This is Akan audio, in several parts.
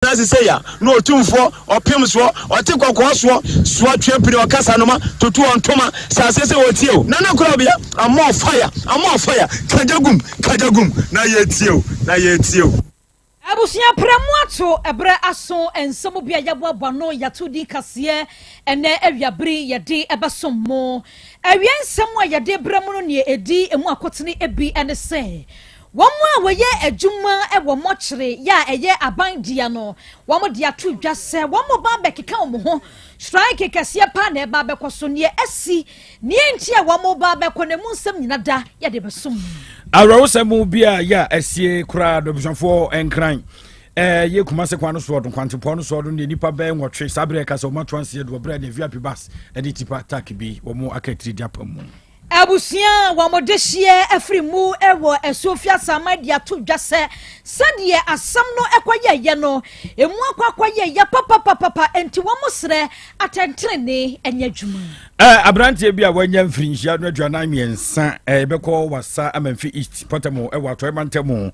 Ase sei a, na Otumfoɔ, ɔpem soɔ, ɔte kɔkɔɔ soɔ, soa twe pini, ɔkasa noma, tutu ɔntoma, sɛ aseɛ sɛ wɔtie o, Nana Korabea, I'm on fire, I'm on fire, kagya gum, kagya gum, na yɛtie o, na yɛtie o. Abusua prɛ mu ato ɛberɛ aso nsɛm bi a yɛaboaboa ano yɛato din kaseɛ ɛnɛ awiabere yɛde ɛbɛsom mo. Awia nsɛm a yɛde brɛ mo no neɛ ɛdi emu akotene bi ne sɛ wɔn a wɔyɛ adwuma wɔ mɔkyere yɛ a ɛyɛ aban dea no wɔn de ato dwa sɛ wɔn ba abɛkeka wɔn ho strike kɛseɛ paa na ɛba abɛkɔ so neɛ asi neɛ nti a wɔn ba abɛkɔ na emu nsɛm nyina da yɛde bɛsom mo. Awerɛhosɛm bi a yɛ a asie koraa do abusuafoɔ nkran ɛyɛ Kumase kwan no soɔ do nkwantempɔn no soɔ do ne nnipa bɛyɛ 8 saa berɛ ɛka sɛ wɔn ato anseɛ do ɔberɛ ne VIP bus ɛne tipper truck bi wɔn aka atiri di apam mu. Abusua a wɔn dehyeɛ afiri mu wɔ Asuofie Asaman de ato dwa sɛ sɛdeɛ asɛm no kɔyɛeɛ no, emu akɔ akɔyɛ ya papapapapa, enti wɔn srɛ atɛntenenee nyɛ adwuma. Aberanteɛ bi a wanya mfirinhyia no 43 ɛbɛkɔ Wasa Amanfi East pɔtɛmo ɛwɔ Atɔe mantam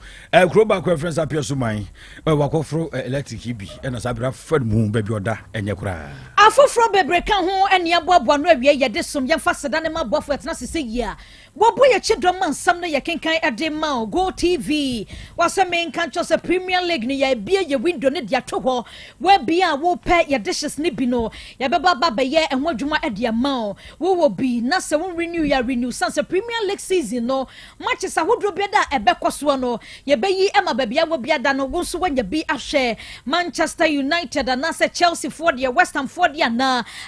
kuro baako ɛfrɛ sɛ Apia Suman wakɔforo electric bi ɛna saa berɛ afa no mu baabi ɔda ɛnyɛ koraa. Afoforɔ bebree ka ho ɛne aboaboa no awie yɛde som yɛmfa seda ne ma aboafo ɛtena sese yie a wɔbɔ yɛkyi dɔm ma nsɛm no yɛkenkan ɛde ma o. Go TV wasɛ menka nkyɛw sɛ Premier League no yɛabie yɛ window no de ato hɔ wɔabie a wopɛ yɛ dishes no bi no yɛbɛba ba bɛyɛ ɛho adwuma ɛde ama o. Wowɔ bi na sɛ wo renew yɛ renew san sɛ Premier League season no matches ahodoɔ bi da a ɛbɛkɔ soɔ no yɛbɛyi ɛma baabi a wɔ bi ada no wo nso woanya bi ahwɛ. Manchester United anaasɛ Chelsea foɔ deɛ, West Ham foɔ deɛ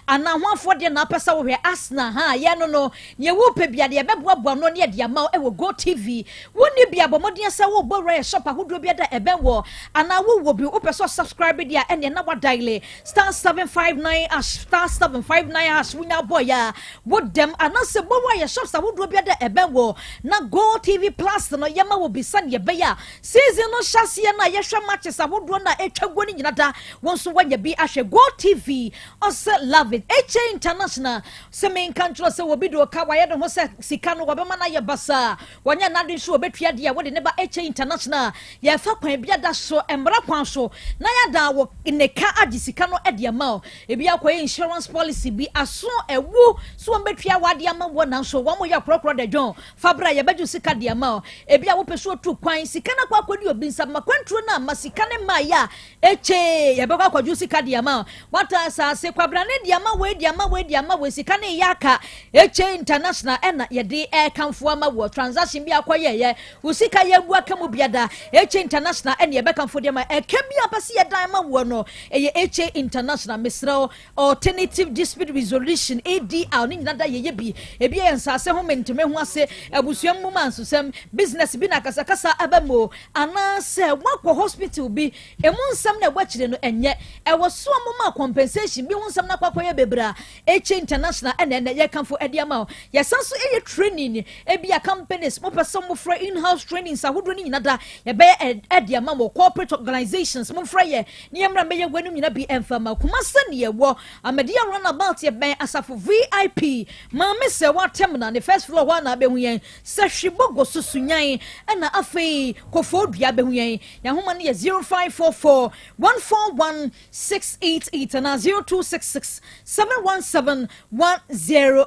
anaa hoafoɔ deɛ na apɛ sɛ wohwɛ Arsenal ha yɛ no nea wopɛ bia deɛ yɛbɛboaboa no ne yɛde ama wo ɛwɔ Go TV. Wonni bi abɔ mmɔden sɛ wobɔ wura yɛ shop ahodoɔ bi da ɛbɛn wɔ anaa wowɔ bi wopɛ sɛ subscribe deɛ a ɛneɛ na wadial *759#, *759#. Wonya bɔ yɛ a wodɛm anaasɛ bɔ wura yɛ shops ahodoɔ bi da ɛbɛn wɔ na Go TV Plus no yɛma wɔ bisa ne yɛbɛyɛ a season no hyɛseɛ no a yɛhwɛ matches ahodoɔ no a ɛtwa guo no nyina da wɔn nso woanya bi ahwɛ. Go TV ɔsɛ love it. HA International sɛ menka nkyerɛ sɛ wɔbi de ɔka wayɛ ne ho sɛ sika no wɔbɛma no ayɛ basaa wɔnyɛ n'ade nso wɔbɛtua deɛ wɔde ne ba HA International yɛfa kwan bi ada so mmara kwan so na yɛada wɔ ne ka agye sika no de ama o. Ebi akɔyɛ insurance policy bi aso ɛwu so wɔn bɛtua wade ama wɔ nanso wɔn mo yɛ korɔkorɔ da dwɔn fa bra yɛbɛgye sika de ama o. Ebi a wopɛ so otu kwan sika no akɔ akɔdi obi nsa ma kwantuo no ama sika ne mmaa yɛ a ekye yɛbɛkɔ akɔgye sika de ama o. Wata asase kwabrane de ama wei de ama wei de ama wei sika ne yɛ aka HA International ɛna yɛde ɛɛkamfo ama wɔ transaction bi akɔyɛyɛ wo sika yɛ agu aka mu biada HA International ɛna yɛbɛkamfo de ama ɛka bi a pɛ sɛ yɛdan ma wɔ no ɛyɛ HA International. Mesrɛ alternative dispute resolution, ADR ne nyina da yɛyɛ bi. Ebi yɛ nsase ho menteme ho ase abusua mu ma nsosɛm business bi na kasakasa aba mu anaasɛ woakɔ hospital bi emu nsɛm na ɛwɔ akyire no ɛnyɛ ɛwɔ so a moma compensation bi ho nsɛm na akɔ akɔyɛ bebree a HA International ɛna yɛkamfo ɛde ama wo. Yɛsan so ɛyɛ training ebi a companies mopɛ sɛ mofrɛ in-house trainings ahodoɔ no nyina da yɛbɛyɛ ɛde ama mo. Corporate organizations momfrɛ yɛ ne yɛmmra mbɛyɛ wɔnum nyina bi ɛmfa ma. Kumase ne yɛwɔ Amadia Roundabout yɛbɛn Asafo VIP maame sɛ wɔatɛm na ne first floor hɔ ana abɛhu yɛn sɛ hwebɔgɔ so sunyan ɛna afei kɔfɔɔ dua bɛhu yɛn. Yɛn no yɛ 0544 141 688 ana 0266 717 101.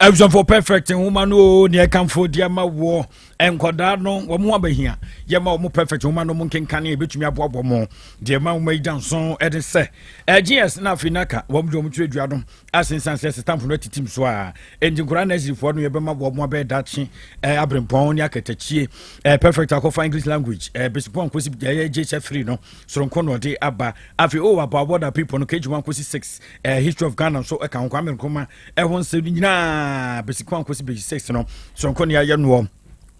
Abusuafoɔ, Perfect nwoma no o neɛ ɛkamfo de ama wɔ nkɔdaa no wɔn ho abɛhia yɛma wɔn Perfect nwoma no mu nkenkane ebɛtumi aboaboa mo deɛ ma wɔn agya nson ɛde sɛ gs na afei naka wɔn de wɔn twerɛ dua no asensan sɛ stamp no atitim so a enti nkɔdaa nurseryfoɔ no yɛbɛma wɔn abɛyɛ dakye aberempɔn ne akatakyie. Perfect akɔfa English language basic 1 kɔsi ɛyɛ JHS 3 no soronko na ɔde aba. Afei o about border people no KG 1 kɔsi 6, history of Ghana nso ɛka ho, Kwame Nkrumah ɛho nsɛm nyinaa basic 1 kɔsi basic 6 no soronko ne ayɛ noɔ.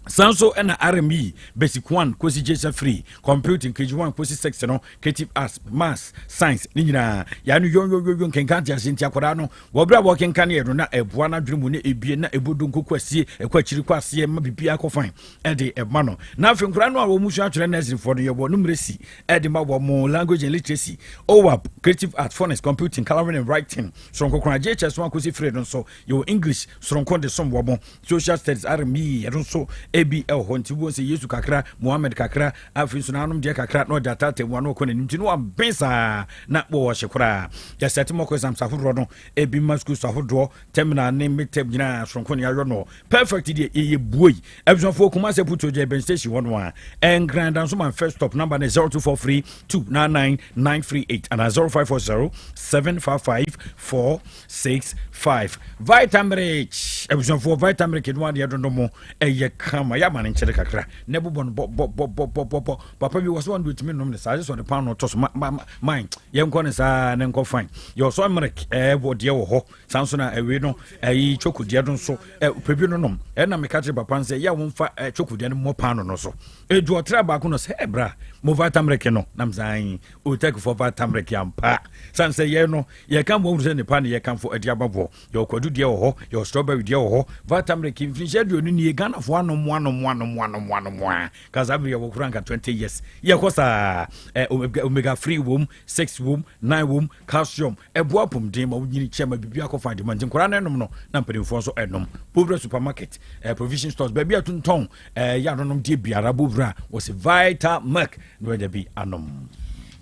San so ɛna RME basic 1 kɔsi JHS 3, computing KG 1 kɔsi 6 no, creative arts, maths, science ne nyinaa yɛano yɔnyɔnyɔnyɔ nkenka te ase. Nti akwadaa no wɔberɛ a wɔkenka no yɛ no na ɛboa no adwene mu ne ebie na ɛbɔdu nkoko asie ɛkɔ akyiri kɔ aseɛ ma biribiara kɔ fan ɛde ɛma no. Na afei nkwadaa no a wɔn mu sua atwerɛ nurseryfoɔ no yɛwɔ numeracy ɛde ma wɔn mo language and literacy, OWAP, creative art, phonics, computing, colouring and writing soronko koraa. JHS 1 kɔsi 3 no nso yɛwɔ English soronko de som wɔn mo, social studies, RME ɛno nso Ebi ɛwɔ hɔ nti wobɛhu sɛ Yesu kakra, Mohammed kakra, afei nso n'anom deɛ kakra na ɔde ataataa mu a na ɔkɔ n'anim nti na waben saa na wɔwɔ hye koraa. Yɛsɛte mock exams ahodoɔ no ebi ma schools ahodoɔ, terminal ne midterm nyinaa soronko ne ayɔ no perfect deɛ yɛyɛ buoi. Abusuafoɔ, Kumase Puto gya Ben station hɔ no a ɛnkran Dansoman first stop. Number ne 0243 299 938 anaa 0540 755 465. Vitamirich, abusuafoɔ, Vitamirich no adeɛ dodo mo ɛyɛ kama. Yɛama no nkyɛre kakra na ɛbobɔ no bɔbɔbɔbɔbɔ. Papa bi wɔ sɛ wɔn de otumi nom ne saa sɛ ɔde paano tɔ so ma ma man yɛnkɔ ne saa ne nkɔ fine. Yɛ ɔsɔ mmerek ɛwɔ deɛ wɔ hɔ saa nso na ɛwei no ɛyi choco deɛ no nso ɛ pɛbi no nom. Ɛna meka kyerɛ papa sɛ yɛ a wɔmfa ɛ choco deɛ no mmɔ paano no so edu ɔtra baako no sɛ ɛbra mo Vitamirich no nam san otɛk fɔ Vitamirich ampa san sɛ yɛ no yɛka mo sɛ nipa ne yɛka fo ɛde ababɔ. Yɛ ɔkwadu deɛ wɔ hɔ, yɛ strawberry deɛ wɔ hɔ. Vitamirich mfirinhyia 20 nie Ghanafoɔ anom anom anom anom anom a kasa bere yɛwɔ kora nka 20 years yɛkɔ saa. Ɛ omega 3 wom, 6 wom, 9 wom, calcium ɛboa apɔmuden ma wonyini kyɛ ma biribi akɔfa ade ma nti nkwaraa no ɛnom no na mpanimfoɔ nso ɛnom. Bowura supermarket, provision stores, baabi a tontɔn yɛ anonom deɛ biara, bowura wɔsi Vita Milk na wɔanya bi anom.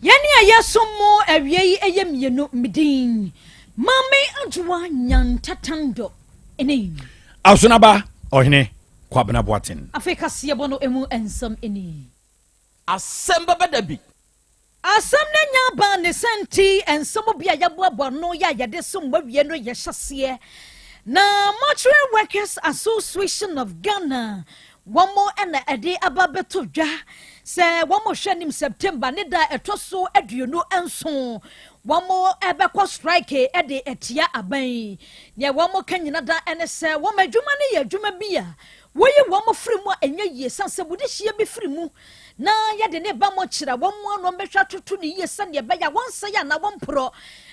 Yɛne a yɛsom mu awie yi ɛyɛ mmienu medin Maame Adwoa Nyantatando ɛne Asonaba Ɔhene Kwabena Boaten. Afei kaseɛbɔ no emu nsɛm ani. Asɛm bɛbɛ da bi. Asɛm no nya aba ne sɛ nti nsɛm bi a yɛboaboa no yɛ a yɛde som wawie no yɛhyɛ seɛ na Mortuary Workers Association of Ghana wɔn ɛna ɛde aba bɛto dwa sɛ wɔn hwɛ nim September ne da ɛtɔ so 27 wɔn ɛbɛkɔ strike ɛde ɛtia aban. Nea wɔn ka nyina da ɛne sɛ wɔn adwuma no yɛ adwuma bi a wɔyi wɔn firi mu a ɛnyɛ yie, san sɛ wɔde hyia bi firi mu na yɛde ne ba mo kyerɛ wɔn mu ano bɛhwɛ atoto ne yie sɛdeɛ ɛbɛyɛ a wɔnsɛe anaa wɔmporɔ.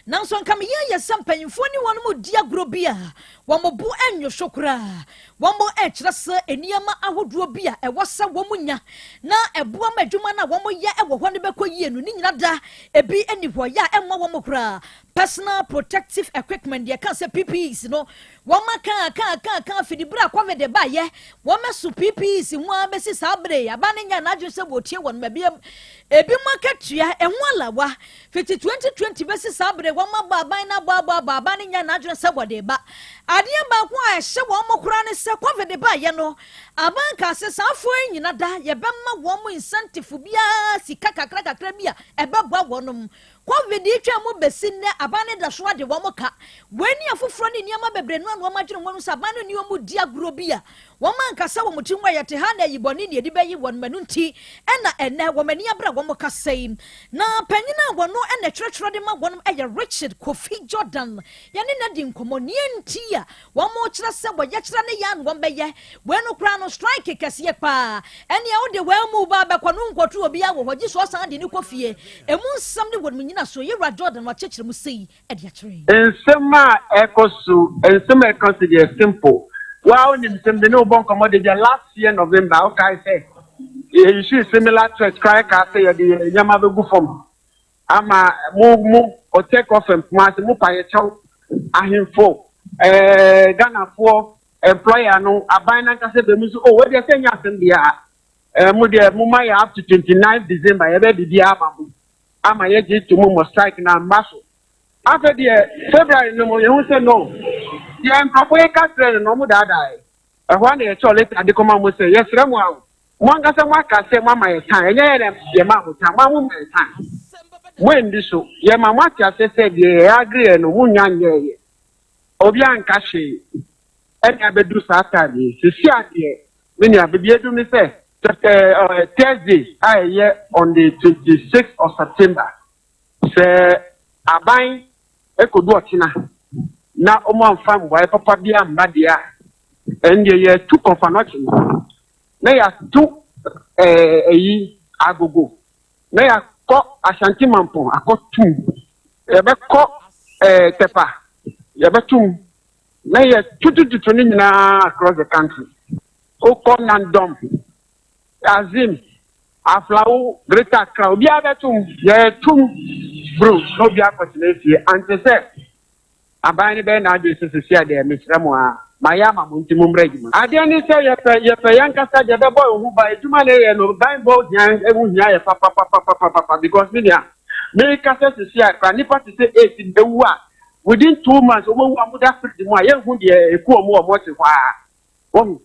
Nanso nka meyɛ yɛ sɛ mpanyinfoɔ ne wɔn mu di agorɔ bi a wɔn bo ɛnwo so koraa. Wɔn ɛkyerɛ sɛ nneɛma ahodoɔ bi a ɛwɔ sɛ wɔn nya na ɛboa ma adwuma no a wɔn yɛ ɛwɔ hɔ no bɛkɔ yie no ne nyina da ebi ɛni hɔ yɛ a ɛmmoa wɔn koraa. Personal protective equipment deɛ ka sɛ PPEs no, wɔn aka aka aka aka fidi bere a COVID baayɛ wɔn mɛso PPEs ho a bɛsi saa bere aba ne nya n'adwene sɛ wɔtie wɔn mɛbiem. Ebi mu akatua ɛho alawa fiti 2020 bɛsi saa bere wɔn abɔ aban na abɔ abɔ abɔ aban ne nya n'adwene sɛ wɔde ba. Adeɛ baako a ɛhyɛ wɔn mo koraa ne sɛ COVID baayɛ no, aban ka sɛ saa afoɔ yi nyina da yɛbɛma wɔn mo incentive biara, sika kakra kakra bi a ɛbɛboa wɔn. COVID yi twa mu bɛsi nnɛ, aban ne da so ade wɔn ka. Wɔn ani afoforɔ ne nneɛma bebree no a na wɔn adwene wɔn sɛ aban no ne wɔn di agorɔ bi a wɔn ankasa wɔn ti ho a yɛte ha na ayi bɔne ne yɛde bɛyi wɔn manu nti ɛna ɛnɛ wɔn ani abere a wɔn kasa yi. Na panyin a wɔn ɛna twerɛtwerɛ de ma wɔn ɛyɛ Richard Kofi Jordan. Yɛne na di nkɔmɔ nea nti a wɔn kyerɛ sɛ wɔyɛ kyerɛ ne yɛ ano wɔn bɛyɛ wɔn no koraa no strike kɛseɛ paa. Ɛnea wɔde wɔn mu ba bɛkɔ no nkɔto obiara wɔ hɔ gye so ɔsan de ne kɔ fie. Emu nsɛm ne wɔn nyina so yɛwura Jordan wakyerɛkyerɛ mu sei ɛde akyerɛ. Nsɛm a ɛkɔ so, nsɛm a ɛka so deɛ simple. Waa, wonim sɛm de ne wobɔ nkɔmmɔ de deɛ last year November wokae sɛ yɛyisu similar threat koraa kaa sɛ yɛde yɛ nneɛma bɛgu fam ama mo ɔtɛk ɔfam Kumase mo pa yɛkyɛw ahemfo Ghanafoɔ employer no aban nankasa bɛ mu so o wɔdeɛ sɛ nyɛ asɛm deɛ a mo deɛ mo ma yɛ up to 29 December yɛbɛ biribiara ama mo ama yɛgye to mu mo strike na mba so. Afei deɛ February no mo yɛhu sɛ no deɛ nkurɔfoɔ yi ka kyerɛ no na ɔmo daadaa yɛ. Ɛhɔ a na yɛkyɛw letter de kɔma mo sɛ yɛsrɛ mo awo mo ankasa mo aka sɛ mo ama yɛ time. Ɛnyɛ yɛ dɛ yɛ ma mo time, mo a mo ma yɛ time mo ndi so. Yɛ ma mo ate ase sɛ deɛ yɛ agree yɛ no mo nya nyɛ yɛ obi anka hwee. Ɛna abɛdu saa time yi sisi adeɛ me nua beebi edu ne sɛ Thursday a ɛyɛ on the 26th of September sɛ aban ekodu ɔkyena na wɔn amfa mbuaeɛ papa bi amba deɛ a, ɛndeɛ yɛtu Kɔmfo Anɔkye no na yɛato ɛyi Agogo na yɛakɔ Ashanti Mampɔn akɔtum, yɛbɛkɔ Tɛpa yɛbɛtum na yɛtutututu ne nyinaa across the country. Wokɔ Nandɔm, Axim, Aflao, Greater Accra, obiara bɛtum, yɛtum bro na obiara kɔtena fie ante sɛ aban no bɛyɛ n'adwene sɛ sisi a deɛ mesrɛ mo a. Mayɛ ama mo nti mommra adwuma. Adeɛ ne sɛ yɛpɛ yɛpɛ yɛnkasa deɛ ɛbɛbɔ yɛn ho ban adwuma na yɛyɛ no banbɔ hia ɛho hia yɛ papapapapapa because me nua mekasa sisi a kora nipa te sɛ eight bɛwu a within 2 months wɔn awu a wɔn da fridge mu a yɛnhu deɛ eku wɔn wɔ mɔkye hɔ a wɔn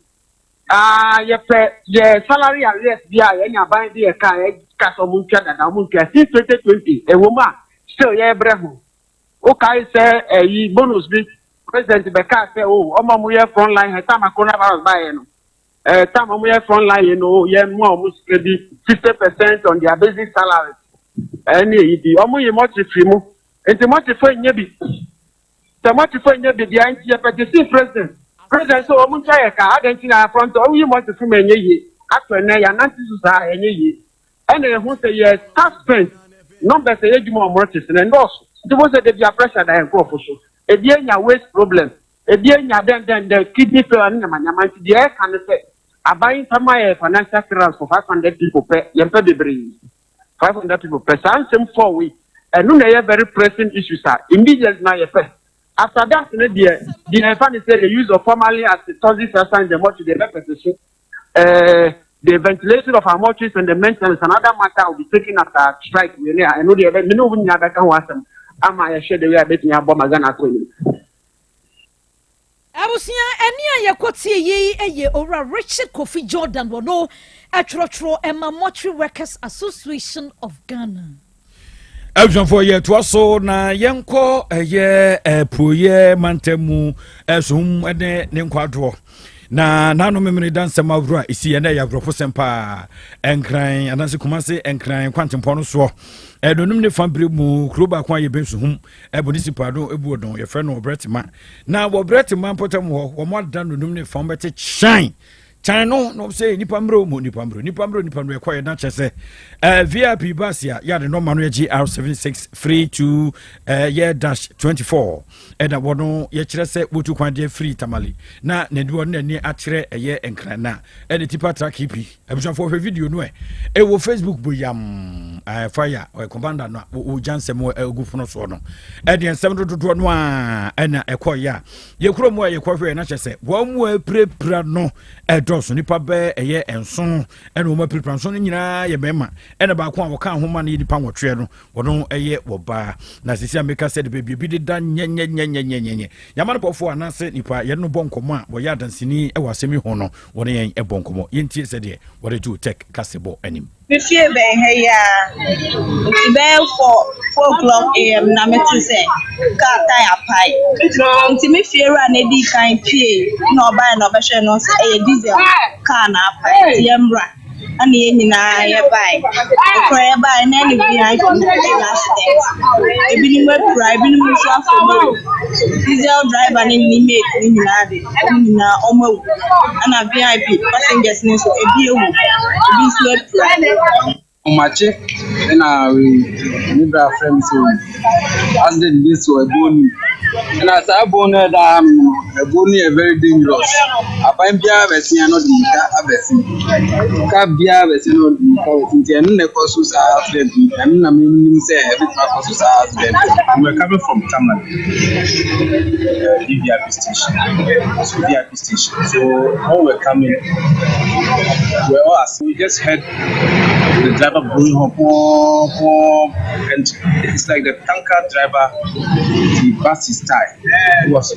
aa yɛpɛ yɛ salary arrears bi a yɛn aban de yɛ ka yɛ ka sɛ wɔn ntwa dada wɔn ntwa since 2020 ɛwɔ mu a still yɛbrɛ ho. Wokae sɛ ɛyi bonus bi president bɛka sɛ o ɔmo a wɔyɛ front line hɛ time a coronavirus baayɛ no, time a wɔyɛ front line yi no, yɛ mu a wɔn sika bi 50% on their basic salary ɛne eyi bi wɔn yi mɔkye firi mu nti mɔkye fo nye bi sɛ mɔkye fo nye bi deɛ nti yɛ petition president sɛ wɔn ntwa yɛ ka adan ti na front wɔn yi mɔkye fo mu ɛnyɛ yie ato ɛnɛ yanante so saa ɛnyɛ yie. Ɛna ehu sɛ yɛ staff strength numbers ɛyɛ adwuma wɔn te sɛ ndɔɔso nti mo sɛ debi a pressure da yɛn nkurɔfo so, ebi enya waist problem, ebi enya dɛndɛndɛn kidney failure ne nyamanyama. Nti deɛ ɛka ne sɛ aban fama yɛ financial clearance for 500 people pɛ, yɛn pɛ bebree, 500 people pɛ. Saa nsɛm four wei ɛno na ɛyɛ very pressing issues a immediately na yɛ pɛ. After that ne deɛ ɛfa ne sɛ the use of formalin as a toxic substance in the mortuary deɛ ɛbɛpɛ so the ventilation of our mortuaries and the maintenance, another matter will be taken after strike wei ne a ɛno deɛ ɛbɛ mene wo nyinaa bɛka ho asɛm ama yɛhwɛ de wei a bɛtumi abɔ ma Ghana akɔ anim. Abusua, ɛne a yɛkɔtie yi yɛ Owura Richard Kofi Jordan wɔ no ɛtwerɛtwerɛ ɛma Mortuary Workers Association of Ghana. Abusuafoɔ, yɛtoa so na yɛnkɔ ɛyɛ ɛpuoyɛ mantam mu ɛsom ne ne nkwadoɔ na naano memene da nsɛm ahoroɔ a ɛsi ɛnɛ ɛyɛ aborɔfo paa. Ɛnkran anaasɛ Kumase Ɛnkran kwantempɔn no soɔ ɛdonum ne fa berɛ mu kuro baako a yɛbɛn Suhum ɛbɔ ne sipaado ɛbu ɔdɔn yɛfrɛ no Ɔbrɛtema na wɔbrɛtema mpɔtam hɔ wɔn ada nonum ne fa bɛte kyan kyan no na sɛ nipa mmerɛ mu nipa mmerɛ nipa mmerɛ nipa mmerɛ ɛkɔyɛ na kyerɛ sɛ VIP bus a yɛade nɔma no yɛgye R7632 yɛ -24 ɛna wɔno yɛkyerɛ sɛ wɔtu kwan deɛ firi Tamale na n'ani wɔno n'ani akyerɛ ɛyɛ Nkran na ɛne tipper truck bi. Abusuafoɔ, hwɛ video no ɛ ɛwɔ Facebook boyam fire ɔyɛ commander no a wɔgya nsɛm ɛgu pono soɔ no ɛdeɛ nsɛm dododoɔ no a ɛna ɛkɔyɛ a yɛkuro mu a yɛkɔhwɛ na kyerɛ sɛ wɔn mu apirapira no ɛdɔɔso, nipa bɛɛ ɛyɛ 7 ɛna wɔn apirapira. 7 no nyinaa yɛ mmarima ɛna baako a wɔka ahoma no yɛ nipa 8 no wɔno ɛyɛ wɔbaa. Na sisi a meka sɛ de baabi ebi deda nyɛnyɛnyɛnyɛnyɛnyɛ yamma no pɔfoɔ anaasɛ nipa yɛne no bɔ nkɔmmɔ a wɔyɛ adanseni ɛwɔ asɛm yi ho no wɔne yɛn ɛbɔ nkɔmmɔ. Yɛntie sɛdeɛ wɔde to tech kasebɔ anim. Me fie bɛn ha yi a nti bɛyɛ 4:00 a.m. na mete sɛ kaa tyre apae nti me fie wura na edi kan pie na ɔbaeɛ na ɔbɛhwɛ no sɛ ɛyɛ diesel kaa na apae nti yɛmmra ɛna yɛn nyinaa yɛbae. Ekura yɛbae na ɛne VIP ɛnya accident, ebinom apira, ebinom nso afɔ mu awu. Diesel driver ne ne mate ne nyinaa de wɔn nyinaa wɔn awu ɛna VIP passengers ne nso ebi ewu, ebi nso apira. Ɔmakye ɛna me bra frɛ me sɛ accident bi si wɔ ɛbuo no mu ɛna saa ɛbuo no ɛda ha no ɛbuo no yɛ very dangerous. Aban biara bɛsia no de nika abɛsi kaa biara bɛsi no de nika abɛsi nti ɛno na ɛkɔ so saa accident yi ɛno na menim sɛ ɛbɛtumi akɔ so saa accident. We were coming from Tamale, VVIP station. So VIP station. So when we were coming, we were all asleep. We just heard the driver blowing horn, pom, pom, and it's like the tanker driver, he burst his tire.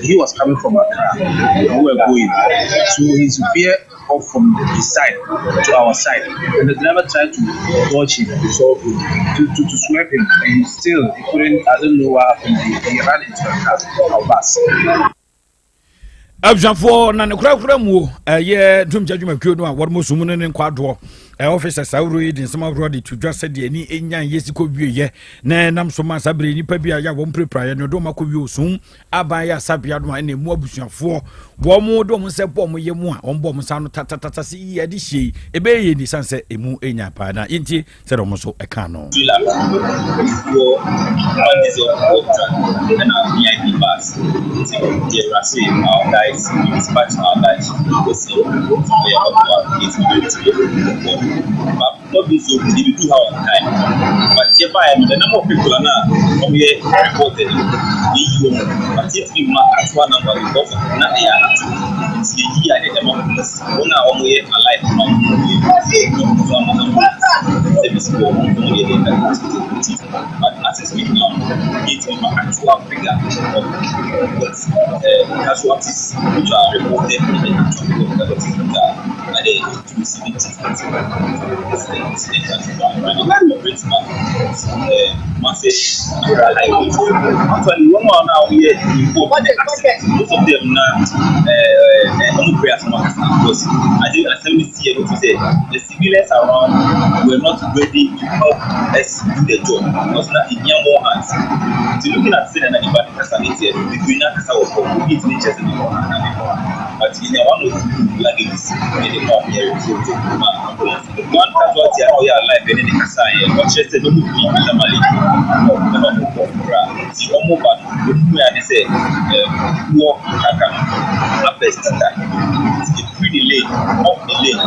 He was coming from Accra, and we were going. So he's veered off from his side to our side, and the driver tried to dodge him, so to swerve him, and he still he couldn't. I don't know what happened. He ran into a car, our bus. Abusuafoɔ, na ne korakora mu o ɛyɛ ntomgya dwumakuo no a wɔde mo sum no ne nkwadoɔ officers ahorow yi de nsɛm ahorow de to dwa sɛdeɛ ani ɛnya yɛ si kɔ wieyɛ na ɛnam so ma saa bere nnipa bi a yɛ a wɔn pirapiraeɛ no de wɔn akɔ wie osum aban yɛ asabea no a ɛna emu abusuafoɔ wɔn mo de wɔn nsa bɔ wɔn yɛ mu a wɔn bɔ wɔn nsa no tatatata sɛ yi ade hyɛ yi ɛbɛyɛ yɛ nisan sɛ emu ɛnya paa na yɛntie sɛdeɛ wɔn nso ɛka no. Trailer fufuo, one diesel work truck ɛna VIP bus nti yɛ rush our guys, we dispatch our guys to the scene nti yɛ ɔboa 8 minutes kɔ. But not being so good, yɛbɛduu ha on time. But yɛbaeɛ no, the number of people a na wɔyɛ reported no, yɛyi wɔn. But yɛntumi mma actual number because of na ɛyɛ anadwo. Nti yɛyi a yɛde ma police. Wɔn a wɔyɛ alive no a wɔn yɛ na wɔn nso ama ambulance service foɔ wɔn nso wɔyɛ deɛ ɛda hospital. Nti but as I speak now no, yɛntumi mma actual figure of what uh, casualties which are reported in the actual figure of casualties which are at the 270 Most of them na wɔn pray asɛm akasa because ade asɛm no si yɛ no ti sɛ the civilians around were not ready to help us do the job because na ehia more hands. Nti looking at sɛ na nipa ne kasa ne tiɛ no bebree na kasa wɔ fam obi ntumi nkyerɛ sɛ ne wɔ ha na ne wɔ ha but yɛnya one or two luggages yɛde ma wɔn yɛ retrieve to ma ambulance. One casualty a na ɔyɛ alive yɛne ne kasaeɛ ɔkyerɛ sɛ na wɔn firi Tamale ɛna wɔn kɔ Accra nti wɔn ba no wɔn hu ya ne sɛ ɛɛ wɔ kaka no abɛ stata nti efiri ne lane off ne lane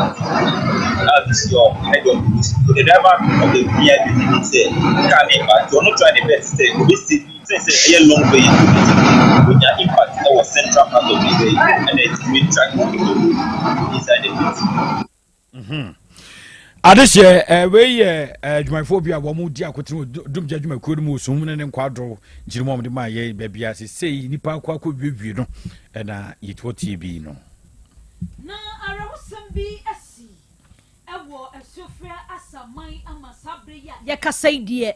a bisi hɔ head on police. So the driver of the VIP nim sɛ car ne ba nti ɔno try ne best sɛ obe save sɛ sɛ ɛyɛ long vehicle nti onya impact ɛwɔ central part of the vehicle ɛna ɛtumi track the inside the pit. Adehyeɛ wei yɛ adwumayɛfoɔ bi a wɔn di akotene wɔ dumgya adwumakuo no mu wɔ Suhum ne ne nkwadoro nkyiri mu a wɔde maa yɛ baabi a sesei nnipa akɔ akɔ wiewie no ɛna yɛtoɔ tie bi no. Na awerɛhosɛm bi asi wɔ Asuofrɛ Asaman ama saa berɛ yi a yɛkasa yi deɛ,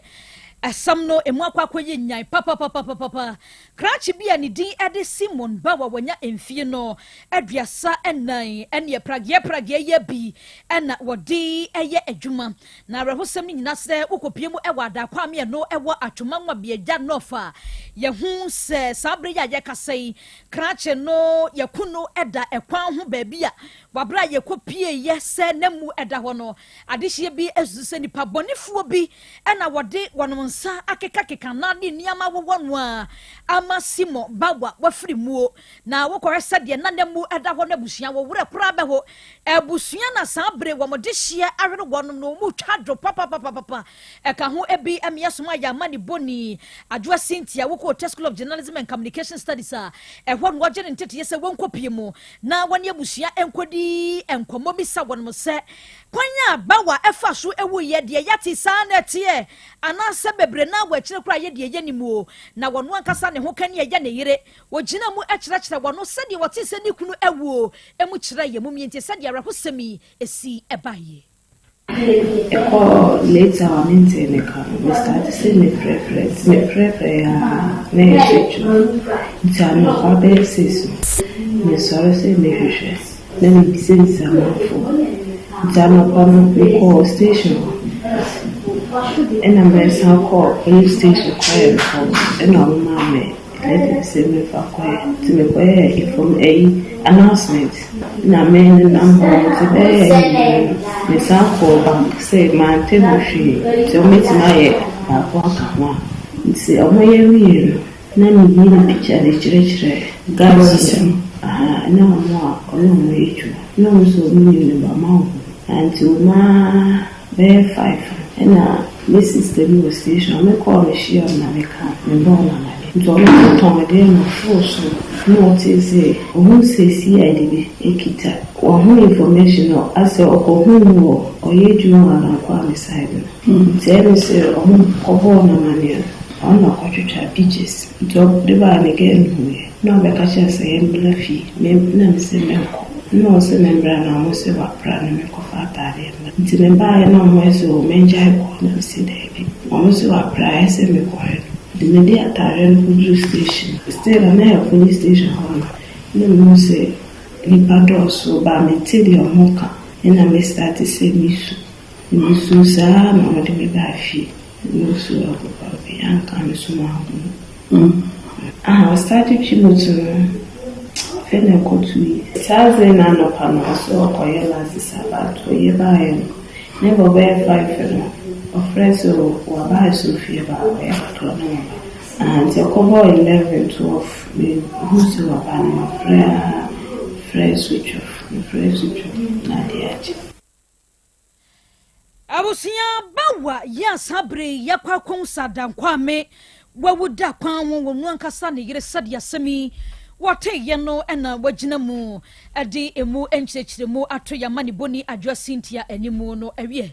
asɛm no emu akɔ akɔyɛ nyan papapapapapa. Krakye bi a ne din de Simon Bawa wanya mfie no 34 ɛneɛ prageɛ prageɛ yɛ bi ɛna wɔde ɛyɛ adwuma. Na awerɛhosɛm no nyinaa sɛ wokɔpie mu ɛwɔ Adakɔ Ameɛ ɛwɔ Atwoma Nwabiagya North a yɛho sɛ saa berɛ yi a yɛkasa yi krakye no yɛko no ɛda ɛkwan ho baabi a wabere a yɛkɔpie yɛ sɛ n'amu ɛda hɔ no adehyeɛ bi asusu sɛ nipa bɔnefoɔ bi ɛna wɔde wɔn nsa akekakeka na ne nneɛma wowɔ no a ama Simon Bawa wafiri muo. Na wokɔhwɛ sɛdeɛ na n'amu ɛda hɔ no, abusua wɔwerɛ koraa bɛhɔ abusua. Na saa bere wɔn de hyeɛ ahwere wɔn no wɔn twa dwo papapapapa. Ɛka ho ebi ɛmea soma yɛ ama ne bɔni Adwoa Cynthia wokɔ Tech School of Journalism and Communication Studies a ɛhɔ no wɔgye ne nteteɛ sɛ wɔnkɔpie mu na wɔne abusua nkɔdi nkɔmmɔ bisa wɔn sɛ kwan a Bawa ɛfa so ɛwu yɛ deɛ yɛate saa na ɛteɛ anaasɛ bebree na wɔ akyire koraa yɛ deɛ yɛ ne mu o. Na wɔn ankasa ne ho ka ne ɛyɛ ne yere wɔgyina mu ɛkyerɛkyerɛ wɔn sɛdeɛ wɔte sɛ ne kunu ɛwuo ɛmu kyerɛ yɛ mu mientie sɛdeɛ awerɛhosɛm yi esi ɛbaeɛ. Ɛkɔ later a mente ne ka no, mestart sɛ mefrɛfrɛ nti mefrɛfrɛ a na yɛ switch off. Nti anɔpa bɛyɛ 6 no mesɔre sɛ mehwehwɛ na mebisabisa amanfoɔ. Nti anɔpa no mekɔɔ station hɔ ɛna mesan kɔɔ police station kɔyɛ report ɛna ɔmo maa me letter sɛ memfa kɔyɛ. Nti mekɔyɛ inform ɛyi announcement na me nenam hɔ. Nti bɛyɛ anwummerɛ no mesan kɔɔ bank sɛ mante ho hwee nti ɔmɛtumi ayɛ baako aka ho a. Nti ɔmoyɛ wie no na meyi ne picture de kyerɛkyerɛ guys no aha ne ɔmo a ɔne ɔmo yɛ adwuma na ɔmo sɛ ɔmo nim ne ba ma wo. Nti ɔmo a bɛyɛ 5 ɛna me sister bi wɔ station. Ɔmo kɔɔ mehyia ɔmo na meka mebɔɔ no amaneɛ. Nti ɔno nso tɔn adeɛ no foro so na ɔte sɛ ɔhu sɛ CID bi ekita wɔn information no asɛ ɔkɔhu mu wɔ ɔyɛ adwuma wɔ Abankwa me side no. Nti ɛno sɛ ɔmo kɔbɔɔ no amaneɛ no ɔno na ɔkɔtwitwa pictures. Nti ɔde baa ne gɛɛ no huiɛ na ɔbɛka kyerɛ sɛ yɛmbra fie me na me sɛ mɛnkɔ na ɔsɛ membra na ɔmo sɛ wapra no mekɔfa ataadeɛ mma. Nti mebaeɛ na ɔmo sɛ o mɛngyae kɔ na mesi daabi, ɔmo sɛ wapra ayɛ sɛ mekɔhwɛ no. Nti mede ataadeɛ no kɔduru station still na yɛ police station hɔ no na mehu sɛ nipa dɔɔso ba mente deɛ ɔmo ka ɛna me start sɛ mesu mesu saa na ɔmode me baa fie. Mesu akɔpa bi anka me so maaho. Aha ɔstart twi moto no afei na ɛkɔ 2 years. Thursday na anɔpa no ɔsɛ ɔkɔyɛ last sabbath ɔyɛ baeɛ no ne bɔ bɛyɛ 5 no ɔfrɛ sɛ waba sɛ ofie ba ɔyɛ kakra na waba. Ah, nti ɔkɔbɔɔ 11 12 mehu sɛ waba no mafrɛ a frɛ switch off mefrɛ switch off na adeɛ akye. Abusua Bawa yi a saa bere yi yɛkɔ akɔhu sɛ Adankwame wawu da kwan ho wɔ nu ankasa ne yere sɛdeɛ asɛm yi wɔteeɛ no na wagyina mu de emu nkyerɛkyerɛmu ato yɛn amanebɔni Adwoa Cynthia anim no awie.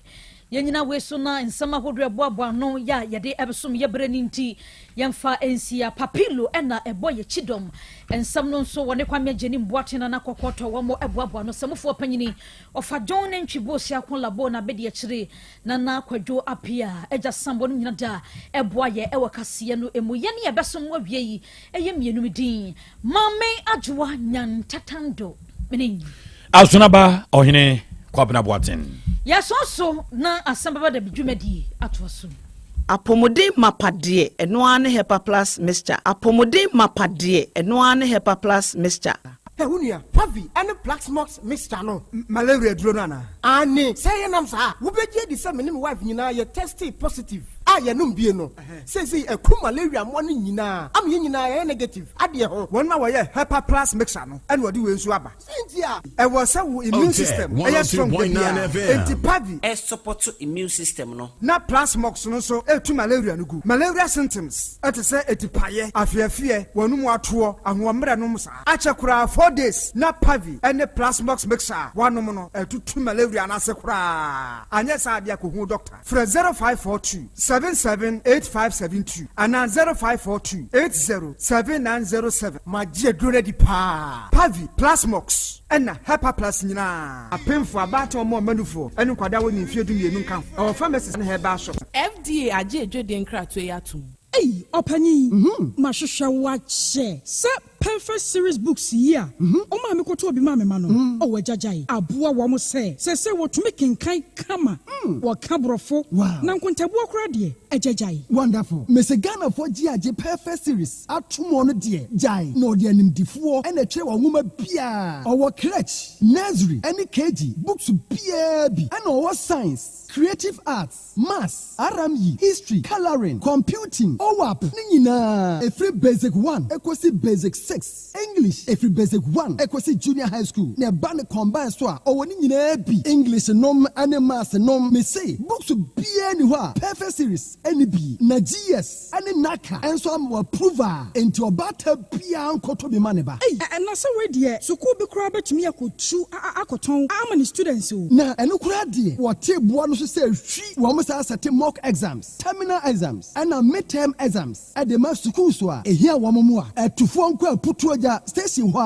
Yɛnyina wei so na nsɛm ahodoɔ ɛboaboa ano yɛ a yɛde ɛbɛsom yɛ berɛ no nti yɛmfa nsia. Papilo na ɛbɔ yɛ kyidɔm nsɛm no nso wɔne Kwame Agyenim Boateng Nana Kɔkɔɔtɔ wɔn ɛboaboa ano. Sɛmufoɔ panyini Ɔfa John Nantwi Boasiako Labo na abɛdi akyire Nana Kwadwo Appiah Agya Sam wɔnom nyina da ɛboa yɛ ɛwɔ kaseɛ no ɛmu. Yɛne yɛbɛsom mo awie yi ɛyɛ mmienu me din Maame Adwoa Nyantatando mene. Asonaba Ɔhene Kwabena Boateng. Yɛsɔn so na asɛm bɛba da bi dwumadie atoa so. Apɔmuden mapa deɛ, ɛno ara ne Hepa Plus Mixture. Apɔmuden mapa deɛ, ɛno ara ne Hepa Plus Mixture. Hɛ, wo nua, Pavi ne Plaxmox mixture no, malaria duro no anaa? Aane, sɛ yɛnam saa a, wobɛgye adi sɛ me ne me wife nyinaa yɛ testee positive a yɛnom bie no. Seesei ɛku malaria mmoa no nyinaa ama yɛn nyinaa yɛayɛ negative adeɛ ho. Wɔn a wɔyɛ Hepa Plus mixture no na wɔde wei nso aba. Sɛ nti a. Ɛwɔ sɛ wo immune system ɛyɛ strong da biara, enti Pavi. Ɛsupɔto immune system no. Na Plasmox no nso ɛtu malaria no gu. Malaria symptoms ɛte sɛ etipaeɛ, afeafeɛ, w'anum atoɔ, ahoɔmmerɛ nom saa. Akyɛ koraa 4 days na Pavi ne Plasmox mixture a wanom no ɛtutu malaria no ase koraa. Anyɛ saa adeɛ akɔhu doctor. Frɛ 0542 778572 anaa 0542 807907. Magye aduro no adi paa. Pavi, Plasmox ɛna Hepa Plus nyinaa. Apemfo, abaatan, ɔmo ɔmanufoɔ ɛne nkwadaa wɔ ne mfeɛ 12 nka ho. Ɛwɔ pharmacies ne herbal shop. FDA agye edwodie nkratoɔ yi atom. Ei, ɔpanyin, mahwehwɛ wo akyɛ sɛ Perfect Series books yi a ɔmaa me kɔtɔ obi maa me ma no. Ɔwɔ agyagyae aboa wɔn sɛ wɔtumi kenkan kama, wɔka borɔfo na nkontabuo koraa deɛ, agyagyae. Wonderful. Mese Ghanafoɔ gye agye Perfect Series ato mu no deɛ, gyae na ɔde animdifoɔ ɛna ɛtwerɛ wɔn nwoma biara. Ɔwɔ crèche, nursery ɛne KG books biara bi, ɛna ɔwɔ science, creative arts, maths, RME, history, colouring, computing, OWAP ne nyinaa, ɛfiri basic 1 ɛkɔsi basic 6, English ɛfiri basic 1 ɛkɔsi junior high school, na ɛba ne combine so a, ɔwɔ ne nyinaa bi, English nom ne maths nom. Mese books biara ni hɔ a Perfect Series ɛne bi, na GS ɛne NaCCA ɛnso ama wɔ approval, enti ɔbaata biara nkɔtɔ bi ma ne ba. Ei, ɛna sɛ wei deɛ, sukuu bi koraa bɛtumi akɔtu akɔtɔn ama ne students o. Na ɛno koraa deɛ, wɔte boa no so sɛ hwi wɔn saa sɛte mock exams, terminal exams ɛna midterm exams ɛde ma sukuu so a ehia wɔn mu a ɛtufoɔ nkɔ Aputuo Gya station hɔ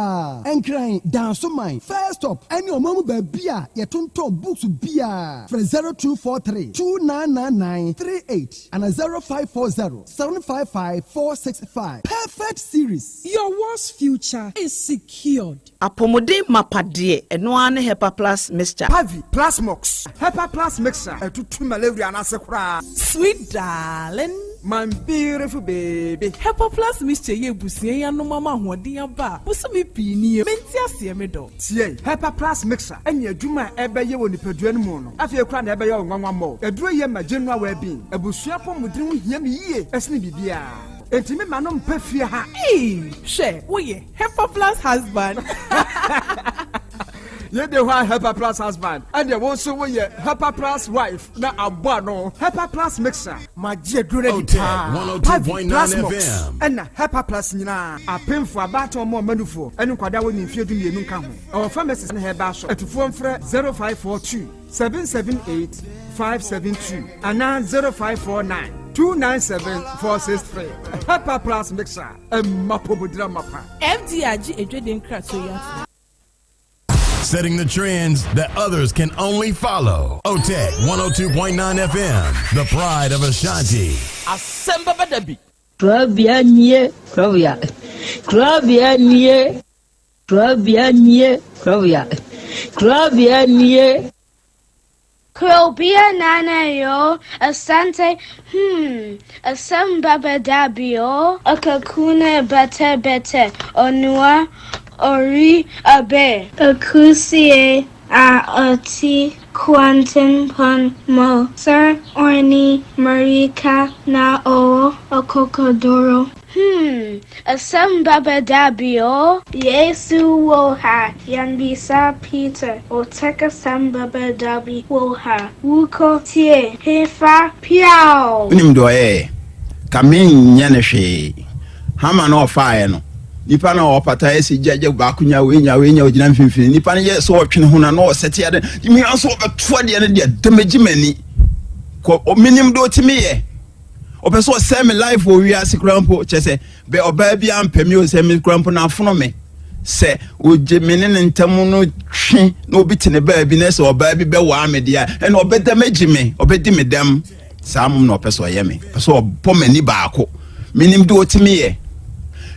a Nkran Dansoman first stop ɛne ɔman mu baabi a yɛtontɔn books biara. Frɛ 0243 299938 ana 0540 755465. Perfect Series. Your world's future is secured. Apɔmuden mapa deɛ, ɛno ara ne Hepa Plus Mixture. Pavi, Plasmox, Hepa Plus mixture ɛtutu malaria no ase koraa. Sweet darling. My beautiful baby. Hepa Plus Mixture yɛ ebusua yi anom ama ahoɔden aba a bosome pii nie. Mente aseɛ, me dɔ. Tie, Hepa Plus mixture ɛne adwuma a ɛbɛyɛ wɔ nipadua no mu no, afei koraa na ɛbɛyɛ wo nwanwa mmɔ. Aduro yɛ ma general well-being. Abusua pɔmuden ho hia me yie ɛsene biribiara. Enti me ma no mpɛ fie ha. Ee, hwɛ, woyɛ Hepa Plus husband. Yɛde hɔ a Hepa Plus husband, ɛdeɛ wo nso woyɛ Hepa Plus wife na abɔ ano. Hepa Plus mixture, magye aduro no adi paa. Pavi, Plasmox ɛna Hepa Plus nyinaa. Apemfo, abaatan, ɔmo ɔmanufoɔ ɛne nkwadaa wɔ ne mfeɛ 12 nka ho. Ɛwɔ pharmacies ne herbal shop. Atufoɔ mfrɛ 0542 778 572 anaa 0549 297 463. Hepa Plus mixture, ɛmma pomodira mapa. FDA agye edwodie nkratoɔ yi atom. Setting the trends that others can only follow. OTEC 102.9 FM, the pride of Ashanti. Asɛm bɛba da bi. Kurabea nie, kurabea. Kurabea nie, kurabea nie, kurabea. Kurabea nie. Krobea nana yo, asante, asem baba dabio, akakuna bete bete, onua, ori abe. Akusie a oti kwantenpon mo, Sir Orni Marika na o akokodoro. Asɛm ba bɛda bi o. Yesu wɔ ha, yɛmmisa Peter, Otec asɛm ba bɛda bi wɔ ha, Wokɔ tie, hefa, piaw! Wonim deɛ ɔyɛeɛ? Ka menyɛ no hwee. Hama no ɔfaeɛ no, nipa no a ɔpata yɛ sɛ gya gya baako nya wei nya wei nya ogyina mfimfini. Nipa no yɛ sɛ ɔtwe ne ho na na ɔsɛte ade. Mia nso ɔbɛto adeɛ no deɛ damagye m'ani. Kɔ menim deɛ ɔtumi yɛ. Ɔpɛ sɛ ɔsɛe me life wɔ wiase koraa mpo kyɛ sɛ bɛ ɔbaa bi ampɛ me o sɛ me koraa mpo na afono me sɛ ogye me ne ne ntam no twe na obi te ne baabi na sɛ ɔbaa bi bɛwaa me deɛ ɛna ɔbɛda m'agyi me ɔbɛdi me dɛm saa mom na ɔpɛ sɛ ɔyɛ me ɔpɛ sɛ ɔbɔ m'ani baako menim de ɔtumi yɛ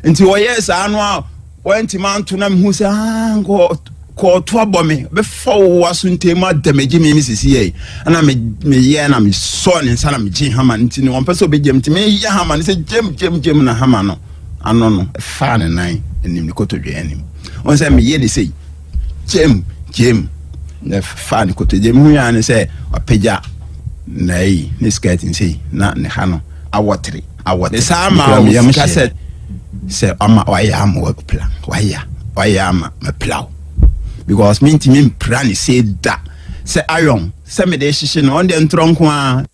nti ɔyɛɛ saa no a Wantumi anto na mehu sɛ ah, nkɔ kɔɔto abɔ me bɛfa wo aso ntɛm mu adamagye me me sisi yɛ ɛna meyɛ na mesɔɔ ne nsa na megye hama no nti no ɔmpɛ sɛ ɔbɛgyam nti meyɛ hama no sɛ gyam gyam gyam na hama no ano no ɛfaa ne nan anim ne kotodwe anim ɔn sɛ meyɛ ne sei gyam gyam na ɛfaa ne kotodwe mu yɛ ne sɛ ɔpagya na ayi ne skirt nsei na ne ha no awɔtere awɔtere ne saa ma wo sika sɛ sɛ ɔma wayɛ ama wapira wayɛ wayɛ ama mapira wo because mentumi mpira ne sei da sɛ iron sɛ mede hyehye no ɔno deɛ ntorɔ nko ara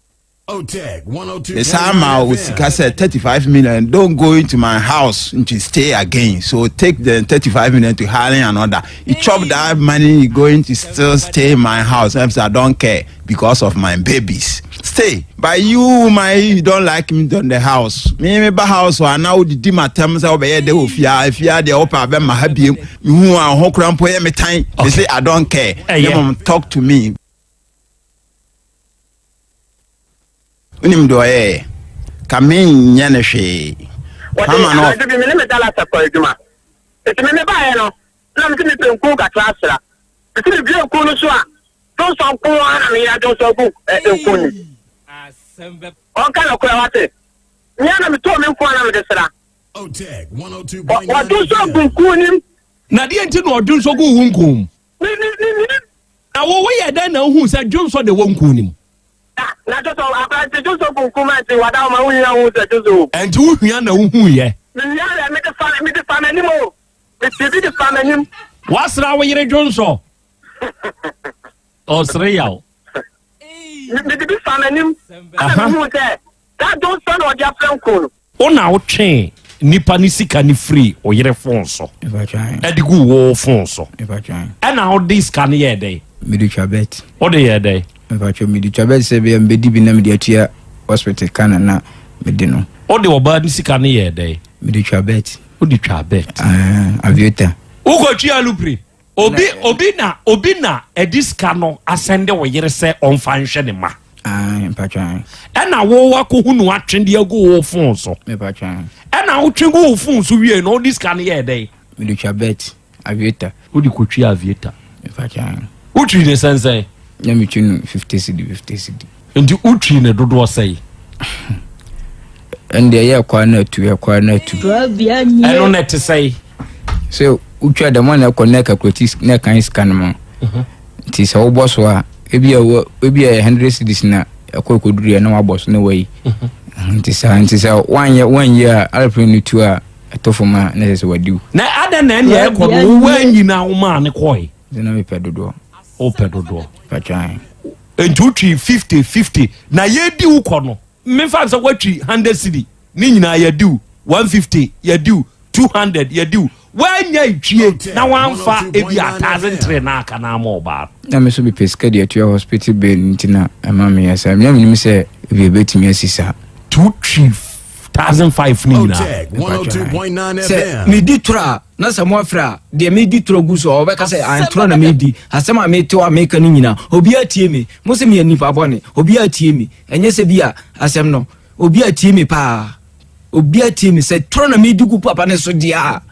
ne saa ma wo sika sɛ 35 million don't go into my house to stay again so take the 35 million to hire another you chop that money you going to still stay in my house I say I don't care because of my babies stay but you my you don't like me don the house me me ba house a na wodidi matam sɛ wobɛyɛ dɛ wɔ fie a fie a deɛ wopɛ abɛma ha biem mehu a ho kora mpo yɛ me tan they say I don't care ne mom talk to me wonim deɛ ɔyɛɛ ka menyɛ no hwee Wɔde Hama no anadwo bi me ne me dalasa kɔ adwuma. Enti me mebaeɛ no, na mese mepɛ nku kakra asra. Mese mebue nku no so a, dwonsɔ nko ara na meyɛ adwonsɔ agu nku no mu. Ɔnka nokorɛ wate. Me ara na metɔɔ me nku a na mede sra. Wadwonsɔ agu nku no mu. Na deɛ nti na ɔdwonsɔ guu wo nku mu? Na wo woyɛ dɛn na wohuu sɛ dwonsɔ na ɛwɔ nku no mu? Na dwonsɔ aberante dwonsɔ gu nku mu a nti wada wo ma wohia hu sɛ dwonsɔ wɔ mu. Ɛnti wohia na wohuiɛ? Mehia yɛ mede fa mede fa m'anim o. Mete bi de fa m'anim. Woasra wo yere dwonsɔ? Ɔsere yaw. Mede bi fa m'anim. Ɛna mehu sɛ saa dwonsɔ na ɔde afrɛ nku no. Wo na wotwee nipa ne sika no firii wo yere fon so de guu wo fon so. Ɛna wode sika no yɛɛ dɛn? Mede twa bet. Wode yɛɛ dɛn? Mepatwɔ mede twa bet sɛ bɛyɛ mebɛdi bi na mede atua hospital ka na na mede no. Wode ɔbaa no sika no yɛɛ dɛn? Mede twa bet. Wode twa bet. Ah, aviator. Wokɔtwi alupre. Obi obi na obi na ɛde sika no asɛnde wo yere sɛ ɔmfa nhwɛ ne ma. Ah, mpatwa. Ɛna wo wakɔhu no atwe de agu wo fon so. Mepatwa. Ɛna wotwe gu wo fon so wie no wode sika no yɛɛ dɛn? Mede twa bet aviator. Wode kɔtwi aviator. Mepatwa. Wotwi ne sɛnsɛn? Na metwi no 50 cedi 50 cedi. Nti wotwi ne dodoɔ sɛn? Ɛnde ɛyɛ ɛkɔ na atu ɛkɔ na atu. Ɛno na ɛte sɛn? Sɛ wotwa dɛm a na ɛkɔ na ɛkakulati na ɛkan sika no ma. Mhm. Nti sɛ wobɔ so a ebi a wɔ ebi a 100 cedis na ɛkɔ ɛkɔduru yɛ na wabɔ so na wayi. Mhm. Nti saa nti sɛ wanyɛ wanyɛ a aeroplane no tu a ɛtɔ fam a na ɛsɛ sɛ wadi wo. Na adɛn na ɛnea ɛkɔ no wo wanyi na womaa ne kɔe? Sɛ na mepɛ dodoɔ. Wopɛ dodoɔ. Patwan. Nti wotwi 50 50 na yɛdi wo kɔ no memfa sɛ woatwi 100 cedi ne nyinaa yɛdi wo 150 yɛdi wo 200 yɛdi wo woanya etwie na woamfa ebi a thousand three na aka na ama ɔbaa no. Na me nso mepɛ sika de atua hospital bill nti na ɛma meyɛ saa. Na menim sɛ ebi ebetumi asi saa. Nti wotwi 1005 ne nyinaa. Sɛ medi toro a na sɛ moafrɛ a deɛ medi toro gu so a wɔbɛka sɛ antorɔ na medi asɛm a mete a meka no nyinaa obiara tie me mo sɛ meyɛ nipa bɔne obiara tie me ɛnyɛ sɛ bi a asɛm no obiara tie me paa obiara tie me sɛ toro na medi gu papa ne so deɛ a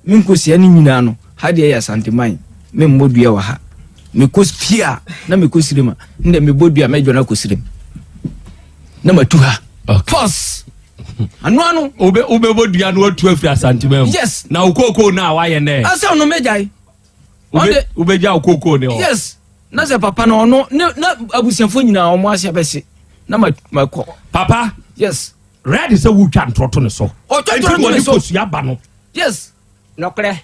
menkɔsia no nyinaa no ha deɛ yɛ asanteman memmɔ dua wɔ ha mekɔ fie a na mekɔ sirem a ndɛ mebɔ dua mɛdwa no akɔ sirem na matu ha pɔs ano ano. Wobɛ wobɛbɔ dua no watu afiri asantema mu. Yes. Na wo kookoo no a wayɛ nɛ. Asɛm no mɛgyae. Wobɛ wobɛgya wo kookoo ne hɔ. Yes. Na sɛ papa no ɔno ne na abusuafoɔ nyinaa wɔn ase abɛse na ma makɔ. Papa. Yes. Red sɛ wotwa ntorɔ to ne so. Ɔtwa Nti ntorɔ to na ne ɔde so. kosua ba no. Yes. Nɔkorɛ.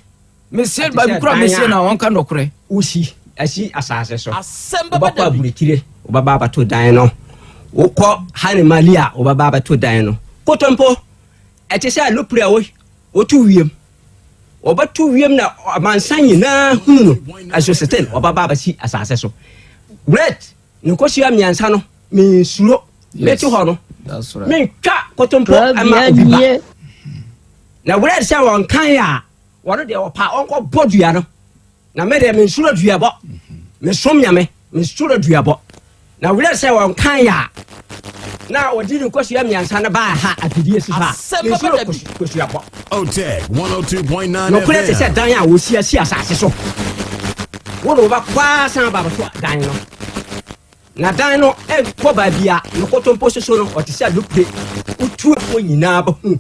Mesie baabi kora mesie na wɔnka nɔkorɛ. Wosi asi asase so. Asɛm bɛba Wobɛkɔ da bi. aburokyire, wobɛba abɛto dan no. Wokɔ Hanemali a, wobɛba abɛto dan no. Kotompo, ɛte sɛ alupre a wotu wiem. Wɔbɛto wiem na amansan nyinaa hunu no. Ɛso still wɔbɛba abɛsi asase so. Red, ne nkosua mmiɛnsa no, mensuro. Mete hɔ no, mentwa kotompo ma obi ba. Na red sɛ wɔnkan a, wɔno deɛ wɔpa ɔnkɔ bɔ dua no. Na me deɛ mensuro duabɔ. Mesom Nyame, mensuro duabɔ. Na werɛ sɛ wɔnkan a na wɔde ne nkosua mmiɛnsa no baa ha afidie si so a, mensuro kosuabɔ. Otec 102.9 Nokorɛ te sɛ FM. dan a wɔsi asi asase so. Wo na wobɛkɔ ara san aba abɛto dan no. Na dan no nkɔ baabi a ne kotompo soso no, ɔte sɛ alupre. Wotu afoɔ nyinaa bɛhu.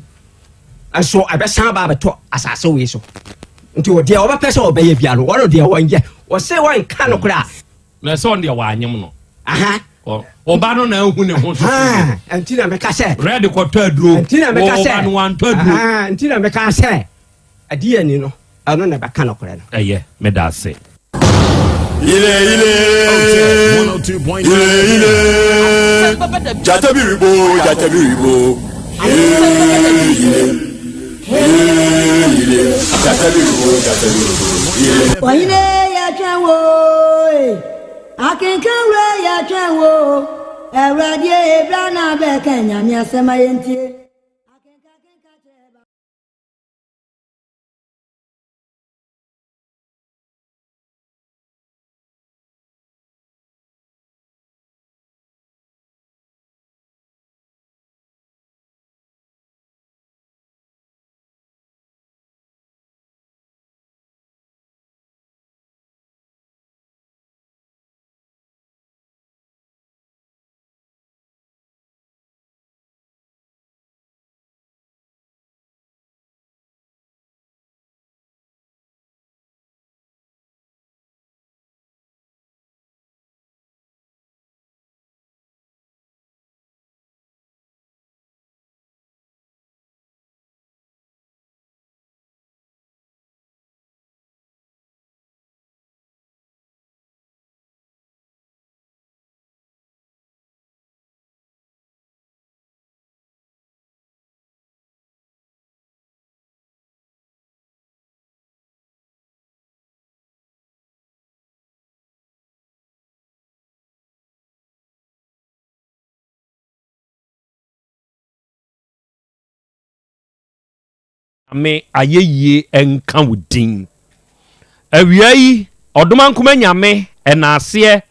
Nso ɛbɛsan aba abɛtɔ asase wei so. Nti deɛ wɔbɛpɛ sɛ wɔbɛyɛ bia no, wɔn deɛ wɔnyɛ. Wɔse wɔnka nokorɛ a. Na ɛsɛ ɔno deɛ wɔanyem no. Ɔba no na ahu ne ho so. Nti na meka sɛ. Red kɔtɔ aduro. Nti na meka sɛ. Ɔba no wantɔ aduro. Nti na meka sɛ. Ɛdeɛ ni no, ɛno na ɛbɛka nokorɛ no. Ɛyɛ, meda ase. Ile ile ile ile jata biribo jata biribo ile ile jata biribo jata biribo ile. Ɔhene yɛtwɛn wo e, akenkan wura yɛtwɛn wo, Awurade e, bra na bɛka Nyame asɛm a yɛntie. Nyame ayɛyie nka wo din. Awia yi, Ɔdomankoma Nyame, ɛnaaseɛ,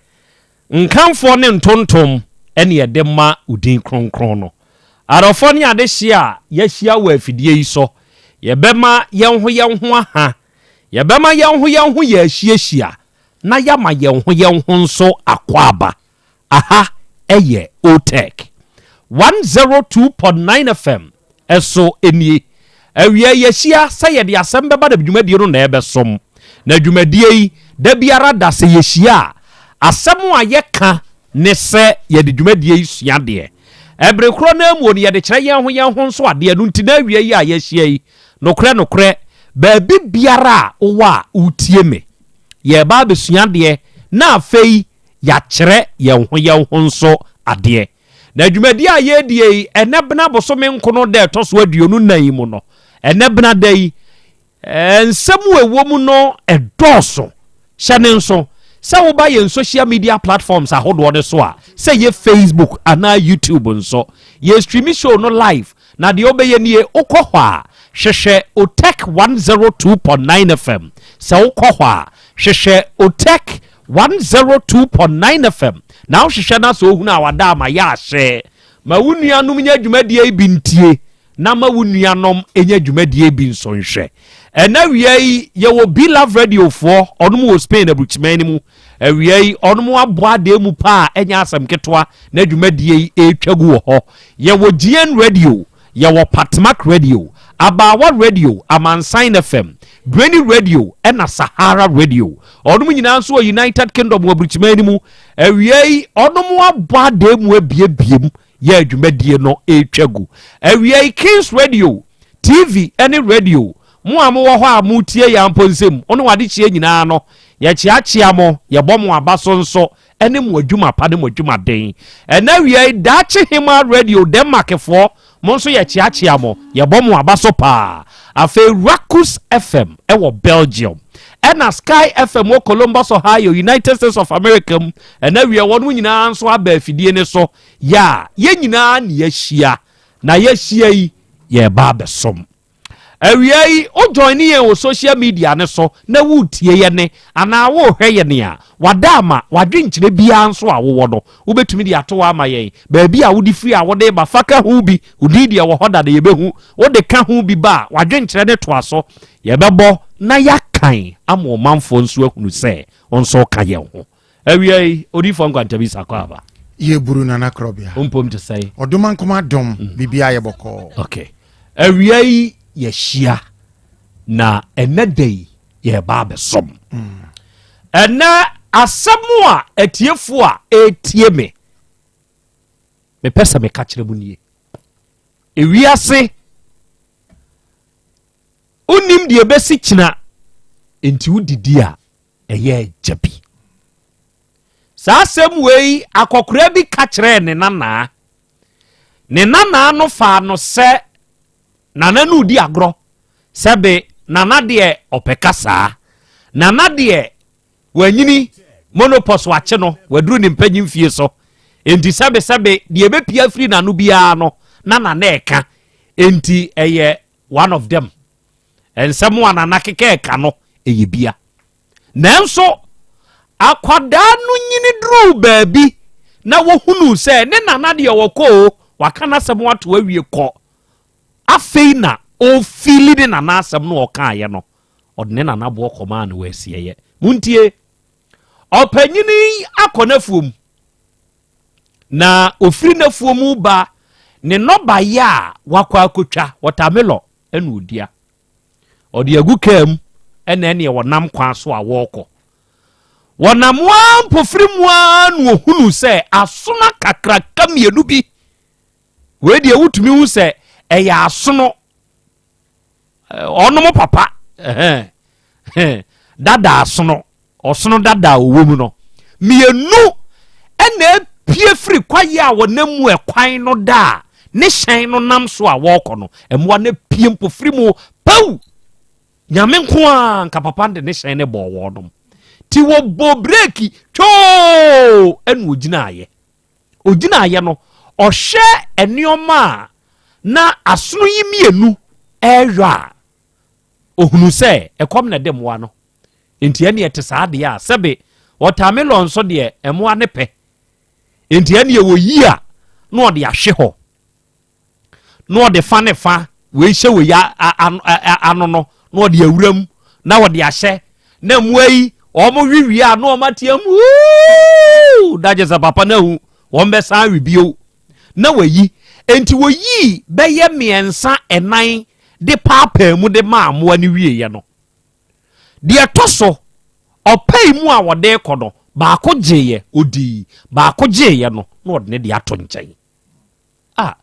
nkamfoɔ ne ntontom ɛne yɛde ma wo din kronkron no. Adɔfoɔ ne adehyeɛ a yɛahyia wɔ afidie yi so, yɛbɛma yɛn ho yɛn ho aha, yɛbɛma yɛn ho yɛn ho yɛahyiahyia, na yɛama yɛn ho yɛn ho nso akwaaba. Aha yɛ Otec 102.9 FM so nie. Awia yi yɛahyia sɛ yɛde asɛm bɛba na dwumadie no na ɛbɛsom. Na dwumadie yi, da biara da sɛ yɛhyia a, asɛm a yɛka ne sɛ yɛde dwumadie yi sua adeɛ. Ɛbere korɔ no ara mu no yɛde kyerɛ yɛn ho yɛn ho nso adeɛ. Ɛno nti na awia yi a yɛahyia yi, nokorɛ nokorɛ, baabi biara a wowɔ a woretie me, yɛreba abɛsua adeɛ na afei yɛakyerɛ yɛn ho yɛn ho nso adeɛ. Na dwumadie a yɛredie yi, ɛnɛ bena bosome nkono da ɛtɔ so 24 yi mu no, ɛnɛ bena da yi, nsɛm a ɛwɔ mu no ɛdɔɔso. Hyɛ ne nso, sɛ woba yɛn social media platforms ahodoɔ no so a, sɛ ɛyɛ Facebook anaa YouTube nso, yɛ stream show no live, na deɛ wobɛyɛ nie, wokɔ hɔ a, hwehwɛ Otec 102.9 FM. Sɛ wokɔ hɔ a, hwehwɛ Otec 102.9 FM na wohwehwɛ na sɛ ohunu a wada ama yɛ ahyɛ. Ma wo nuanom nya dwumadie yi bi ntie na ma wo nuanom nya dwumadie bi nso nhwɛ. Ɛna awia yi yɛwɔ Be Love Radio foɔ, ɔnom wɔ Spain aburukyiman no mu. Awia yi ɔnom abɔ adeɛ mu paa ɛnyɛ asɛm ketewa na dwumadie yi ɛretwa gu wɔ hɔ. Yɛwɔ GN Radio Yɛwɔ Patmak Radio, Abaawa Radio, Amansan FM, Brainy Radio ɛna Sahara Radio. Ɔnom nyinaa nso wɔ United Kingdom wɔ aburukyiman no mu. Awia yi, ɔnom abɔ adan mu abiebie mu. Yɛ dwumadie no retwa gu. Awia yi Kings Radio, TV ne radio, mo a mowɔ hɔ a moretie yɛn Amponsem ne w'adehyeɛ nyinaa no, yɛkyeakyea mo, yɛbɔ mo aba so nso ne mo adwuma pa ne mo adwumaden. Ɛnɛ awia yi Daakye Hemaa Radio Denmarkfoɔ, mo nso yɛkyeakyea mo, yɛbɔ mo aba so paa. Afei Rakus FM wɔ Belgium, ɛna Sky FM wɔ Columbus, Ohio, United States of America mu. Ɛnɛ awia wɔn nyinaa nso aba afidie no so. Yɛ a yɛn nyinaa ne yɛahyia, na yɛahyia yi yɛreba abɛsom. Awia yi, wo join yɛn wɔ social media no so na woretie yɛn anaa worehwɛ yɛn a, wada ama w'adwenkyerɛ biara nso a wowɔ no, wobɛtumi de ato hɔ ama yɛn. Baabi a wode firi a wode ba, fa ka ho bi. Wo din deɛ wɔ hɔ dada, yɛbɛhu. Wode ka ho bi ba a, w'adwenkyerɛ no toa so. Yɛbɛbɔ na yɛakan ama ɔmanfoɔ nso ahunu sɛ wo nso woka yɛn ho. Awia yi, Odiyifoɔ Nkwantabisa kɔ aba. Yɛburu Nana Korɔbea. Wo mpom te sɛn? Ɔdom ankoma adom, mm. biribiara yɛ bɔkɔɔ. Okay. Awia yi yɛhyia na ɛnɛ da yi yɛreba abɛsom. Mm. Ɛnɛ asɛm a atiefoɔ a ɛretie me mepɛ sɛ meka kyerɛ mu nie. Ewiase wonim deɛ ɛbɛsi kyina nti wodidi a ɛyɛ agya bi. Saa asɛm wei akɔkoraa bi ka kyerɛɛ ne nanaa. Ne nanaa no faa no sɛ nana no redi agorɔ. Sɛbe nana deɛ ɔpɛ kasaa. Nana deɛ wanyini monopɔs wakye no, waduru ne mpanyin fie so. Enti sɛbe sɛbe deɛ ɛbɛpia firi n'ano biara no na nana ɛka. Enti ɛyɛ one of them. Nsɛm a Nana keka ɛka no, ɛyɛ bia. Nanso, akwadaa no nyini duruu baabi na wɔhunuu sɛ ne nana deɛ ɔkɔ o, waka n'asɛm ato awie kɔ. Afei na ɔfili ne nana asɛm no ɔkaeɛ no, ɔde ne nana boɔ kɔmaa no wɔ asieeɛ. Montie, ɔpanyini yi akɔ n'afuom na ɔfiri n'afuom ba ne nnɔbaeɛ a wakɔ akɔtwa, wɔtamelɔ, ɛna ɔdua. Ɔde agu kaa mu ɛna ɛneɛ wɔnam kwan so a wɔrekɔ. Wɔnam ara mpofiri mu ara na ɔhunu sɛ asono akakraka mmienu bi. Wei deɛ wotumi hu sɛ ɛyɛ asono ɔnom papa dada asono Ɔsono dada a ɔwɔ mu no mmienu na apue firi kwaeɛ a wɔnam mu ɛkwan no da a ne hyɛn no nam so a wɔrekɔ no. Mmoa no apue mpofiri mu pɛw. Nyame nko a nka papa de ne hyɛn no bɔɔ wɔnom. Ti wɔbɔ breki twoo ɛna ogyinaeɛ. Ogyinaeɛ no ɔhwɛ nneɛma a na asono yi mmienu ɛreyɔ a ohunu sɛ ɛkɔm na ɛde mmoa no. Enti ɛne ɛte saa deɛ a, sɛbe wɔtamelɔn nso deɛ mmoa ne pɛ. Enti ɛne wɔyi a na ɔde ahwe hɔ na ɔde fa ne fa wei hyɛ wei ano no na ɔde awura mu na ɔde ahyɛ na mmoa yi wɔn we wie a na wɔn ateam wuu na gye sɛ papa no ahu wɔn bɛsan awe bio na wɔyi enti wɔyii bɛyɛ mmiɛnsa ɛnan de paapaa mu de maa mmoa no wieɛ no Deɛ ɛtɔ so, ɔpae mu a wɔde rekɔ no, baako gyeeɛ, ɔdii, baako gyeeɛ no, na ɔde ne deɛ ato nkyɛn. A,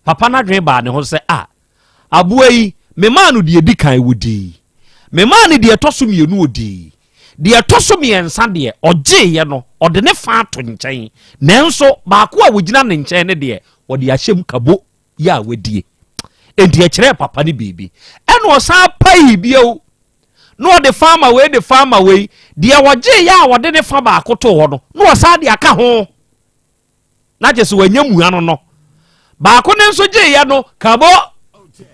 papa no adwene baa ne ho sɛ, a, aboa yi, memaa no deɛ ɛdi kan, ɔdii. Memaa no deɛ ɛtɔ so mmienu, ɔdii. Deɛ ɛtɔ so mmiɛnsa deɛ, ɔgyeeɛ no, ɔde ne fa ato nkyɛn. Nanso, baako a ɔgyina ne nkyɛn no deɛ, ɔde ahyɛ mu kabo. yɛ a wadie. Enti ɛkyerɛɛ papa no biribi. Ɛna ɔsan paee bio na ɔde fa ama wei de fa ama wei. Deɛ ɔgyeeɛ a ɔde ne fa baako too hɔ no, na ɔsan de aka ho. Na kyerɛ sɛ wanya mua no no. Baako no nso gyeeɛ no, kabo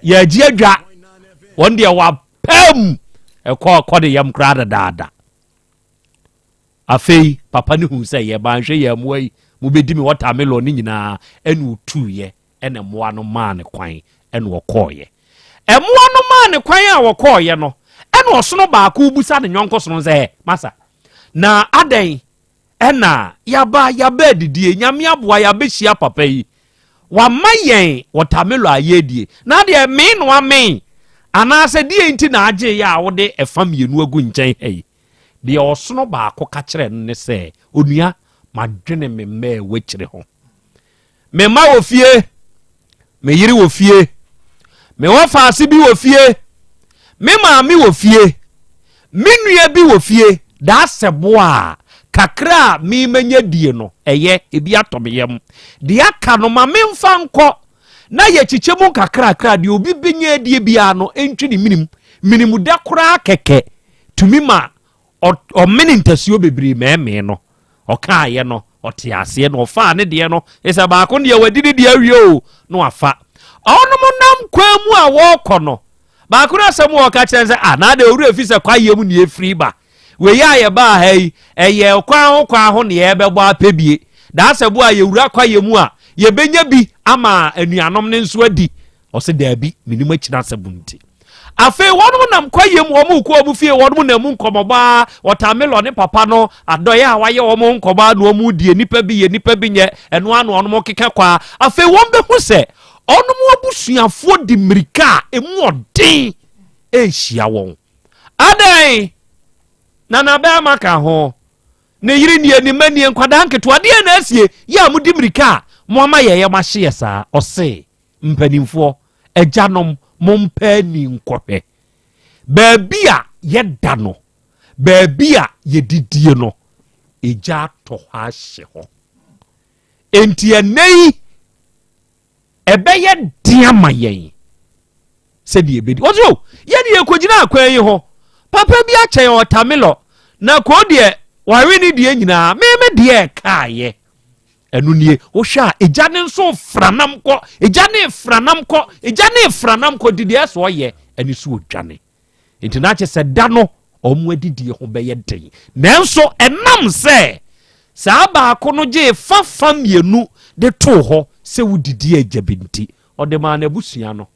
yɛagye adwa. Wɔn deɛ wapam ɛkɔ kɔ de yam koraa dadaada. Afei papa no huu sɛ yɛ manhwɛ yɛ mmoa yi mobɛdi me watermelon no nyinaa ɛna ɔtuiɛ ɛna mmoa no maa no kwan ɛna ɔkɔɔeɛ. Mmoa no maa no kwan a ɔkɔɔeɛ no ɛna ɔsono baako bisa ne yɔnko sono sɛ ɛ masa na adɛn ɛna yaba yaba adidie nyame aboa yɛabɛhyia papa yi wama yɛn watermelon a yɛredie na adeɛ mee no amee anaasɛ deɛ nti na agye yɛ a wode ɛfa mmienu agu nkyɛn ha yi Deɛ ɔsono baako ka kyerɛɛ no ne sɛ, Onua, madwene me mma a ɛwɔ akyire ho. Me mma wɔ fie, me yere wɔ fie, me wɔfaase bi wɔ fie, me maame wɔ fie, me nua bi wɔ fie, daasɛ boa a kakra a memanya die no, ɛyɛ ebi atɔ me yam. Deɛ aka no ma memfa nkɔ na yɛkyekyɛ mu nkakrakra deɛ obi bɛnya adie biara no ntwi ne menim. Menim da koraa kɛkɛ tumi ma ɔmene ntasuo bebree mɛɛmee no. Ɔkaeɛ no, ɔtee aseɛ na ɔfaa ne deɛ no. Sɛ baako deɛ wadi ne deɛ awie o, na wafa. Ɔnom nam kwan mu a wɔrekɔ no, baako no asɛm a ɔka kyerɛ sɛ, ah, na deɛ owura fi sɛ kwaeɛ mu na ɛfiri ba. Wei a yɛbaa ha yi, ɛyɛ kwan ho kwan ho na yɛbɛbɔ apɛ bie. Daasɛ bo a yɛwura kwaeɛ mu a, yɛbɛnya bi ama anuanom no nso adi. Ɔse daabi, menim akyiri asɛm nti. Afei wɔnom nam kwaeɛ mu, wɔn rekɔ wɔn fie, wɔnom nam mu nkɔmmɔbɔ ara, wɔtamelɔ ne papa no adɔeɛ a wayɛ wɔn ho nkɔmmɔ ara na wɔn redie, nnipa bi yɛ, nnipa bi nyɛ, ɛno ara na wɔnom keka kɔ ara. Afei wɔn bɛhu sɛ wɔnom abusuafoɔ de mmirika a ɛmu ɔden rehyia wɔn. Adɛn? Nana bɛrima ka ho, ne yere nie, ne mma nie, nkwadaa nketewa, deɛ na asie yɛ a mode mmirika a moama yɛyɛ mo ahyeɛ saa? Ɔse. Mpanimfoɔ, agyanom, mompɛ ani nkɔhwɛ. Baabi a yɛda no, baabi a yɛdidie no, egya atɔ hɔ ahye hɔ. Enti ɛnnɛ yi, ɛbɛyɛ den ama yɛn sɛdeɛ ɛbɛdi. Wɔsi o, yɛde yɛkɔgyina akwan yi ho. Papa bi akyɛ yɛn ɔtamelɔ, na koo deɛ wawe ne deɛ nyinaa, meme deɛ ɛkaayɛ. Ɛno nie, wohwɛ a egya ne nso franam kɔ, egya ne franam kɔ, egya ne franam kɔ, nti deɛ ɛsɛ ɔyɛ ɛne so odwane. Nti na akyɛ sɛ da no wɔn adidie ho bɛyɛ den. Nanso ɛnam sɛ saa baako no gyee fa fa mmienu de too hɔ sɛ wodidi agya bi nti, ɔde maa n'abusua no.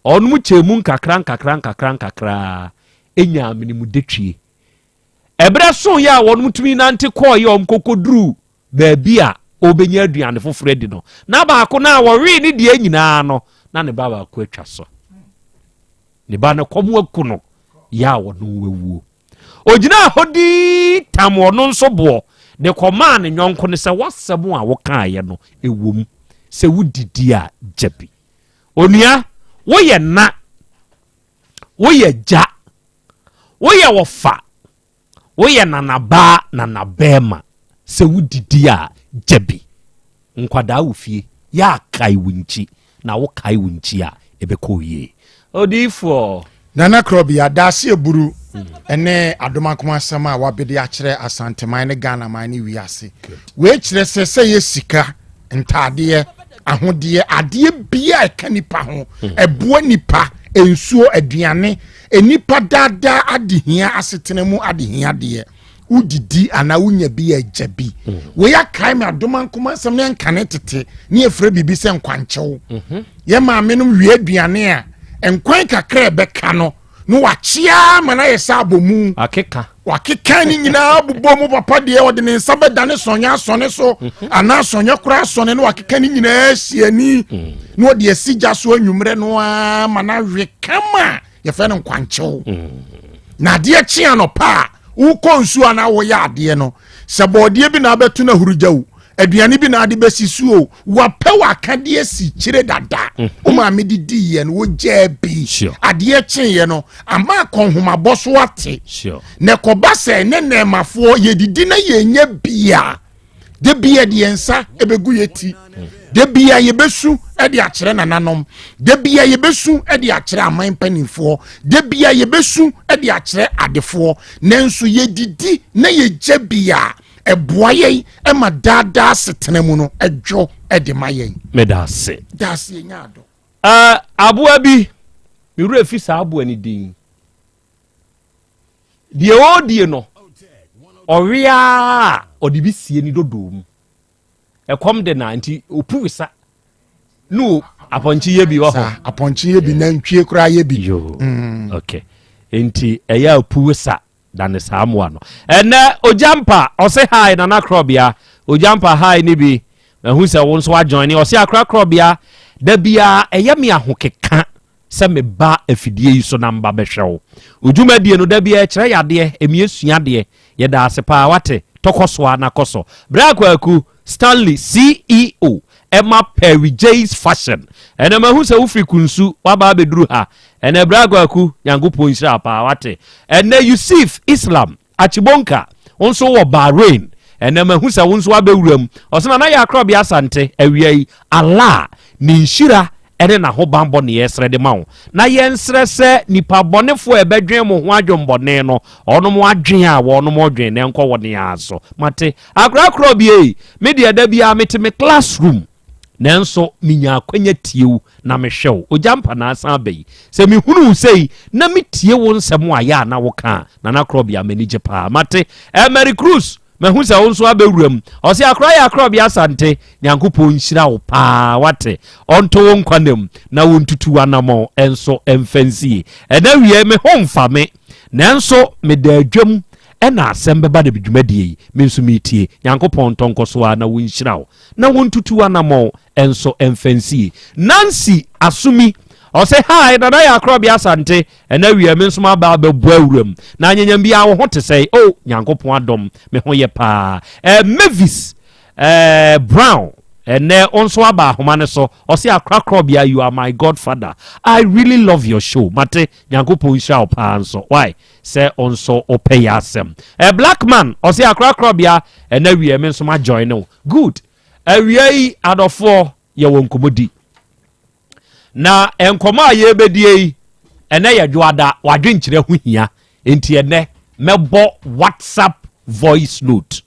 Wɔn kyɛɛ mu nkakra nkakra nkakra nkakraa nyaa menemudetwie. Ɛberɛ soeɛ a wɔn tumi nante kɔeɛ a wɔn kɔkɔduruu baabi a ɔrebɛnya aduane foforɔ adi no, na baako no a wɔwee ne deɛ nyinaa no, na ne ba baako atwa so. Ne ba no kɔm aku no, yɛ a ɔno wawuo. Ɔgyinaa hɔ dii tam ɔno nso boɔ de kɔmaa ne yɔnko no sɛ wasɛm a wokaeɛ no ɛwom sɛ wodidi a gya bi. Onua, woyɛ na, woyɛ gya, woyɛ wɔfa, Woyɛ nanabaa nanabɛɛma sɛ wodidi a gya bi. Nkwadaa wɔ fie yɛ a kae wo nkyi na wo kae wo nkyi a ɛbɛkɔ wo yie. Odiyifoɔ. Nana Krɔbea, Daase Aburu ne Adomankoma asɛm a wabede akyerɛ Asanteman ne Ghanaman ne wiase. Wei kyerɛ sɛ sɛ yɛ sika, ntaadeɛ, ahodeɛ, adeɛ biara ɛka nipa ho, ɛboa nipa, nsuo, aduane, Nnipa daadaa adehia asetena mu adehia deɛ wodidi anaa wonya bi agya bi mm. wei akae me adoma nkoma nsɛm ne nkane tete ne yɛfrɛ biribi sɛ nkwankyɛw mhm. yɛ maame nom wie aduane a nkwan kakra ɛbɛka no na wakyea ma no ayɛ sɛ abɔmu akeka wakeka ne nyinaa bobɔ mu papa deɛ ɔde ne nsa bɛdane sɔnyɛ asɔne so mhm. anaa sɔnyɛ koraa asɔne na wakeka ne nyinaa si ani mm. na ɔde asi gya so anwummerɛ no ara ma no awe kama yɛfrɛ no nkwankyew mm. na adeɛ kye anɔpa a wokɔ nsuo anaa woyɛ adeɛ no sɛ bɔɔdeɛ bi na abɛto no ahurugya o aduane bi na ade bɛsi so o wapɛ wakadeɛ si kyire dada mhm. wo maame de diiɛ no wogyaa bi adeɛ kyeeɛ no ama akɔnhomabɔ so ate na ɛkɔba sɛ ne nnɛɛmafoɔ yɛdidi na yɛnya bi a da bia de yɛn nsa bɛgu yɛ ti da bia yɛbɛsu de akyerɛ nananom da bia yɛbɛsu de akyerɛ aman mpanimfoɔ da bia yɛbɛsu de akyerɛ adefoɔ nanso yɛdidi na yɛgya bi a ɛboa yɛn ma daadaa setena mu no ɛdwo de ma yɛn. Meda ase. Da ase yɛnya adɔ. Uh, aboa bi, me werɛ fi saa aboa no din. Deɛ ɔredie no, ɔwe ara ɔde bi sie ne dodoo mu. Ɛkɔm de na nti ɔpu wesa no apɔnkye yɛ bi wɔ hɔ. Apɔnkye yɛ bi, nantwie koraa yɛ bi. Yoo, mm. okay. Nti ɛyɛ a ɔpu wesa da ne saa mmoa no. Ɛnɛ Ogyampa ɔse hi Nana Krɔbea. Ogyampa hi ne bi. Mahu sɛ wo nso ajoin. Ɔse Akra Krɔbea da biara ɛyɛ me ahokeka sɛ meba afidie yi so na mba bɛhwɛ wo. Wo dwumadie no da biara ɛkyerɛ yadeɛ, ɛmi esua adeɛ. Yɛda ase paa wate. Tɔkɔ so ara na kɔ so. Bra Kwaku Stanley CEO. ɛma Perry J's Fashion. Ɛnɛ mahu sɛ wofiri Kunsu waba abɛduru ha. Ɛnɛ Bra Kwaku, Nyankopɔn nhyira paa wate. Ɛnɛ Yusuf Islam Achibonka, wo nso wɔ Bahrain. Ɛnɛ mahu sɛ wo nso wabɛwura mu. Ɔsɛ Nana yɛ Akorɔbea Asante, awia yi Allah ne nhyira ɛne n'ahobanbɔ ne yɛsrɛ de ma wo. Na yɛnsrɛ sɛ nipa bɔnefoɔ a ɛbɛdwen mo ho adwenbɔne no, ɔnom adwen a wɔnom dwen na ɛnkɔ wɔn ara so. Mate. Akorakorɔ bi ei, me deɛ da biara mete me classroom, nanso menya akwanya tie wo na mehwɛ wo. Ogya mpa na asan aba yi. Sɛ mehunu wo sei na metie wo nsɛm a yɛ a na woka a, Nana Korɔbea m'ani gye paa. Mate. Eh, Mary Cruz, mahu sɛ wo nso abɛwura mu. Ɔse akora yɛ Akorɔbea Asante, Nyankopɔn nhyira wo paa, wate. Ɔnto wo nkwa nna mu na wontutu w'anamɔn nso mfa nsie. Ɛnɛ wie me ho mfa me, nanso meda adwam ɛna asɛm bɛba de dwumadie yi me nso metie. Nyankopɔn ntɔ nkɔ so ara na wonhyira wo na wontutu w'anamɔn nso mfa nsie. Nancy Asumi ɔse hi Nana yɛ Akorɔbea Asante, ɛnɛ wie me nso maba abɛbɔ awuram na anyanyam biara wo ho te sɛn? Oh Nyankopɔn adom me ho yɛ paa. Eh, Mavis eh, Brown ɛnɛ wo nso aba ahoma no so ɔse Akorakorɔbea you are my godfather I really love your show. Mate, Nyankopɔn nhyira wo paa nso why sɛ wo nso wopɛ yɛ asɛm. Eh, Black man ɔse Akorakorɔbea ɛnɛ wie me nso ma join wo. Good. Awia yi adɔfoɔ yɛwɔ nkɔmmɔdi. Na nkɔmmɔ a yɛrebɛdie yi, ɛnɛ yɛ dwoada, wadwenkyerɛ ho hia. Nti ɛnɛ mɛbɔ WhatsApp voice note.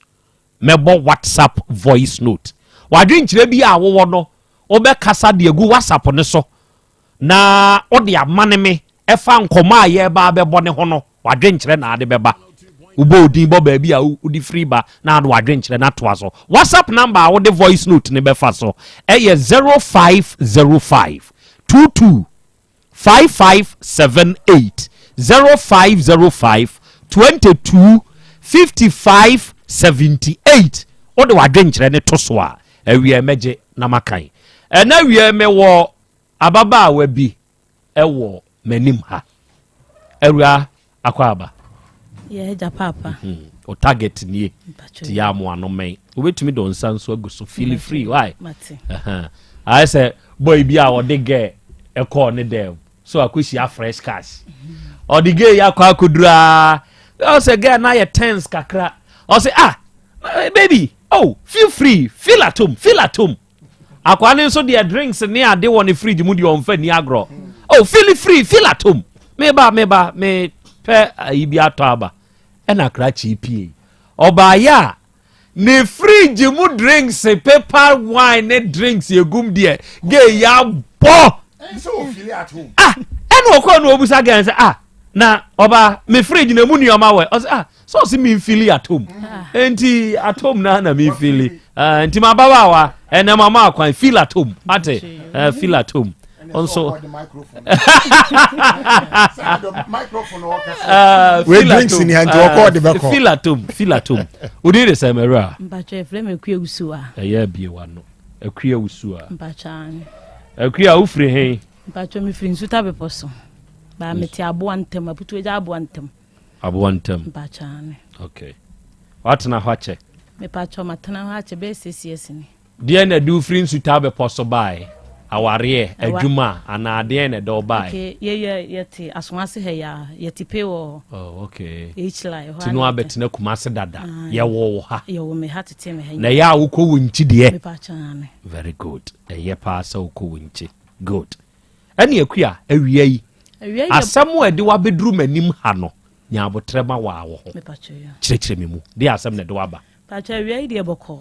Mɛbɔ WhatsApp voice note. Wadwenkyerɛ bi a wowɔ no, wobɛkasa de agu WhatsApp no so na wode amane me ɛfa nkɔmmɔ a yɛreba abɛbɔ ne ho no, wadwenkyerɛ na ade bɛba. Wobɔ odin bɔ baabi a wode firi ba na ade wadwenkyerɛ no atoa so. WhatsApp number a wode voice note ne bɛfa so ɛyɛ 0505 22 5578 0505 22 55 78. Wode wadwenkyerɛ ne to so a, awie mɛgye na makan. Ɛna awie mewɔ ababaawa bi ɛwɔ m'anim ha. Awura akɔ aba. Yɛ agya paapa. O target nie. Ti yɛ amoa no mɛn. Wobɛtumi de nsa nso agu so. Feel free. Why? Ayɛ sɛ boy bi a ɔde girl ɛkɔɔ ne dɛm. So akɔhyia fresh cash. Ɔde girl yi akɔ akɔduru aa. Ɔsɛ girl no ayɛ tense kakra. Ɔsɛ ah baby oh feel free feel at home feel at home. Akwaa no nso deɛ drinks ne ade wɔ ne fridge mu deɛ ɔmfa ni agorɔ. Oh, feel free, feel at home. Meba, meba, mepɛ ayi bi atɔ aba. Ɛna krakye pie. Ɔbaayɛ a, ne fridge mu drinks, paper wine ne drinks egum deɛ, gay ya bɔ. Ah, ɛna ɔkɔɔ na ɔbusa gɛn sɛ, ah, na ɔba, me fridge na emu nneɛma wɔ. Ɔsɛ, ah, sɛ ɔse memfili atom nti atom na na memfili uh, nti mababaawa ɛnɛ mama akwan feel at home ate uh, feel at home nso wei drinks ni nti wɔkɔ ɔde bɛkɔ feel at home feel at home wodin de sɛ mɛwura mpatwa ɛfrɛ me akua wusu a ɛyɛ abie wa no akua wusu a mpatwa akua wofiri he mpatwa mefiri nsuta bepɔ so baa mete aboa ntam aputu agya aboa ntam Aboa ntam. Mpakyɛ aane. Okay. Watena hɔ akyɛ? Mepakyɛ matena hɔ akyɛ bɛyɛ six years ni. Deɛ na ɛde wo firi nsutaa bepɔ so baeɛ? Awareɛ, adwuma anaa deɛn na ɛde wo baeɛ? Okay, yɛyɛ yɛte Asoase ha yi a, yɛte pay wɔ Oh, okay. H-line ɛhɔ Ti no abɛtena Kumase dada. Aane. Yɛwɔ wo ha. Yɛwɔ me ha tete me ha. Na ɛyɛ a wokɔ wo nkyi deɛ? Mepakyɛ aane. Very good. Ɛyɛ paa sɛ wokɔ wo nkyi. Good. Ɛne Akua, awia yi, asɛm a ɛde wo abɛduru m'anim ha no, nya aboterɛ ma waa wo ho. Kyerɛkyerɛ me mu. Deɛ asɛm na ɛde wo aba? Pakyɛ awia yi deɛ bɔkɔɔ.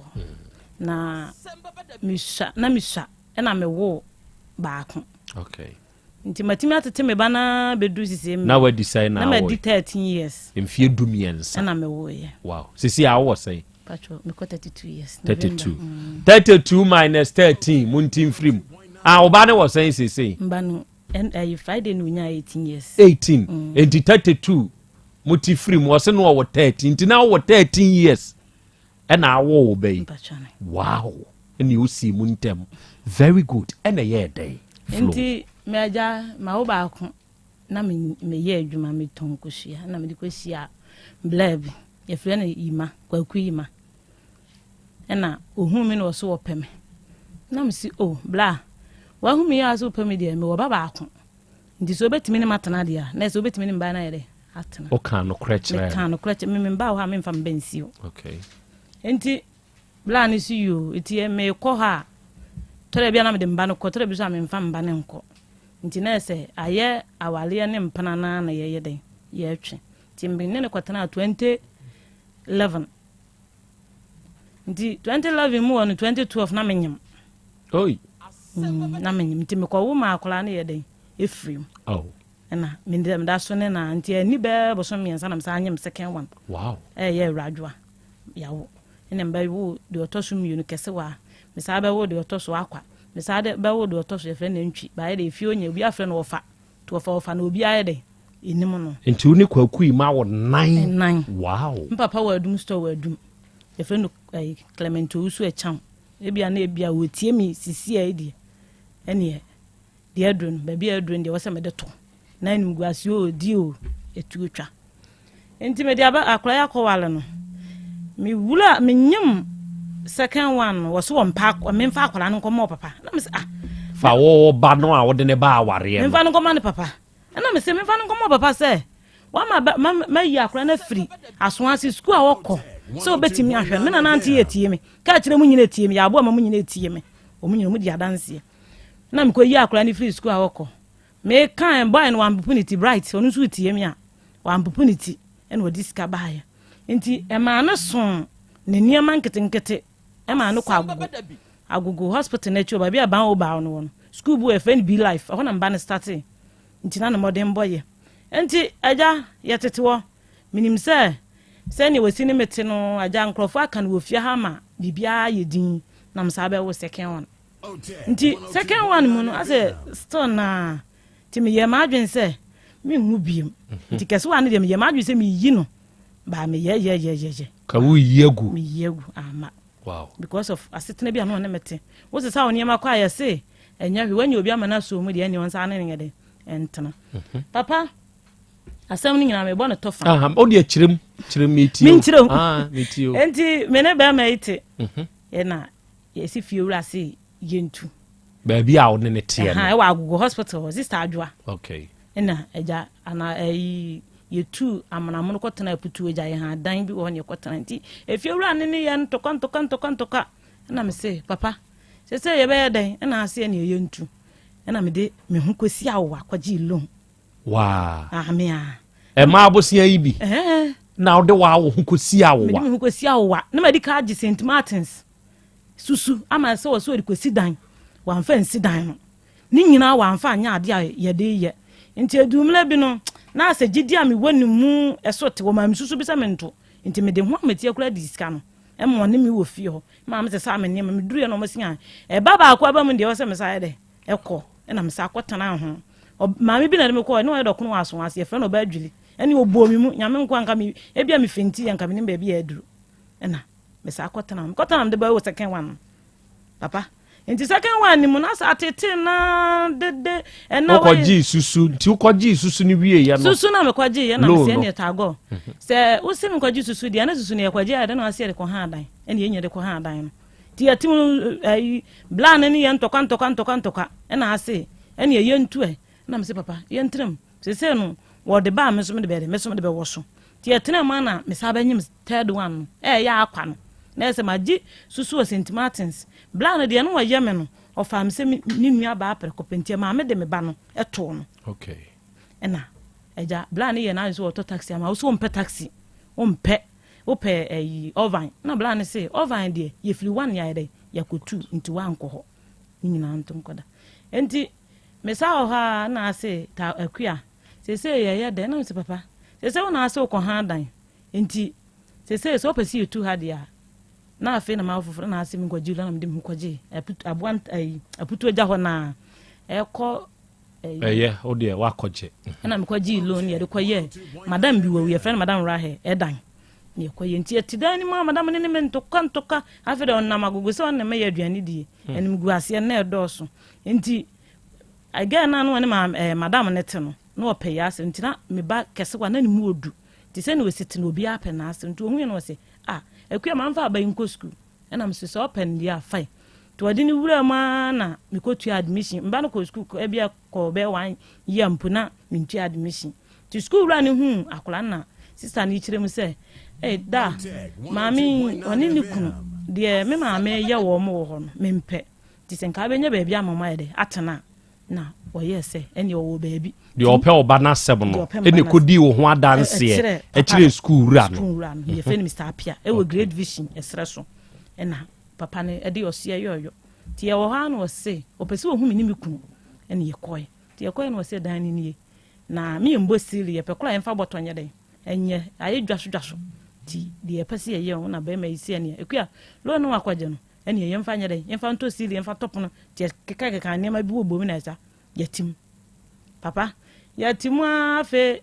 Na mesua, na mesua, ɛna mewoo baako. Okay. Nti matumi atete me ba na bɛduru sisi Na wadi sɛn na Na madi 13 years. Mfie du mmiɛnsa. Ɛna mewoeɛ. Wow. Sisi a wowɔ sɛn? Pacho, mekɔ 32 years. 32. Mm. 32 minus 13, mo nti mfiri mu. Ah, ɔba ne wɔ sɛn seesei? Mba no, ɛyɛ Friday na onya 18 years. 18. Mm. Nti 32, mo ti firi mu, ɔse no ɔwɔ 13. Nti na ɔwɔ 13 years. Ɛna awo wo bɛ yi. Wow. Ɛna osi mu ntɛm. Very good. Ɛna ɛyɛ ɛdɛn? Nti, me agya, ma wo baako. na meyɛ adwuma metɔn kosua na mede kɔhyia blaa bi yɛfrɛ no Yima Kwaku Yima ɛna ohun me na ɔso ɔpɛ me. Na mese, Oh, bla, woahu me yi a sɛ wopɛ me deɛ, mewɔ ba baako. Nti sɛ wobɛtumi ne matena deɛ a, na ɛsɛ wobɛtumi ne me ba no ayɛ dɛ atena. Wokaa nokorɛ kyerɛɛ no? Mekaa nokorɛ kyerɛ, me meba wo hɔ a memfa me ba nsi o. Okay. Nti bla no se yoo, nti mekɔ hɔ a, tɔrɛ bi a na mede me ba no kɔ, tɔrɛ bi nso a memfa me ba no nkɔ. Nti na ɛsɛ ayɛ awareɛ ne mpena no ara na yɛyɛ dɛn, yɛtwe. Nti me ne no kɔtenaa 2011. Nti 2011 mu wɔ no 2012 na menyem. Oi. Na menyem nti mekɔwo ma akwadaa no yɛ dɛn efiri mu. Oh. Ɛna meda meda so ne na nti ani bɛɛ bosom mmiɛnsa na mesan nyem second one. Wow. Ɛyɛ awuradwoa yawo. Ɛna mbɛwo deɛ ɔtɔ so mmienu kɛse wa. Mesan bɛwo deɛ ɔtɔ so akwa. Mesan de bɛwo deɛ ɔtɔ so yɛfrɛ no ntwi. Baayɛ deɛ efie onya obi afrɛ no ɔfa. Nti ɔfa ɔfa na obi ayɛ dɛn enim no. Nti wo ne Kwaku yi ma wo nan? Nan. Wow. Me papa wɔ Adum store wɔ Adum. Yɛfrɛ no ɛyi Clement Owusu Ɛkyɛn. Ebia na ebia wɔtie me sisi a deɛ ɛneɛ deɛ aduro no baabi a aduro no deɛ wɔsɛ mede to na animguaseɛ o di o ɛtuo twa. Nti mede aba akora yi akɔwale no mewura menyim second one no wɔso wɔ mpa memfa akwadaa no nkɔma papa na mesɛ ah fa wo ba no a wode ne ba awareɛ no memfa no nkɔma ne papa ɛna mesɛ memfa no nkɔma papa sɛ wama mayi akwadaa no afiri aso ase sukuu a wɔkɔ sɛ wɔbɛtumi ahwɛ me nana ante yɛ tie me kaa kyerɛ mu nyina tie me yɛaboa ma mu nyina tie me wɔn nyina mu di adanseɛ na mekɔyi akwadaa no firi sukuu a wɔkɔ Meka boy no wampopo ne ti, Bright, ɔno nso retie me a, wampopo ne ti ɛna ɔde sika baeɛ. Nti ɛmaa no soo ne nneɛma nketenkete ɛmaa no kɔ Agogo, Agogo hospital no akyi hɔ, baabi a Ban Obao no wɔ no, sukuu bi wɔ yɛfrɛ no Be Life, ɛhɔ na me ba no startee. Nti na ne mmɔdenbɔ yɛ. Nti agya, yɛtete hɔ, menim sɛ sɛnea wɔsi ne me te no, agya nkurɔfoɔ aka no wɔ fie ha ma biribiara yɛ din, na mesan bɛwo second one. Nti second one mu no asɛ still naa nti meyɛ m'adwene sɛ menwu biem mhm. nti kɛse wa no deɛ meyɛ m'adwene sɛ meyi no baa meyɛyɛyɛyɛyɛ ka woyi agu meyi agu ama wow. because of asetena bi a na ɔne mete wo sesa wo nneɛma kɔ a yɛse ɛnyɛ hwee wanya obi ama no asoo mu deɛ ɛne ɔnsa ne ne de ɛntena mhm. papa asɛm no nyinaa mebɔ no tɔ fa wode kyerɛm kyerɛm metie menkyerɛm ah, enti me ne bɛrima yi te mhm. ɛna Yɛsi fie wura se yɛntu. Baabi a ɔne ne teɛ no. Ɛwɔ Agogo hospital hɔ, Sister Adwoa. Okay. Ɛna agya ana ɛyi yɛtu amonamono kɔtena aputu agya yɛ ha dan bi wɔ hɔ ne yɛkɔtena nti efie wura ne ne yɛ ntɔkwa ntɔkwa ntɔkwa ntɔkwa ɛna me se papa sese yɛbɛyɛ dɛn ɛna ase ɛne yɛntu ɛna mede me ho kɔsi awowa kɔgye loan. Waa. Ame a. Ɛma abosea yi bi. Na wode waa wo ho kɔsi awowa. Mede me ho kɔsi awowa na madi ka agye St. Martins. Susu ama sɛ ɔsɛ ɔde kɔsi dan, wamfa ansi dan no. Ne nyinaa wamfa anyɛ adeɛ a yɛde yɛ. Nti ɛduu mmerɛ bi no, na asɛ gyidie a mewɔ ne mu ɛso te, wɔmaa me susu bi sɛ mento. Nti mede ho amatia koraa dii sika no ma ɔne me wɔ fie hɔ. Maa mesesaa me nneɛma, meduruiɛ na wɔsi an. Ɛba baako aba mu deɛ ɛwɔ sɛ mesan yɛ dɛ, ɛkɔ. Ɛna mesan kɔtenaa ho. Maame bi na ɛde me kɔɔ, ne ɔyɛ dɔkono wɔ aso ase, yɛfrɛ no Ɔbaa Dwili. Ɛne ɔbɔɔ me mu, Nyame nkoa nka me, ebia mefɛntii a nka menim baabi a aduru. Ɛna mesaa kɔtena hɔ mekɔtena mede bɛwo second one no papa nti second one ni mu na sɛ atete na dede ɛna wokɔgyee susu nti wokɔgyee susu no wieɛ no susu na mekɔgyee yɛ na mesɛ ɛne ɛtagɔ mhm. sɛ wosi mekɔgye susu deɛ na susu no yɛkɔgye a ɛdɛ na ase yɛde kɔha adan ɛne yɛnya de kɔha adan no nti yɛte mu ayi bla no ne yɛ ntɔkwa ntɔkwa ntɔkwa ntɔkwa ɛna ase ɛne ɛyɛ ntu ɛ na mesɛ papa yɛntenam sese no wɔde ba a me nso mede bɛde me nso mede bɛwɔ so Nti yɛtenaa mu ara na mesan bɛnyem third one no, ɛɛyɛ akwa no, na ɛyɛ sɛ magye susu wɔ St. Martins. Bla no deɛ na ɔyɛ me no, ɔfaa me sɛ ne nua baa prɛko pɛ, nti ɛmaa mede me ba no too no. Okay. Ɛna agya, bla no yɛ n'adwene sɛ ɔtɔ taxi ama wo, sɛ wompɛ taxi, wompɛ, wopɛ ɛyi oven. Na bla no se, oven deɛ, yɛfiri one yɛayɛ dɛ, yɛakɔtu, nti woankɔ hɔ. Ne nyinaa nto nkɔda. Nti, mesa wɔ hɔ a, na ase ta akua, Seesei yɛyɛ dɛn? Ɛna mese, Papa, seesei wo na ase wokɔ ha dan, enti seesei sɛ wopɛ sɛ yɛtu ha deɛ a, na afei na m'awo foforɔ na ase menkɔgye na mede me ho kɔgye aboa ayi aputu agya hɔ na ɛkɔ ɛyɛ wo deɛ woakɔgye. Ɛna mekɔgyee loan yɛde kɔyɛ madam bi wawu yɛfrɛ no madam Rahel ɛdan na yɛkɔyɛ nti yɛte dan no mu a madam ne ne me ntɔkwa ntɔkwa afei deɛ ɔnam agogo sɛ ɔne mɛyɛ aduane die ɛnim gu aseɛ na ɛdɔɔso nti Girl no a na ɔne maame ɛɛ madam no te no, na ɔpɛ yɛn asɛm nti na me ba kɛse wa na ne mu odu. Nti sɛnea osi te no obiara pɛ n'asɛm. Nti ohui no ɔse, ah, Akua ma mfa aba yi nkɔ sukuu. Ɛna mese sɛ ɔpɛ no deɛ a fine. Nti wɔde no wuraa mu ara na mekɔtua admission. Me ba no kɔɔ sukuu ebia kɔɔ bɛyɛ one year mpo na mentua admission. Nti sukuu wura no huu akwadaa no na sista no kyerɛ mu sɛ, Ei da, maame yi ɔne ne kunu deɛ me maame yɛ wɔn wɔ hɔ no mempɛ. Nti sɛ nka wobɛnya baabi ama wɔn ayɛ dɛ atena a. Na wɔyɛɛ sɛ ɛnneɛ ɔwɔ baabi. Deɛ ɔpɛ ɔba no asɛm no ɛna ɛkɔdii wo ho adanseɛ ɛkyerɛ sukuu wura no. Sukuu wura no yɛfrɛ no Mr. Apia ɛwɔ Great Vision ɛserɛ so ɛna papa no ɛde ɔseɛ yɔyɔ nti yɛwɔ hɔ ara na ɔse ɔpɛ sɛ ɔhu me ne me kunu ɛna yɛkɔɛ nti yɛkɔɛ na ɔse dan no nie na me yɛ mbɔ siili yɛpɛ koraa yɛmfa bɔtɔ nyɛ dɛn ɛnyɛ ayɛ dwaso dwaso nti deɛ yɛpɛ sɛ yɛyɛ ho na bɛrima yi sɛ ɛneɛ akua loan no wakɔgye no Ɛnneɛ yɛmfa nyɛ dɛn? Yɛmfa ntɔ siili, yɛmfa tɔ pono. Nti yɛkekakeka nneɛma bi wɔ bom na ɛsa yɛte mu. Papa, yɛte mu ara afei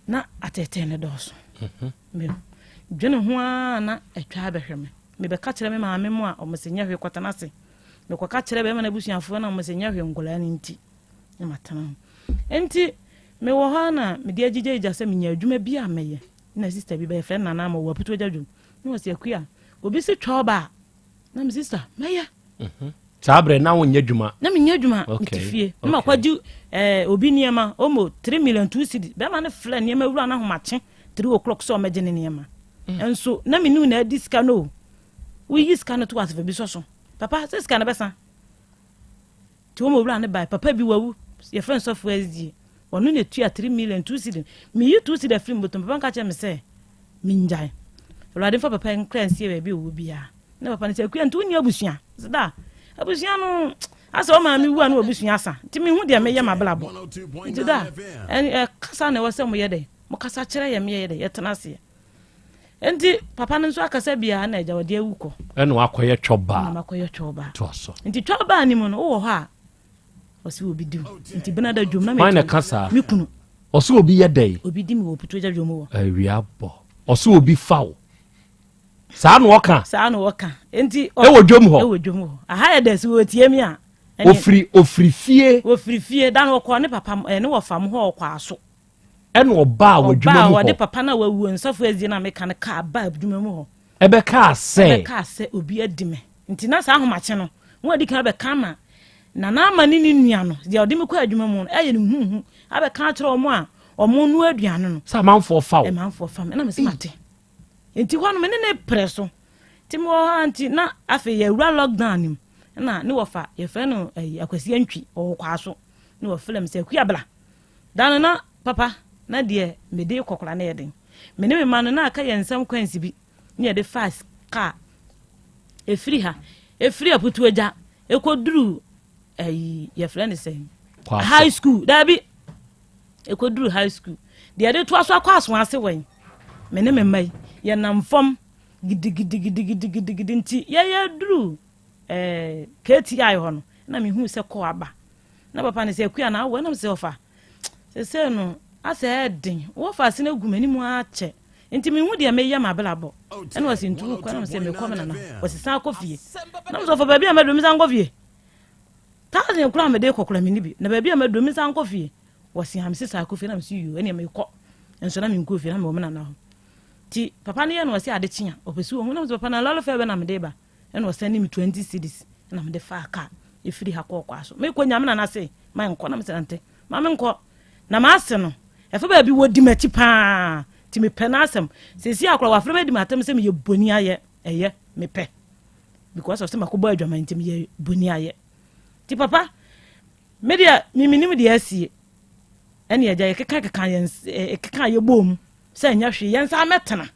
na ateetee no dɔɔso. Mhm. Medwene ho ara na atwa abɛhwɛ me. Mebɛka kyerɛ me maame mu a wɔn se nyɛ hwee kɔtena ase. Mekɔka kyerɛ bɛrima no abusuafoɔ na wɔn se nyɛ hwee nkwadaa no nti na matena ho. Nti mewɔ hɔ ara na mede agyigyagya sɛ menya adwuma bi a mɛyɛ. Na sista bi bɛyɛ frɛ no Nana ama ɔwɔ Aputuo Gya dwom. Na wɔsi Akua, obi si twa ɔba a, na me sista mɛyɛ. Mhm. Saa berɛ na wonyɛ adwuma? Na menyɛ adwuma, mete fie. Na makwagye eh, obi nneɛma, omo 3 million 2 cedi. Bɛrima no frɛ nneɛma wura no ahomakye 3 o'clock sɛ ɔmɛgye ne nneɛma. Mm. Nso na me ne na adi sika no o. Woyi sika no to asafo bi sɔ so. Papa, sɛ sika no bɛsa. Nti wɔn owura no bae, papa bi wawu, yɛfrɛ no sɔfo SDA. Ɔno na etua 3 million 2 cedi. Meyi 2 cedi afiri me bɔtɔ mu, papa no ka kyerɛ me sɛ mengyae. Awurade mfa papa yi nkra nsie baabi a ɔwɔ biara. Na papa no sɛ, Akua, nti wonni abusua? Sɛ da, abusua no, asɛ wo maame wu a na w'abusua asa. Nti mehu deɛ meyɛ m'abrabɔ. Nti da, kasa na ɛwɔ sɛ moyɛ dɛ, mokasa kyerɛ yɛ meyɛ dɛ, yɛtena aseɛ. Nti papa no nso akasa biara na agya ɔde awu kɔ. Ɛna wakɔyɛ twɔbaa. Ɛna makɔyɛ twɔbaa. Toa so. Nti twɔbaa no mu no wowɔ hɔ a ɔsi obi di wo. Nti bena da dwom na Hwan na ɛka saa? Me kunu. Ɔsi obi yɛ dɛn? Obi di mi wɔ putu agya dwom wɔ. Awia bɔ. Ɔsi obi fa wo. Saa na ɔka. Saa na ɔka. Nti ɛwɔ dwom hɔ. Ɛwɔ dwom hɔ. Aha yɛ dɛ si wɔtie mi a. Ofiri ofiri fie. Ofiri fie da no ɔkɔ ne papa ɛne wɔfa mo hɔ ɔkɔ aso. Ɛna ɔbaa w'adwuma mu hɔ. Ɔbaa ɔde papa no a wawu nsɔfo adie no a meka no kaa baa adwuma mu hɔ. Ɛbɛkaa sɛ. Ɛbɛkaa sɛ obi adi me. Nti na saa ahomakye no, wɔn adi kan abɛka ama Nana Ama ne ne nua no, deɛ ɔde me kɔ adwuma mu no, ɛyɛ no huhu abɛka akyerɛ wɔn a wɔn noa aduane no. Sɛ amanfoɔ fa wo. Amanfoɔ fa me. Ɛna mese mate. Nti hɔ no me ne ne prɛ so. Nti mewɔ hɔ a nti na afei yɛwura lockdown no mu. Ɛna ne wɔfa yɛfrɛ no ɛyi Akwasi Antwi ɔwɔ Kwaaso. Na wɔfrɛ me sɛ Akua bla. Da no na papa na deɛ mede rekɔ koraa na ɛyɛ den. Me ne me mma no na aka yɛn nsam kwansi bi na yɛde faa kaa ɛfiri ha ɛfiri Aputuagya ɛkɔduru ɛyi yɛfrɛ no sɛn high school daabi ɛkɔduru high school deɛ yɛde toa so akɔ aso ase wɛn me ne me mma yi yɛnam fam gidigidigidigidigidi nti yɛyɛ duru ɛɛ KTI hɔ no na mehu sɛ kɔɔ aba Na papa no sɛ, Akua na awo? Ɛna mesɛ, ɔfa, sesei no asɛ ɛɛden, wɔfa ase no agu m'anim akyɛ, nti menhu deɛ meyɛ m'abrabɔ. Ɛna ɔse, nti wokɔ? Ɛna mesɛ, mekɔ me nana hɔ. Ɔse, san kɔ fie. Na mesɛ, ɔfa, baabi a maduru mensan nkɔ fie? Thousand koraa mede kɔ koraa menni bi, na baabi a maduru mensan nkɔ fie? Wɔse, ha mese san kɔ fie. Na mese, yoo, ɛneɛ mekɔ. Nso na menkɔ fie, na mewɔ me nana hɔ. Nti papa no yɛ no ɔse ade kye a, ɔpɛ sɛ ɔhu. Na mesɛ, papa na lɔre fare bɛ na mede ba? Ɛna ɔsɛnde me 20 cedis ɛna mede faa car ɛfiri ha kɔɔ kwaa so. Mekɔ nyame na nase ma nkɔ na mesɛ nante ma menkɔ na maase no ɛfa baabi wɔdi m'akyi paa nti mepɛ n'asɛm. Seesei akora wafrɛ me adi m'atɛm sɛ meyɛ boni ayɛ ɛyɛ mepɛ because of sɛ makɔbɔ adwaman nti meyɛ boni ayɛ nti papa me deɛ memenim deɛ asie ɛne agya yɛkeka keka yɛn keka yɛbɔɔ mu sɛ ɛnyɛ hwee yɛn nsa mɛtena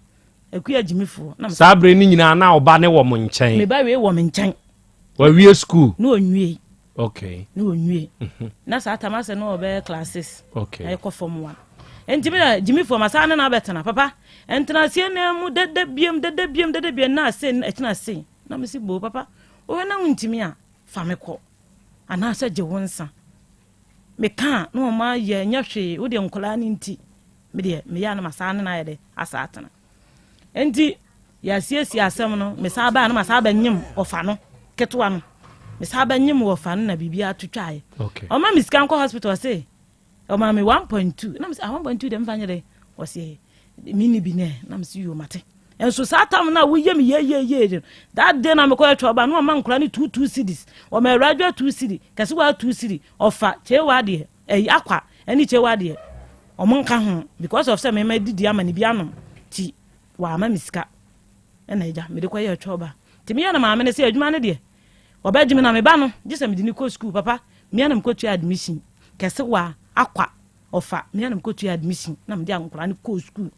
Akua gyimifoɔ. Na Saa bere no nyinaa na ɔba ne wɔ mo nkyɛn. Me ba wei wɔ me nkyɛn. Wawie school. Na ɔnwie. Okay. Na ɔnwie. Mhm. Na saa tam asɛ na ɔbɛyɛ classes. Okay. Na ɛkɔ fam wa. Nti mi na gyimifoɔ ma saa ne na abɛtena papa. Ntenaseɛ na mu dada biem dada biem dada biem na ase ɛkyena ase. Na me si boo papa. Wohwɛ na wontumi a fa me kɔ. Anaasɛ gye wo nsa. Meka a na wɔn ayɛ nyɛ hwee wo deɛ nkwadaa no nti. Me deɛ meyɛ a na masan ne no ayɛ dɛ asa atena. Enti yɛasiesie asɛm no, mesan baa no masan bɛnyem ɔfa no ketewa no. Mesan bɛnyem ɔfa no na biribiara to twaeɛ. Okay. Ɔma me sika nkɔ hospital ɔse ɔma me 1.2 na mese ah 1.2 deɛ mfa nyɛ dɛ ɔse menni bi nɛ na mese yoo mate. Nso saa tam no a woyɛ me yeyeyeye no, that day na mekɔyɛ twɛ ɔba no ɔma nkora no 22 cedis, ɔma awuradwa 2 cedi, kɛse waa 2 cedi, ɔfa kyewa deɛ, ɛyi akwa ɛne kyewa deɛ, ɔmo nka ho because of sɛ mema didi ama ne bi anom ti wama me sika ɛna agya mede kɔyɛ twɛ ɔba. Nti meyɛ no maame no sɛ adwuma no deɛ ɔbɛgye me na meba no gye sɛ mede ne kɔ sukuu papa mea na mekɔtua admission kɛse waa akwa ɔfa mea na mekɔtua admission na mede nkora no kɔɔ sukuu.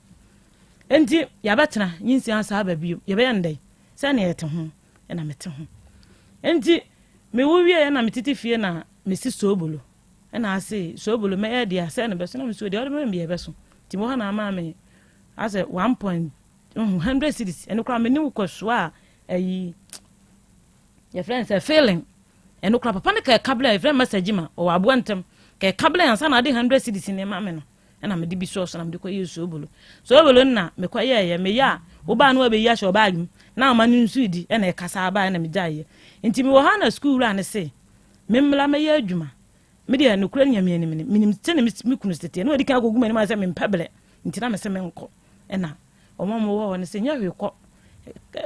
Enti yɛabɛtena, nyinsɛn asan aba bio. Yɛbɛyɛ no dɛn? Sɛnea yɛte ho na mete ho. Enti mewo wieɛ na metete fie na mesi soobolo. Ɛna ase soobolo mɛyɛ deɛ sɛ no bɛso na mesuo deɛ ɔde bɛma me deɛ ɛbɛso. Nti mewɔ hɔ na ama me asɛ one point hundred cedis. Ɛno koraa me ne wo kɔsoa a ayi yɛfrɛ no sɛ feeling. Ɛno koraa papa no ka ɛka blɛ yɛfrɛ no Masa Gyima ɔwɔ aboa ntam. Ka ɛka blɛ ansa na ade hundred cedis ne ma me no. Ɛna mede bi sɔɔ so na mede kɔyɛɛ soobolo. Soobolo no na mekɔyɛeɛ. Meyɛ a, wobaa no wabɛyi ahyɛ ɔbaag mu na ama no nsu redi ɛna ɛkasa abaeɛ na megyaeɛ. Nti mewɔ hɔ a na sukuu wura no se memmra mɛyɛ adwuma. Me deɛ nokorɛ no Nyame anim no, menim sɛdeɛ me kunu teteɛ. Na wadi kan akɔgu m'anim ase sɛ mempɛ berɛ nti na mese menkɔ. Ɛna wɔn a wɔwɔ hɔ no se nyɛ hwee kɔ,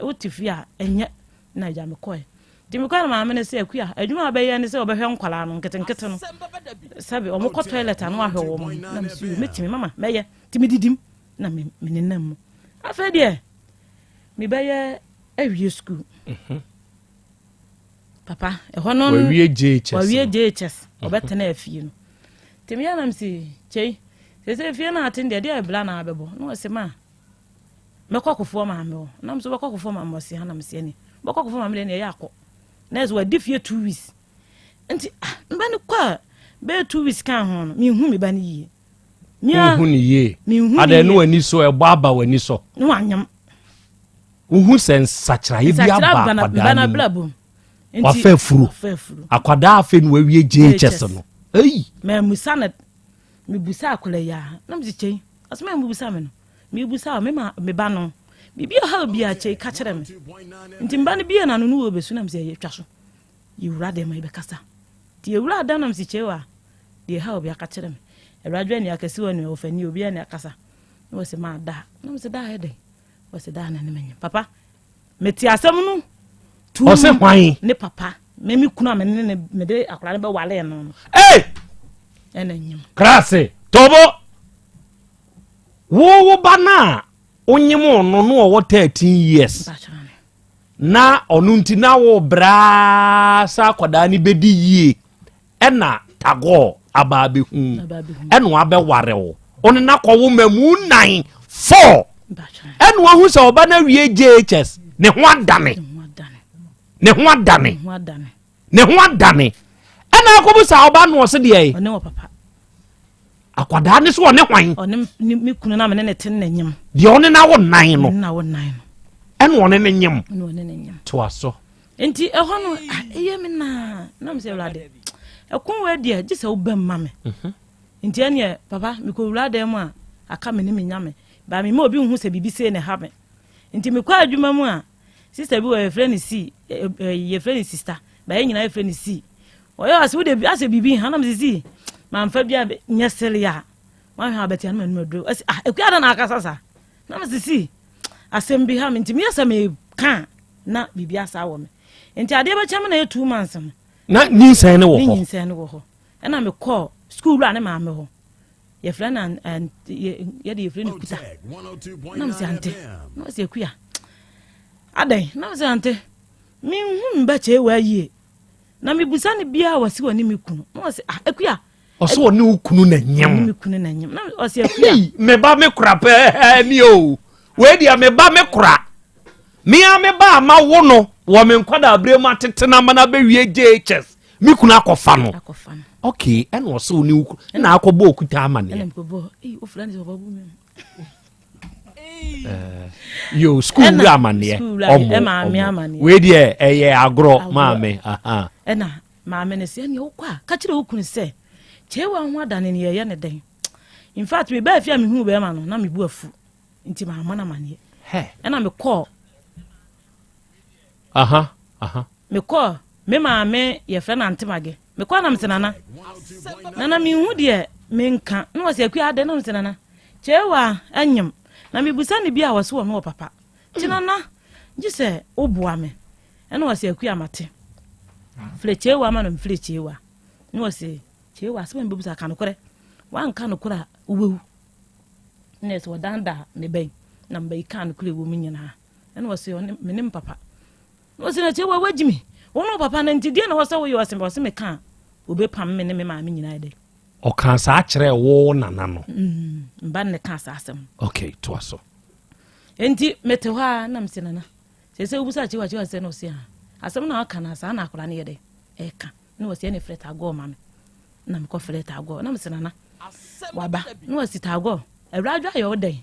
wote fie a ɛnyɛ. Na agya mekɔe. Nti mekɔe na maame no sɛ, Akua, adwuma a wobɛyɛ ne sɛ wobɛhwɛ nkwadaa no nketenkete no. Sɛbe wɔkɔ toilet a na wahwɛ wɔn. Na mese, yoo, mɛtumi, mama, mɛyɛ. Nti medidim na me menenam mu. Afei deɛ, mebɛyɛ awie sukuu. Mhm. Papa, ɛhɔ no. Wawie JHS. Wawie JHS. Mhm. Ɔbɛtena afie no. Nti meyɛ na mese, kyei, sɛ fie no ate deɛ, deɛ ɛbla na abɛbɔ. Na ɔse ma, Mɛkɔ kofoɔ maame hɔ. Na mesɛ wobɛkɔ kofoɔ maame ɔse ha na mesɛ ɛne. Wobɛkɔ kofoɔ maame deɛ ɛne ɛyɛ akɔ. Na ɛsɛ wadi fie 2 weeks. Nti ah mba no kɔ a bɛyɛ 2 weeks kan ho no menhu me ba no yie. Wohu no yie. Menhu no Adɛn yie. ne w'ani so ɛbɔ aba w'ani so. Ne wanyam. Wohu sɛ nsakyeraeɛ bi Nsakyera aba aba na akwadaa mba no no mu. abrabɔ mu. Nti Wafa afuru. wafa afuru. Akwadaa afei na wawie JHS JHS. no. Ei! Mammusa no mebusa akwadaa yi a na mese kyei ɔsɛ mammusa me no. Mebisa wo, me ma me ba no, biribi a ɔhaw biara kyei, ka kyerɛ me. Nti me ba no bie n'ano no wɔ bɛsu na mesɛ ɛyɛ twa so. Yɛwura dɛm a yɛbɛkasa. Nti yɛwura dɛm na mesɛ kyei wa, deɛ ɛhaw biara ka kyerɛ me. Awurade ani akɛse wɔ nua wɔfa ni obiara ni akasa. Na wɔsɛ maa daa. Na mesɛ daa yɛ dɛn? Wɔsɛ daa na ne manyam. Papa, mete asɛm no tu. Ɔsɛ hwan? Ne papa. Me me kunu a me ne ne mede akwadaa no bɛwale no no. Hey! Ɛna nyam. Krase, tobo. Wo wo ba no a wonyem no no ɔwɔ 13 years na ɔno nti na wo braa sɛ akwadaa no bɛdi yie ɛna tagɔɔ aba abɛhu ɛna wabɛware wo ɔno na kɔwo mmamu nan 4 ɛna wahu sɛ ɔba no awie JHS ne ho adane ne ho adane ne ho adane ɛna akɔbu saa ɔba no ɔse deɛ ɔne wɔ papa akwadaa ne so ɔne hwan ɔne me kunu na mene ne te ne nyem deɛ ɔne na wo nan no na wo nan no ɛna ɔne ne nyem ɛna ɔne ne nyem toa so nti ɛhɔ no ah, ɛyɛ me naa na mesɛ awurade ɛko wɔ deɛ gye sɛ wobɛm ma me mhm. nti ɛneɛ papa mekɔwura dan mu a aka me ne me nyame baa mema obi nhu sɛ biribi sei na ɛha me nti mekɔ adwuma mu a Sister bi wɔ yɛfrɛ no si yɛfrɛ no sister ba yɛn nyinaa yɛfrɛ no si ɔyɛ ɔsɛ wode asɛ biribi ha nam sɛ si mamfa bi a nyɛ sele a wahwɛ abɛte anum anum aduro ɔsɛ ah ekua da na akasa saa nam sɛ si asɛm bi ha me nti meyɛ sɛ meka na biribi asa wɔ me nti adeɛ bɛkyɛ me na yɛ two months no na nyinsɛn no wɔ hɔ ne nyinsɛn no wɔ hɔ ɛna mekɔɔ sukuu wura ne maame hɔ yɛfrɛ no yɛde yɛfrɛ no kuta na mesɛ ante na ɔsɛ akuya adɛn na mesɛ ante menhu me ba kyɛe waa yie na mebusa no biaa wɔse wɔne me kunu na ɔsɛ ah akuya ɔsɛ ɔne wo kunu na nyem ɔne me kunu na nyem na ɔsɛ akuya me ba me kora pɛɛ ni o wei deɛ me ba me kora me a me ba ama wo no wɔ me nkwadaa abere mu atetena ama no abɛwie JHS me kunu akɔfa no ok ɛna ɔsɛ wo ne wo kunu na akɔbɔ okuta amaneɛ eh, yo sukuu wura amaneɛ ɔmo ɔmo wei deɛ ɛyɛ agorɔ maame ɛna maame no sɛ ɛnea wokɔ a ka kyerɛ wo kunu sɛ kyeewa ho adane ne yɛyɛ ne dɛn in fact mebaa fie a mehuu bɛrima no na mebu afu nti maama no amaneɛ ɛna mekɔɔ Aha, aha. Mekɔɔ me maame yɛfrɛ no Antemage. Mekɔɔ na mese nana. Nana menhu deɛ menka. Na wɔsɛ akua adɛn na mese nana. Kyeewa anyem. Na mebusa ne bi a wɔse wɔno wɔ papa. Nti nana, gye sɛ woboa me. Ɛna ɔse Akua mate. Frɛ Kyeewa ma no mfrɛ Kyeewa. Na ɔse Kyeewa asɛm a mebɛbusa ka nokorɛ. Woanka nokorɛ a wobɛwu. Na ɛsɛ ɔdandaa ne bɛn na mba yi kaa nokorɛ wɔ mu nyinaa. Ɛna ɔse ɔne me ne papa. Na ɔse na Kyeewa wagyi me. Wo ne wo papa no nti deɛ na ɛwɔ sɛ woyɛ ɔse ɔse meka a obɛpam me ne me maame nyinaa dɛ. Ɔkaa saa kyerɛɛ wo nana no? Mm, mba no kaa saa asɛm. Okay, toa so. Enti mete hɔ a na mese nana sɛ sɛ wobusa kyewa kyewa sɛ na ɔse a asɛm na ɔka na saa na akwadaa no yɛ dɛ ɛka na ɔse ɛne frɛ tagɔɔ ma me na mekɔ frɛ tagɔɔ na mese nana waba na ɔse tagɔɔ awuradwo ayɛ wo dɛn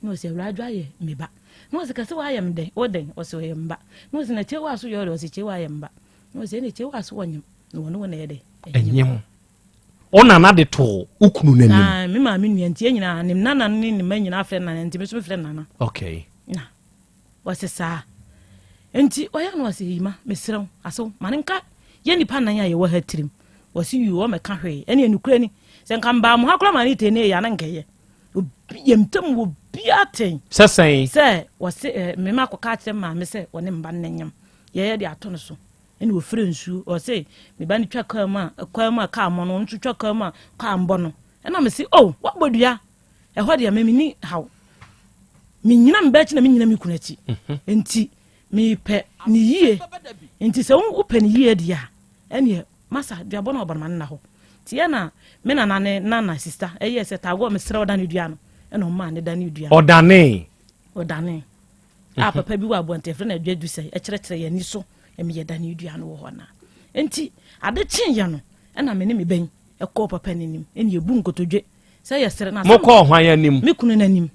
na ɔse awuradwo ayɛ me ba na ɔse kɛse wayɛ me dɛn wo dɛn ɔse ɔyɛ me ba na ɔse na kyewa so yɛ ɔdɛ ɔse kyewa ayɛ me ba na ɔse ɛne kyewa so wɔnyem na wɔne wo na ɛyɛ dɛ ɛnyem wo nana de too wo kunu no anim. Me maame nua nti yɛn nyinaa ne nana ne ne mma nyinaa frɛ nana nti me nso mefrɛ nana. Okay. Na wɔse saa nti ɔyɛ no wɔse yima mesrɛ wo asew ma ne nka yɛ nipa nan a yɛwɔ ha tirim wɔse yuu ɔmɛka hwee ɛne ɛnukura ni sɛ nka mbaa mo ha koraa ma ne tee ne yɛ ana nkɛyɛ yɛm tam wɔ biara ten sɛ sɛn sɛ wɔse eh, mema akɔka akyerɛ maame sɛ wɔne mba no nyam yɛyɛ de ato no so Ɛna ɔfrɛ nsuo, ɔse me ba no twa kaa mu a, kwan mu a kaa mmɔ no, ɔno nso twa kaa mu a kaa mbɔ no. Ɛna mese, oh, woabɔ dua. Ɛhɔ deɛ me menni haw. Menyina me ba akyi na menyina me kunu akyi. Mhm. Nti mepɛ ne yie. Nti sɛ wopɛ ne yie deɛ a, ɛneɛ masa duabɔ no ɔbɔ no ma no nna hɔ. Nti ɛna me nana ne nana sista ɛyɛ sɛ taagoɔ mesrɛ ɔdane dua no. Ɛna ɔmaa ne dane dua no. Ɔdanee. Ɔdanee. A papa bi wɔ abɔnten yɛfrɛ no Adwa Dusɛe ɛkyerɛkyerɛ yɛn ani so ɛmi yɛ dane dua no wɔ hɔ na nti ade kyeeɛ no ɛna me ne me bɛn ɛkɔɔ papa no anim ɛna yɛbu nkotodwe sɛ yɛsrɛ no mokɔɔ hwan anim? Me kunu no anim.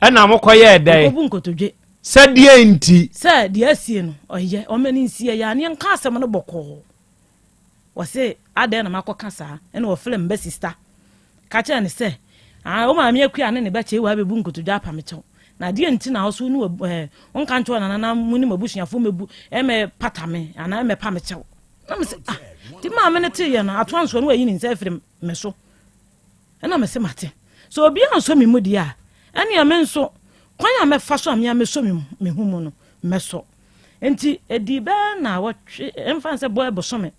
Ɛna mokɔyɛɛ dɛn? Mokɔbu nkotodwe sɛ deɛ nti? Sɛ deɛ asie no ɔyɛ ɔma no nsie yɛ aneɛ nka asɛm no bɔkɔɔ. Ɔse adɛn na makɔka saa? Ɛna ɔfrɛ me ba sista ka kyerɛɛ no sɛ, Ah, wo maame Akua ne ne ba Kyeiwaa bɛbu nkotodwe apa me kyɛw. Na deɛn nti na wo so wo ne w'abu ɛɛ, wonka nkyerɛ wo nana na mo ne m'abusuafoɔ mmɛbu mmɛpata me anaa mmɛpa me kyɛw? Na mese, ah, nti maame no teeɛ no, atoa nsoɔ no wayi ne nsa afiri me so. Ɛna mese mate. Sɛ obiara nsɔ me mu deɛ a, ɛnneɛ me nso, kwan a mɛfa so a me ara mɛsɔ me ho mu no, mɛsɔ. Enti ɛdii bɛyɛ nnawɔtwe, ɛmfa no sɛ bɔɛ bosome,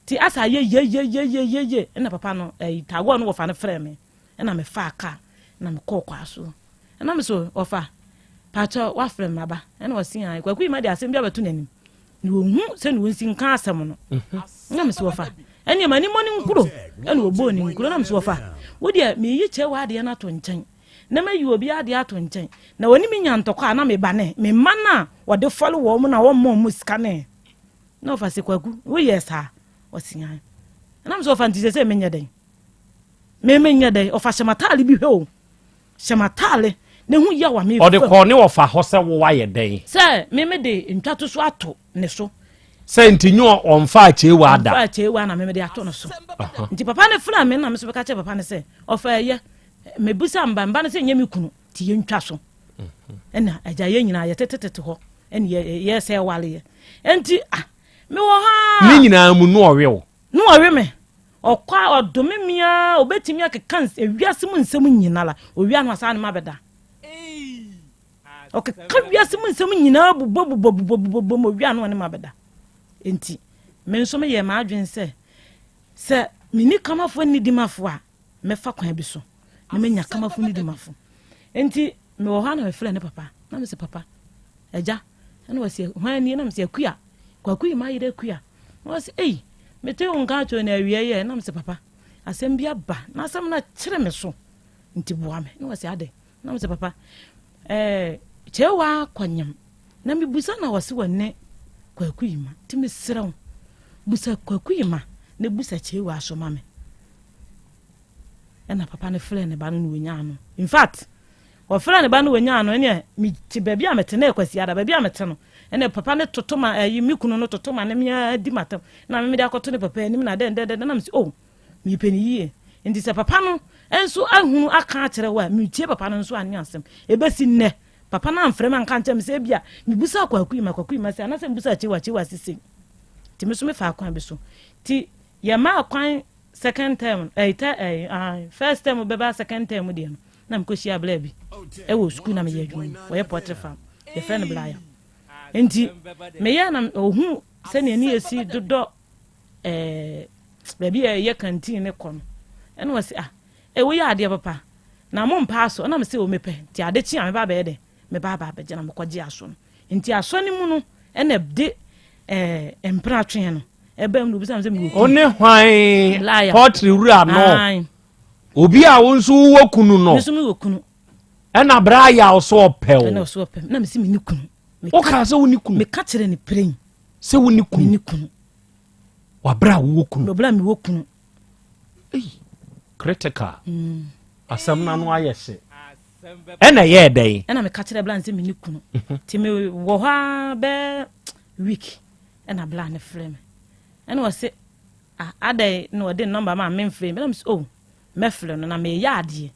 nti asa ayɛ yeyeyeyeye, ɛna papa no, ɛyi, Tagore no wɔfa no frɛɛ me, ɛna mefaa kaa, ɛna mekɔɔ Kwaso. Ɛna me so, wɔfa, pakyɛ wafrɛ me maba, ɛna ɔse ae, Kwaku Yima de asɛm bi abɛto n'anim, na ɔhu sɛdeɛ ɔnsi nka asɛm no. Ɛna me so wɔfa, ɛneɛ ma ne mmɔ ne nkuro, ɛna ɔbɔɔ ne nkuro, ɛna me so wɔfa, wo deɛ meyi kyɛ w'adeɛ no ato nkyɛn, na mayi obi adeɛ ato nkyɛn, na wɔne me nya ntɔkwa a, na me ba ne me mma no a wɔde fɔle wɔn na wɔmmɔ wɔn sika ne. Na ɔfa se Kwaku, woyɛɛ saa? Ɔse ae. Ɛna me sɛ ɔfa nti sɛ sɛ menyɛ dɛn? Me menyɛ dɛn? Ɔfa hyɛ m'ataale bi hwɛ o. Hyɛ m'ataale na hu yaw a mefa Ɔde kɔɔ ne ɔfa hɔ sɛ wo wayɛ dɛn? Sɛ me mede ntwatoso ato ne so. Sɛ nti nyɛ ɔmfa akyeewa da. Ɔmfa akyeewa na me mede ato no so. Nti papa no frɛ me na me so bɛka kyerɛ papa no sɛ ɔfa ɛyɛ. Mebisa mba, mba no sɛ nyɛ me kunu nti yɛntwa so. Ɛna agya yɛn nyinaa yɛtetetete hɔ ɛne yɛsɛ waleɛ. Nti ah mewɔ hɔ a. Ne nyinaa mu no ɔwe wo. No ɔwe me. Ɔkɔ a ɔdome me a ɔbɛtumi akeka ewiase mu nsɛm nyinara. Owia no asaa ne ma bɛda. Ɔkeka wiase mu nsɛm nyinaa bobɔ bobɔ bobɔ bobɔ bobɔ owia no ɔne ma bɛda. Nti me nso meyɛ m'adwene sɛ sɛ menni kamafoɔ nni dimafoɔ a mɛfa kwan bi so na manya kamafo ne dimafo. Enti mewɔ hɔ a na mefrɛ ne papa na mese papa agya ɛna wɔsi hwan nie na mese akua kwaku yi mayere akua na wɔsi ei mete wo nka akyerɛ na awia yɛ na mese papa asɛm bi aba na asɛm no akyere me so nti boa me na wɔsi adɛ na mese papa ɛɛ kyewa kɔnyam na mebusa na wɔsi wɔ ne kwaku yi ma nti mesrɛ wo busa kwaku yi ma na busa kyewa so ma me Ɛna papa no frɛɛ ne ba no na wɔnyaa no. In fact, wɔfrɛɛ ne ba no wɔnyaa no ɛneɛ mete baabi a mete na ɛyɛ Kwasiada, baabi a mete no ɛna papa no toto ma ɛyi me kunu no toto ma ne mea di matam na me mede akɔto ne papa anim na dɛn dɛn dɛn na mese oh mepɛ ne yie nti sɛ papa no nso ahunu aka akyerɛ wo a metie papa no nso anyɛ asɛm ɛbɛsi nnɛ papa no amfrɛ me anka nkyerɛ me sɛ ebia mebusa kwaku yi ma kwaku yi ma sɛ anaasɛ mebusa akyewa akyewa sesei nti me so mefaa kwan bi so nti yɛmaa kwan Second term ɛyi tɛ ɛyi ah first term bɛba second term deɛ no na mekɔ hyia abla bi ɛwɔ sukuu na meyɛ adwuma mu wɔyɛ poultry farm. Yɛfrɛ no Blaya. Nti meyɛ na ɔhu sɛnea ne yɛsi dodɔ ɛɛ baabi a ɛyɛ kantin ne kɔ no. Ɛna ɔse ah, eh, woyɛ adeɛ papa. Na mo mpa aso. Ɛna mese o mepɛ. Nti ade kye a meba abɛyɛ dɛ. Meba aba abɛgye na mekɔgye aso no. Nti asɔ no mu no ɛna de ɛɛ mpena twee no. Ɛbɛn mu na obisa me sɛ mewɔ kunu. Wo ne hwan? Pɔtri wura no. Obi a wo nso wowɔ kunu no. Me nso mewɔ kunu. Ɛna bere ayɛ a ɔso ɔpɛ o. Ɛna ɔso ɔpɛ. Na mesi me ne kunu. Woka sɛ wo ne kunu. Meka kyerɛ ne peren. Sɛ wo ne kunu. Me ne kunu. Wabere a wowɔ kunu. Wabere a mewɔ kunu. Ei, critical. Mm. Asɛm no ano ayɛ hye. Ɛna ɛyɛɛ dɛn? Ɛna meka kyerɛ bla sɛ me ne kunu. Mhm. Nti mewɔ hɔ a bɛɛ week ɛna bla ne frɛ me. Ɛna ɔse ah adɛn na ɔde nɔmba ma memfrɛ mi. Ɛna mese oh mɛfrɛ no na meyɛ adeɛ.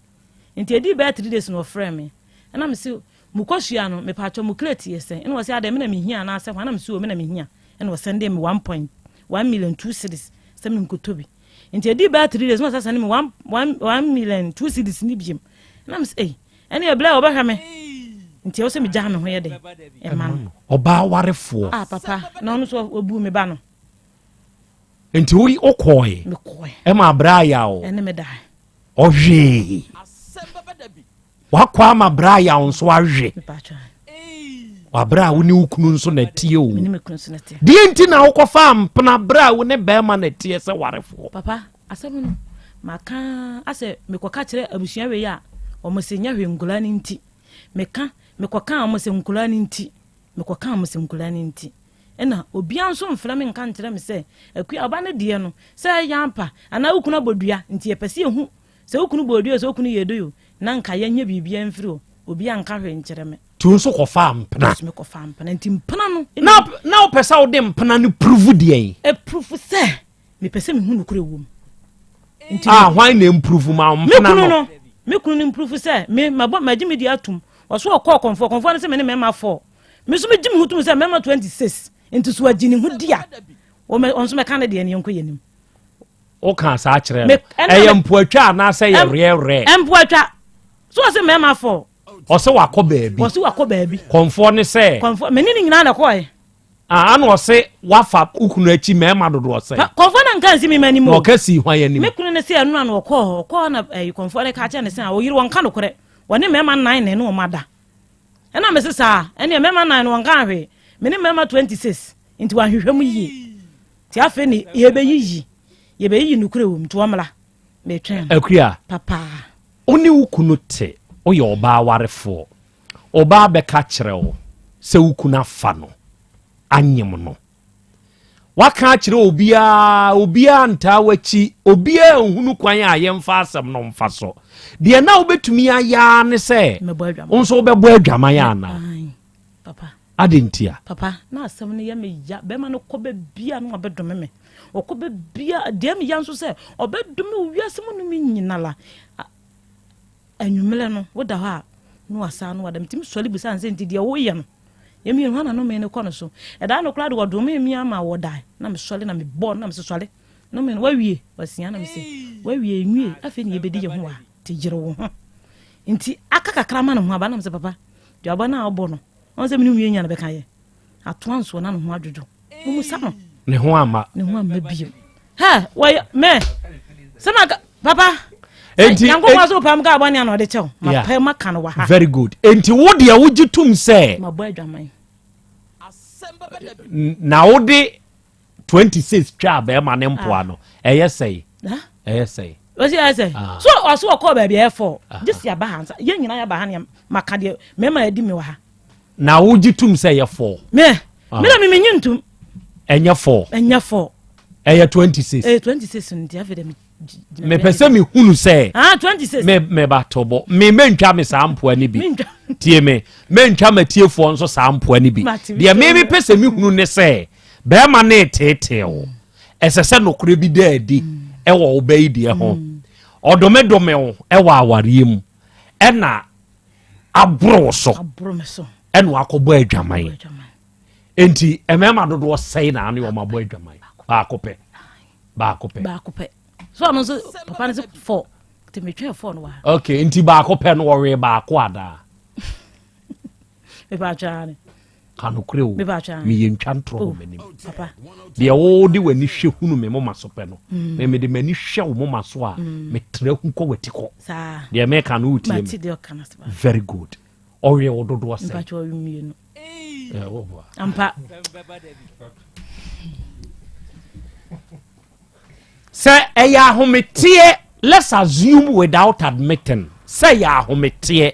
Nti ɛdii bɛyɛ 3 days na ɔfrɛ me. Ɛna mese mokɔhyia no mepatwɔ mo crate yɛ sɛn? Ɛna ɔse adɛn me na mehia anaasɛ hwan? Ɛna mese oh me na mehia. Ɛna ɔsɛndee me 1.1 million 2 cedis sɛ menkɔtɔ bi. Nti ɛdii bɛyɛ 3 days na ɔsɛ sɛne me 1 1 1 million 2 cedis ne biem. Ɛna mese ei ɛne ɛblɛ a ɔbɛhwɛ me. Nti ɛwɔ sɛ megyaa me ho yɛ dɛn ɛma no. Ɔbaa warefoɔ. Ah papa na ɔno nso ɔbuu me ba no. Nti wo wokɔe. Mekɔe. Ɛma abrɛ ayaw. Ɛne me dae. Ɔhwee. Wakɔ ama brɛ ayaw nso awe. Wabrɛ a wo ne wo kunu nso na ɛteɛ o. Deɛ nti na wokɔfa mpena brɛ a wo ne bɛrima na ɛteɛ sɛ warefoɔ. Papa asɛm no maka asɛ mekɔka kyerɛ abusua wei a wɔn se nyɛ hwee nkwadaa no nti meka mekɔka wɔn sɛ nkwadaa no nti mekɔka wɔn sɛ nkwadaa no nti Ɛna obiara nso mfrɛ me nka nkyerɛ me sɛ, Akua, ɔba no deɛ no, sɛ ɛyɛ ampa anaa wo kunu abɔ dua, nti yɛpɛ sɛ yɛhu sɛ wo kunu bɔɔ dua o, sɛ wo kunu yɛɛ doi o, na nka yɛnyɛ biribiara mfiri hɔ. Obiara nka hwee nkyerɛ me. Nti wo nso kɔfaa mpena? Me nso mekɔfaa mpena. Nti mpena no. Na, na wopɛ sɛ wode mpena no prove deɛn? Ɛprove sɛ mepɛ sɛ mehu nokorɛ wɔ mu. Nti ah, hwan na improve ma wo mpena no? no? Me kunu no improve sɛ me mabɔ magye me di atum. Ɔso ɔkɔɔ kɔmfoɔ, kɔmfoɔ no sɛ me ne mmarima fɔɔ. Me nso megye me ho tom sɛ mmarima 26 nti so agye ne ho di a, wɔn nso mɛka ne deɛ ne yɛnkɔ yɛn anim. Woka saa kyerɛ no. Ɛyɛ mpoatwa anaasɛ yɛ rɛrɛ? Mpoatwa. So ɔsɛ mmarima fɔ. Ɔsɛ wakɔ baabi. Ɔsɛ wakɔ baabi. Kɔnfoɔ ne sɛ. Kɔnfoɔ mene ne nyinaa na ɛkɔɛ. Ah, ana ɔse wafa wo kunu akyi mmarima dodoɔ sɛn? Kɔnfoɔ na nka nsi me ma anim o. Na ɔka sii hwan anim? Me kunu ne sɛ ɛno na ɔkɔɔ hɔ. Ɔkɔɔ na ɛyi kɔnfoɔ ne ka kyerɛ ne sɛ a ɔyere wɔn ka nokorɛ. Wɔne mmarima nnan na ɛne wɔn ada. Ɛna mese saa, ɛneɛ mmarima nan no wɔnkaa hwee, me ne mmarima 26 nti wɔanhwehwɛ mu yie. Nti afei ne yɛbɛyiyi, yɛbɛyiyi nokorɛ wɔ mu nti wɔmmra, metwɛn no. Akua, Papa. Wo ne wo kunu te, woyɛ ɔbaa warefoɔ, ɔbaa bɛka kyerɛ wo sɛ wo kunu afa no, anyem no. Waka akyerɛ obiara, obiara ntaa w'akyi, obiara nhunu kwan a yɛmfa asɛm no mfa so. Deɛ na wobɛtumi ayɛ ara ne sɛ wo nso wobɛbɔ adwaman anaa? Papa. Ade ntia? Papa, na asɛm no yɛ me ya. Bɛrima no kɔ baabi a na wabɛdome me. Ɔkɔ baabi a, deɛ me ya nso sɛ ɔbɛdome wo wiase mu nnome nyinara. Anwummerɛ no, woda hɔ a, na wasan na wada. Metumi sɔre bisa no sɛ, nti deɛ woyɛ no, yɛn mmienu hwan na nnome no kɔ no so? Ɛdaa no koraa de wɔdomee me ama wɔdae. Na mesɔre na mebɔɔ no na mese sɔre. Nnome no, wawie? Wasia na mese, wawie nwie, afei na yɛbɛdi yɛn ho wɔ ha, nti yere wo ho. Nti aka kakra ma ne ho aba na mese papa, duaba no a wobɔ no, ɔn sɛ me ne nwie nya no bɛka yɛ. Atoa nsoɔ na ne ho adwodwo. Mummusa no. Ne ho amma. Ne ho amma bio. Hɛ, wɔyɛ, mɛ, sɛ maka, papa, Enti, Nyankopɔn aso pam ka abɔne ana ɔde kyɛw. Ma pɛ ma ka no wɔ ha. Very good. Enti wo deɛ wogye tom sɛ. Mabɔ adwaman. Na wode 26 twaa bɛrima ne mpoa no. Ɛyɛ sɛe. Ɛyɛ sɛe. Wɔsi ɛyɛ sɛ. Ah. So ɔso ɔkɔɔ baabi ɛyɛ fɔ. Ah. Gye si aba ha nsa. Yɛn nyinaa yɛaba ha nea maka deɛ mmarima adi mi wɔ ha. Na wogye tom sɛ ɛyɛ fɔ. Mɛ. Ah. Me na mi menye ntom. Ɛnyɛ fɔ. Ɛnyɛ fɔ. Ɛyɛ 26. Ɛyɛ 26 nti afei dɛ mepɛ sɛ mehunu sɛ ah, 26. meba tɔbɔ me mentwa me saa mpoa no bi tie me mentwa matiefoɔ nso saa mpoa no bi deɛ me mepɛ sɛ mehunu ne sɛ bɛrima ne teetee wo ɛsɛ sɛ nokorɛ bi da adi ɛwɔ wo bɛyi deɛ ho mm. ɔdomedome wo ɛwɔ awareɛ mu ɛna aboro wo so ɛna wakɔbɔ adwaman enti mmarima dodoɔ sɛe na ane wɔn abɔ adwaman baako pɛ baako pɛ baako pɛ so ɔno nso papa no sɛ fɔ nti metwɛn fɔ no wɔ ha ok nti baako pɛ no wɔwee baako adaa. Mepatwa ne. Ka nokorɛ o. Mepatwa. Meyɛ ntwa ntorɔ wɔ Oh, m'anim. Papa. Deɛ wode w'ani hwɛ hunu me moma so pɛ no, Mm. me mede m'ani hwɛ wo moma so a, Mm. metra hu kɔ w'ati kɔ. Saa. Deɛ meka no wotie Mate me. deɛ ɔka no ase papa. Very good. Ɔwe wo dodoɔ sɛn? Mpatwa ɔwe mmienu. Eh, woboa. Ampa. Sɛ ɛyɛ ahometeɛ, let's assume without admitting sɛ ɛyɛ ahometeɛ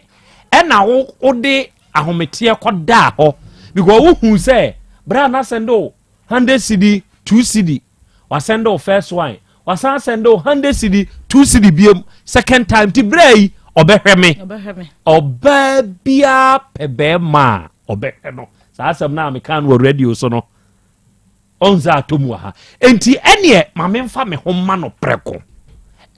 ɛna wo wode ahometeɛ kɔdaa hɔ because wohu sɛ berɛ a na sɛnde wo 100 cedi 2 cedi wasɛnde wo first one wasan sɛnde wo 100 cedi 2 cedi biom second time nti berɛ yi ɔbɛhwɛ me ɔbaa biara pɛ bɛrima a ɔbɛhwɛ no saa asɛm no a meka no wɔ radio so no Ɔn sɛ atɔ mu wɔ ha. Enti ɛneɛ ma memfa me ho mma no prɛko.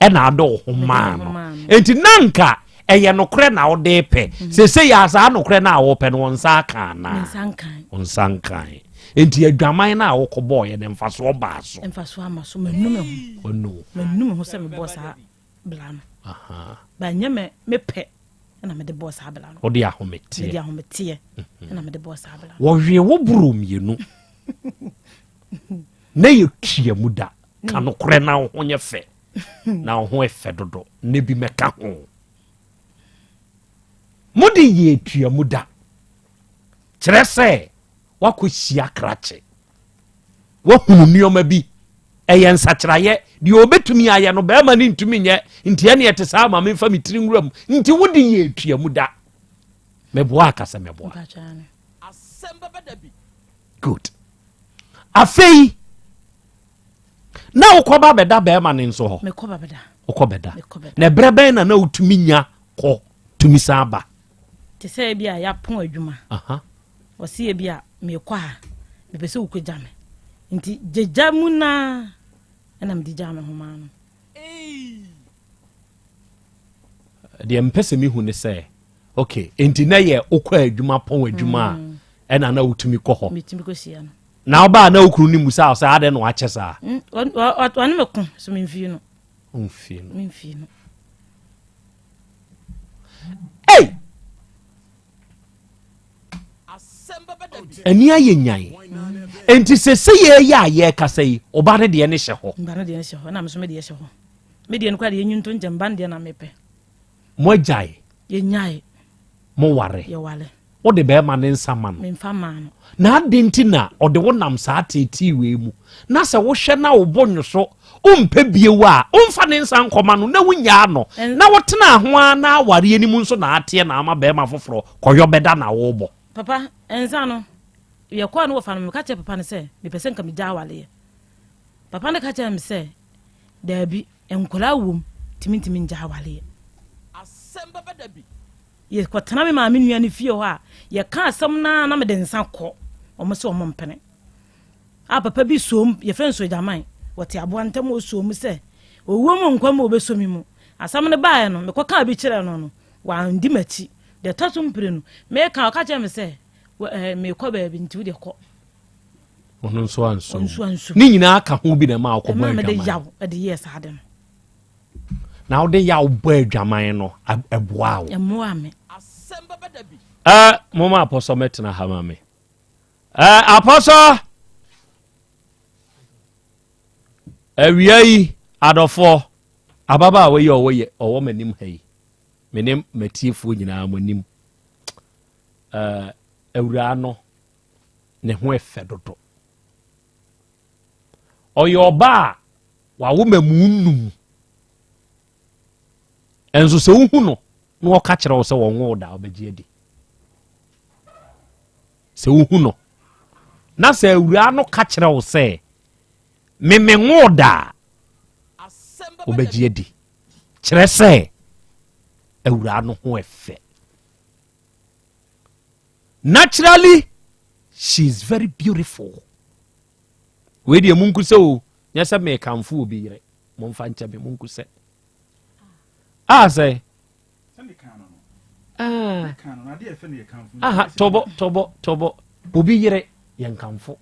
Ɛna ade wo ho maa no. Enti na nka ɛyɛ nokorɛ na wode pɛ. Mm. Sese yɛ saa nokorɛ no a wopɛ no wo nsa aka anaa? Wo nsa nkan. Enti adwaman no a wokɔbɔɔyɛ no mfasoɔ baa so. Mfasoɔ ama so. Manu me ho. Wanu. Manu me ho sɛ mebɔɔ saa bla no. Ba nyɛ me mepɛ. ɛna mede bɔɔ saa bla no. Wode ahometeɛ. Mede ahometeɛ mhm. ɛna mede bɔɔ saa bla no. Wɔhwee wo boro mmienu na yɛ tua mu da ka mm. nokorɛ na wo ho nyɛ fɛ na wo ho ɛfɛ dodo na bi mɛka ho mode yɛ tua mu da kyerɛ sɛ wakɔhyia krakye Wahunu nneɛma bi. Ɛyɛ nsakyeraeɛ. Deɛ ɔbɛtumi ayɛ no, barima no ntumi nyɛ. Nti ɛne ɛte saa ma memfa me tiri nwura mu. Nti wode yɛ atua mu da. Meboa aka sɛ meboa. Good. Afei, na wokɔba bɛda bɛrima no nso hɔ. Wokɔ bɛda. Na ɛberɛ bɛn na na wotumi nya kɔ tumi san ba? Te sɛ ebi a yɛapɔn adwuma. Ɔse ebi a mekɔ a mepɛ sɛ wokɔgya me nti gyagya mu naa ɛna mede gyaa me ho maa no. Deɛ mpɛ sɛ mehu ne sɛ ok nti na yɛ wokɔ adwuma pɔn adwuma a mm. ɛna na wotumi kɔ hɔ. Metumi kɔhyia no. Na wobaa na wokunu no mu saa sɛ adɛn na wakyɛ saa? Mm, ɔne me ko so memfii no. Memfii no. Memfii no. Ei! Ani ayɛ nyan. Enti sese yɛyɛ a yɛrekasa yi, ɔba no deɛ ne hyɛ hɔ. Mba no deɛ ne hyɛ hɔ, na me nso me deɛ hyɛ hɔ. Me deɛ no koraa deɛ yɛnyi nto nkyɛn, mba no deɛ na mepɛ. Mo agyae. Yɛnyae. Mo ware. Yɛware. Wode bɛrima ne nsa ma no. Memfa maa no. Na adɛn nti na ɔde wo nam saa teetee wei mu? Na sɛ wohwɛ na wo bo nwoso, wompɛ bio a, womfa ne nsa nkɔma no na wonyaa no, na wotenaa ho ara na awareɛ no mu nso na ateɛ na ama barima foforɔ kɔyɔ bɛda na wobɔ. Papa, nsa no, yɛkɔɔ no wɔfa no, meka kyerɛɛ papa no sɛ mepɛ sɛ nka megya awareɛ. Papa no ka kyerɛɛ me sɛ, daabi, nkwadaa wom, nti mentumi ngya awareɛ. Yɛkɔtena me maame nua no fie hɔ a, yɛka asɛm no ara na mede nsa kɔ. Wɔn sɛ wɔn mpene. A papa bi soom, yɛfrɛ no Sogyaman, wɔte aboa ntam ɔsoom sɛ, owuo mu nkwa mu ɔbɛsɔ me mu. Asɛm no baeɛ no, mekɔkaa bi kyerɛɛ no no, wandi m'akyi. Deɛ ɛtɔ so mprenu, meka ɔka kyerɛɛ me sɛ, ɛɛ merekɔ baabi nti wodeɛ kɔ. Ɔno nso anso. Ne nyinaa ka ho bi na ɛma wokɔbɔ adwaman. Ɛma mede yaw de yɛɛ saa ade no. Na wode yaw bɔ adwaman no, ɛboaa wo? Ɛmmoaa me. Ɛɛ, moma apɔsɔ mɛtena ha ma me. Ɛɛ, apɔsɔ! Awia yi, adɔfoɔ, ababaawa yi ɔwɔ yɛ ɔwɔ m'anim ha yi, me ne m'atiefoɔ nyinaa mo anim. Ɛɛ, awuraa no, ne ho ɛfɛ dodo. Ɔyɛ ɔbaa a wawo mmamu num. Ɛnso sɛ wohu no na ɔka kyerɛ wo sɛ wɔnwoo da ɔbɛgye adi. Sɛ wohu no na sɛ awuraa no ka kyerɛ wo sɛ memenwoo da a wobɛgye adi. Kyerɛ sɛ awuraa no ho ɛfɛ. Naturally she is very beautiful. Wei deɛ munku sɛ o, nyɛ sɛ mekamfo obi yere, momfa nkyɛ me munku sɛ. A sɛ ah. aha tɔbɔ tɔbɔ tɔbɔ obi yere yɛ nkamfo.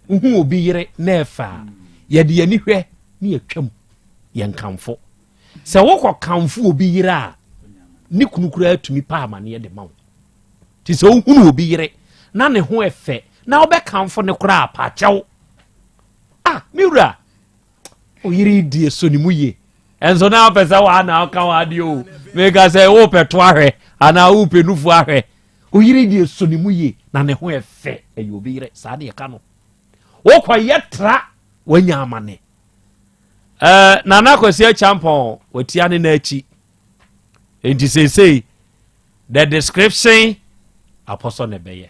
Wohu obi yere na ɛfɛ a, yɛde yɛn ani hwɛ ne yɛtwam yɛ nkamfo. Sɛ wokɔ kamfo obi yere a, ne kunu koraa tumi pa amaneɛ de ma wo. Nti sɛ wohunu obi yere na ne ho ɛfɛ na wobɛkamfo ne koraa paakyɛw. Ah, me wura, oyere die so ne mu ye. Ɛnso na wopɛ sɛ waa na woka w'adeɛ o. Meka sɛ wopɛ to ahwɛ anaa wopɛ nufu ahwɛ. Oyere die so ne mu ye na ne ho ɛfɛ ɛyɛ obi yere saa ne yɛka no. Wokɔyɛ tra wanya amane. Eh, Nana Kwasi Acheampong watia ne n'akyi. Enti seesei the description apɔsɔ na ɛbɛyɛ.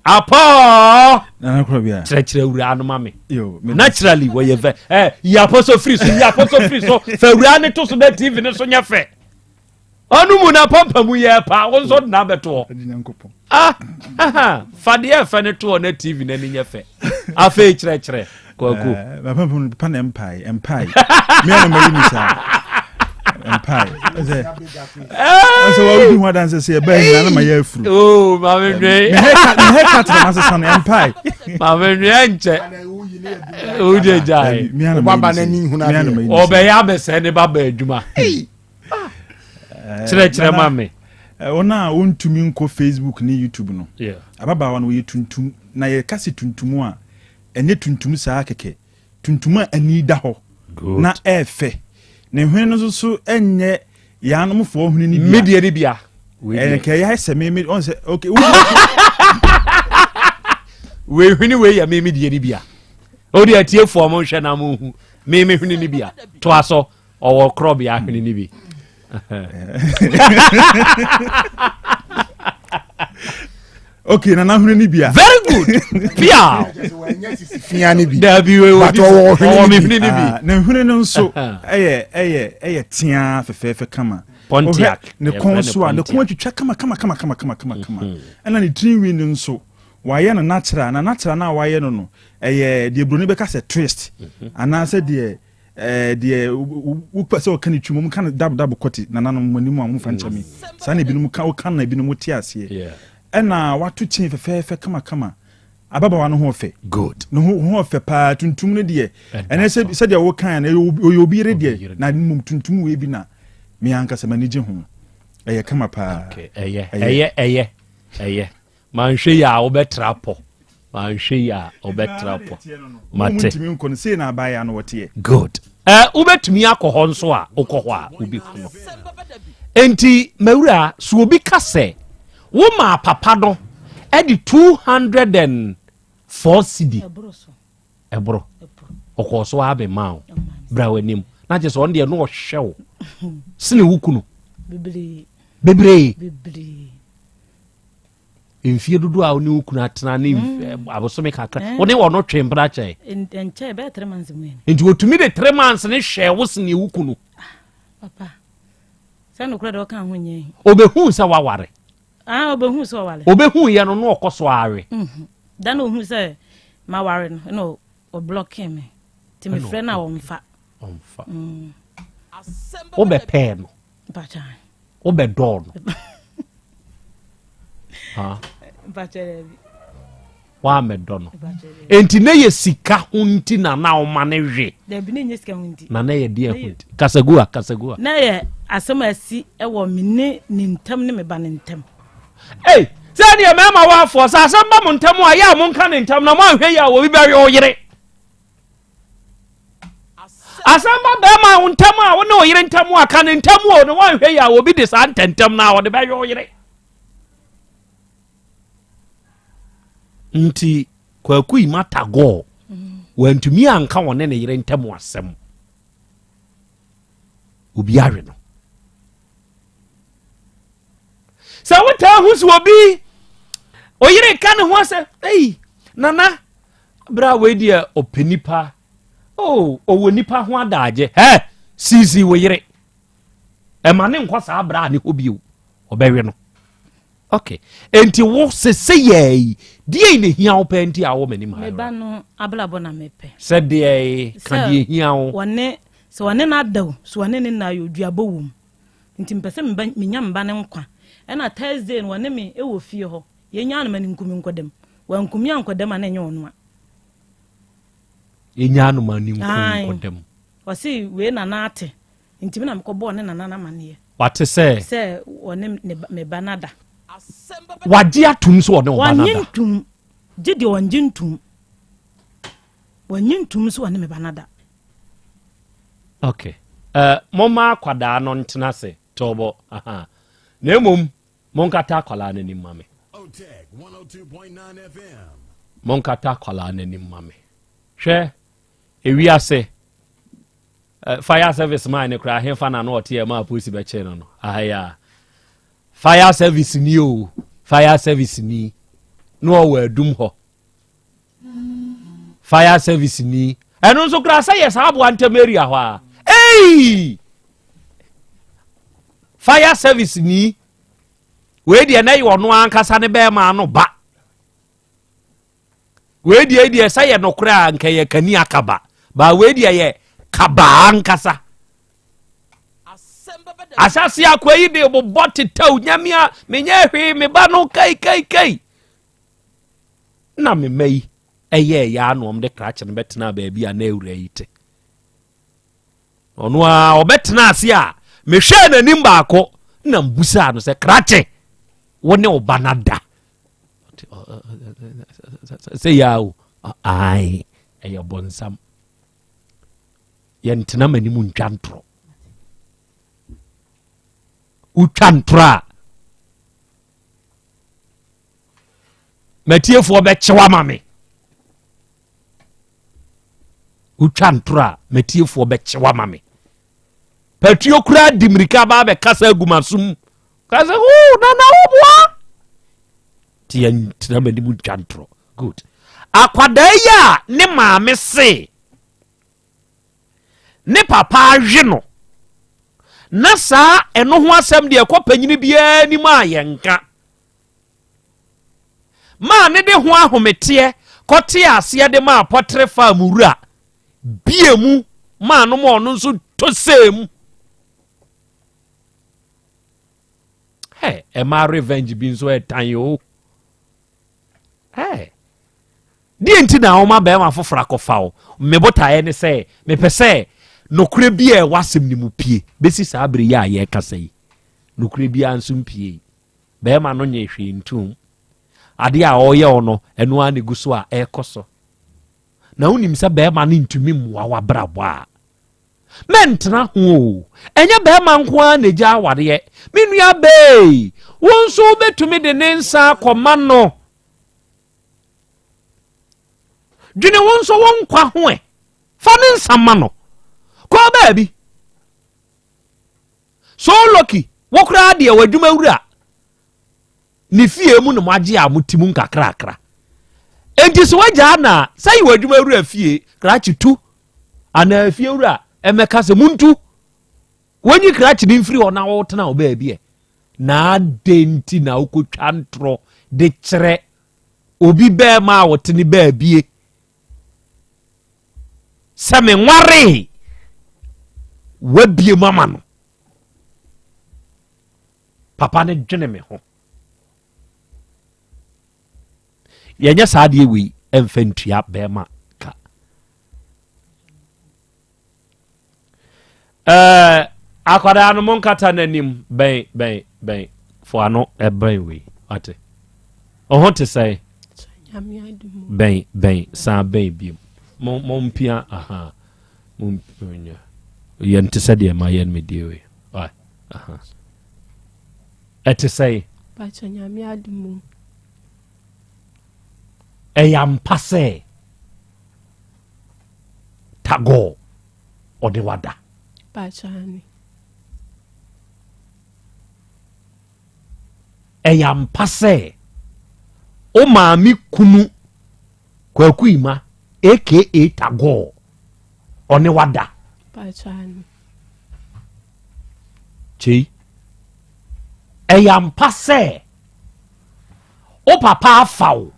Apɔ kyerɛkyerɛ awuraa no ma me. Naturally wɔyɛ fɛ. Eh, yi apɔsɔ firi so, yi apɔsɔ firi so. Fa awuraa ne to so na TV ne so nyɛ fɛ. Ɔno mu na pampa mu yɛ pa, wo nso na abɛtoɔ. Ah, aha, fa deɛ ɛfɛ no toɔ na TV n'ani nyɛ fɛ. Afei kyerɛkyerɛ, Kwaku. Eh, pampa mu pa na mpae, mpae. Me ana mayi ni saa. Mpae. Ɛsɛ ɛsɛ wa wodi ho adanse sɛ ɛbɛn nyina na ma yɛ afuru. Oh, maame nwe. Me haircut, me haircut na masesa no mpae. Maame nwe nkyɛ. Wodi agyae. Ɔbɛyɛ abɛsɛ ne ba ba adwuma. Kyerɛkyerɛ ma me. Wɔn a wɔntumi nkɔ Facebook ne YouTube no, ababaawa no wɔyɛ tuntum na yɛka sɛ tuntum a ɛnyɛ tuntum saa kɛkɛ, tuntum a ani da hɔ na ɛɛfɛ. Ne hwene no nso so ɛnyɛ yaanomfoɔ hwene no bia. Medeɛ no bia. Ɛnka ɛyɛ sɛ me me ɔn sɛ okay. Wei hwene wei yɛ me medeɛ no bia. O deɛ atiefoɔ mo nhwɛ na mo hu me me hwene no bia. Toa so. Ɔwɔ korɔbea ahwene no bi. Okay, nana hwene ni bia. Very good. Pia. Fia ni bi. Dabi we But ɔwɔ hwene ni bi. Ah, ne hwene no nso ɛyɛ ɛyɛ ɛyɛ tea fɛfɛɛfɛ kama. Pontiac. Ne kɔn so a ne kɔn atwitwa kama kama kama kama kama kama kama. Mhm. Ɛna ne tirinwi no nso wayɛ no natural na natural na wayɛ no no ɛyɛ deɛ buroni bɛka sɛ twist mhm. anaasɛ deɛ Ɛɛ deɛ wopɛ sɛ ɔka ne twi mu ka no dabo dabo kɔte nananom mo anim a momfa nkyɛ me saa na ebinom ka woka na ebinom te aseɛ ɛna wato kyen fɛfɛɛfɛ kamakama ababaawa no ho ɔfɛ good ne ho ho ɔfɛ paa tuntum no deɛ ɛnɛ sɛ sɛdeɛ wokan no ɔyɛ obi yere deɛ na mmom tuntum wei bi na me ankasa m'ani gye ho ɛyɛ kama paa ɛyɛ ɛyɛ ɛyɛ ɛyɛ Manhwɛ yi a wobɛtra pɔ. Manhwɛ yi a wobɛtra pɔ. Mate. Ntumi nkɔ no sei na abaayɛ no wɔteɛ. Good. Ɛ wobɛtumi akɔ hɔ nso a wokɔ hɔ a wobɛhu no. Enti mawura so obi ka sɛ wo maa papa no ɛde 204 cedi ɛboro ɔkɔɔ so ara bɛmaa wo bra w'anim na kyerɛ sɛ ɔno deɛ no ɔhwɛ wo sene wo kunu bebree mfie dodoɔ a wo ne wo kunu atena ne mm. eh, abosome kakra eh. wo ne ɔno twe mpena kyɛn nti wɔtumi de three months ne hwɛ wo sene wo kunu ah, ɔbɛhu sɛ waware ah, ɔbɛhu yɛ no na ɔkɔ so awe mhm. da na ɔhu sɛ maware no na ɔblɔke me nti mefrɛ no a ɔmfa ɔmfa mm. wobɛpɛɛ no wobɛdɔɔ no woamɛdɔ no enti na yɛ sika ho nti na na woma ne we na na yɛ deɛ ho nti kasagua kasagua na yɛ asɛm a asi wɔ me ne ne ntam ne me ba ne ntam ei sɛ deɛ mɛma woafoɔ sɛ asɛm ba mo ntam a yɛ a monka ne ntam na moanhwɛ yɛ a obi bɛwe wo yere Asɛm ba bɛrima wo ntam a wo ne wo yere ntam a ka ne ntam o na woanhwɛ yi a obi de saa ntɛntɛm no a ɔde bɛyɛ wo yere. Nti Kwaku yi mata gɔɔ wantumi anka wɔne ne yere ntam asɛm obi awe no. Sɛ wotaa hu sɛ obi oyere ka ne ho asɛ ei nana Berɛ a wei deɛ ɔpɛ nipa oh ɔwɔ nipa ho adagye hɛ sisi wo yere ɛma ne nkɔ saa berɛ a ne hɔ bio ɔbɛwe no ok enti wo sese yɛi yi deɛ na hia wo pɛ nti a wɔ m'anim ha meba no abrabɔ na mepɛ sɛ deɛ ka deɛ hia wo wɔne sɛ wɔne no ada o sɛ wɔne ne nna yɛ oduabɔ wom nti mepɛ sɛ menya meba no nkwa ɛna Thursday no wɔne me ɛwɔ fie hɔ Yɛnyaa no ma no nku me nkɔ dam. Wanku me ankɔ dam a na ɛnyɛ ɔno a. Yɛnyaa no ma no nku nkɔ dam. Ɔse wei nana ate nti me na mekɔ bɔɔ ne nana no amaneɛ. Wate sɛ. Sɛ ɔne ne me ba no ada. Wagye atum sɛ ɔne ɔba no Wannye da? ntum. Gye deɛ ɔngye ntum. Wannye ntum sɛ ɔne me ba no da. Ok. Uh, momma akwadaa no ntena ase tɔɔbɔ. Aha. Na mmom, monkata akwadaa no anim ma me. Monkata akwadaa no anim ma me. Hwɛ, ewiase, eh, fire service man ne koraa hefa na no ɔte ɛma apolisi bɛkyee no no. Ahaya. Fire service ni o, fire service ni. Na ɔwɔ adum hɔ. Fire service ni. Ɛno nso koraa sɛ yɛ saa aboa ntam area hɔ a. Ei! Fire service ni. Wei deɛ na yɛ ɔno ankasa ne bɛrima ano ba. Wei deɛ deɛ sɛ yɛ nokorɛ a nka yɛ kani akaba. Ba wei deɛ yɛ kabaa ankasa. Asase akoa yi de bobɔ tetɛw nyamea menyɛ hwee me ba no kai kai kai. Na me mma yi ɛyɛɛ yɛ ano ɔm de krakye no bɛtena baabi a na awura yi te. Ɔno a ɔbɛtena ase a mehwɛɛ n'anim baako na mbusaa no sɛ krakye wo ne wo ba no da. Sɛ yɛ o ae ɛyɛ bɔnsam. Yɛntena m'anim ntwa ntorɔ. Wotwa ntorɔ a matiefoɔ bɛkyew ama me. Wotwa ntorɔ a matiefoɔ bɛkyew ama me. Patuo koraa di mmirika ba bɛkasa agu m'asom ka sɛ o nana woboa nti yɛntena m'anim ntwa ntorɔ. Good. Akwadaa yi a ne maame se ne papa awe no na saa ɛno ho asɛm deɛ ɛkɔ panyini biara anim a yɛnka maa ne de ho ahometeɛ kɔte aseɛ de maa pɔtere faa mu wura bie mu maa no ma ɔno nso tɔ sɛɛ mu. Hey, ɛma revenge bi nso ɛtan o. Hey. Deɛ nti na wɔma bɛrima foforɔ akɔfa wo? Me botaeɛ ne sɛ mepɛ sɛ nokorɛ bi a ɛwɔ asɛm no mu pie. Bɛsi saa bere yi a yɛrekasa yi, nokorɛ biara nso mpie. Bɛrima no nyɛ hwee ntom. Adeɛ a ɔreyɛ wo no, ɛno ara na ɛgu so a ɛrekɔ so. Na wonim sɛ bɛrima no ntumi mmoa w'abrabɔ a, Mɛntena ho o. Ɛnyɛ bɛrima nko ara na egya awareɛ. Me nua bee, wo nso wobɛtumi de ne nsa akɔma no. Dwene wo nso wo nkwa ho ɛ. Fa ne nsa ma no. Kɔ baabi. So lucky, wo koraa deɛ w'adwuma wura ne fie mu na moagye a mote mu nkakrakra. Enti sɛ woagyaa no a, sɛ yɛ w'adwuma wura fie, krakye tu anaa fie wura ɛmɛka sɛ muntu. Wɔnyi krakye no mfiri hɔ na wotena wo baabi ɛ. Na adɛn nti na wokɔtwa ntorɔ de kyerɛ obi bɛrima a wɔte ne baabie sɛ menwaree wabie mu ama no? Papa no dwene me ho. Yɛnyɛ saa adeɛ wei ɛmfa ntua bɛrima ka. Ɛɛ akwadaa no monkata n'anim bɛn bɛn bɛn fo ano ɛbɛn wei wate. Ɔho te sɛn? Bɛn bɛn san bɛn biem. Mo mo mpia aha. Mo mpia. Yɛn te sɛ deɛ ma yɛn me die wei. Why? Aha. Ɛte sɛn? Pakyɛ Nyame adom o. Ɛyɛ ampa sɛ Tagore ɔde wada? Pakyɛ ane. Ɛyɛ ampa sɛ wo maame kunu Kwaku Ima aka Tagore ɔne wada? Pakyɛ ane. Kyei, ɛyɛ ampa sɛ wo papa afa wo?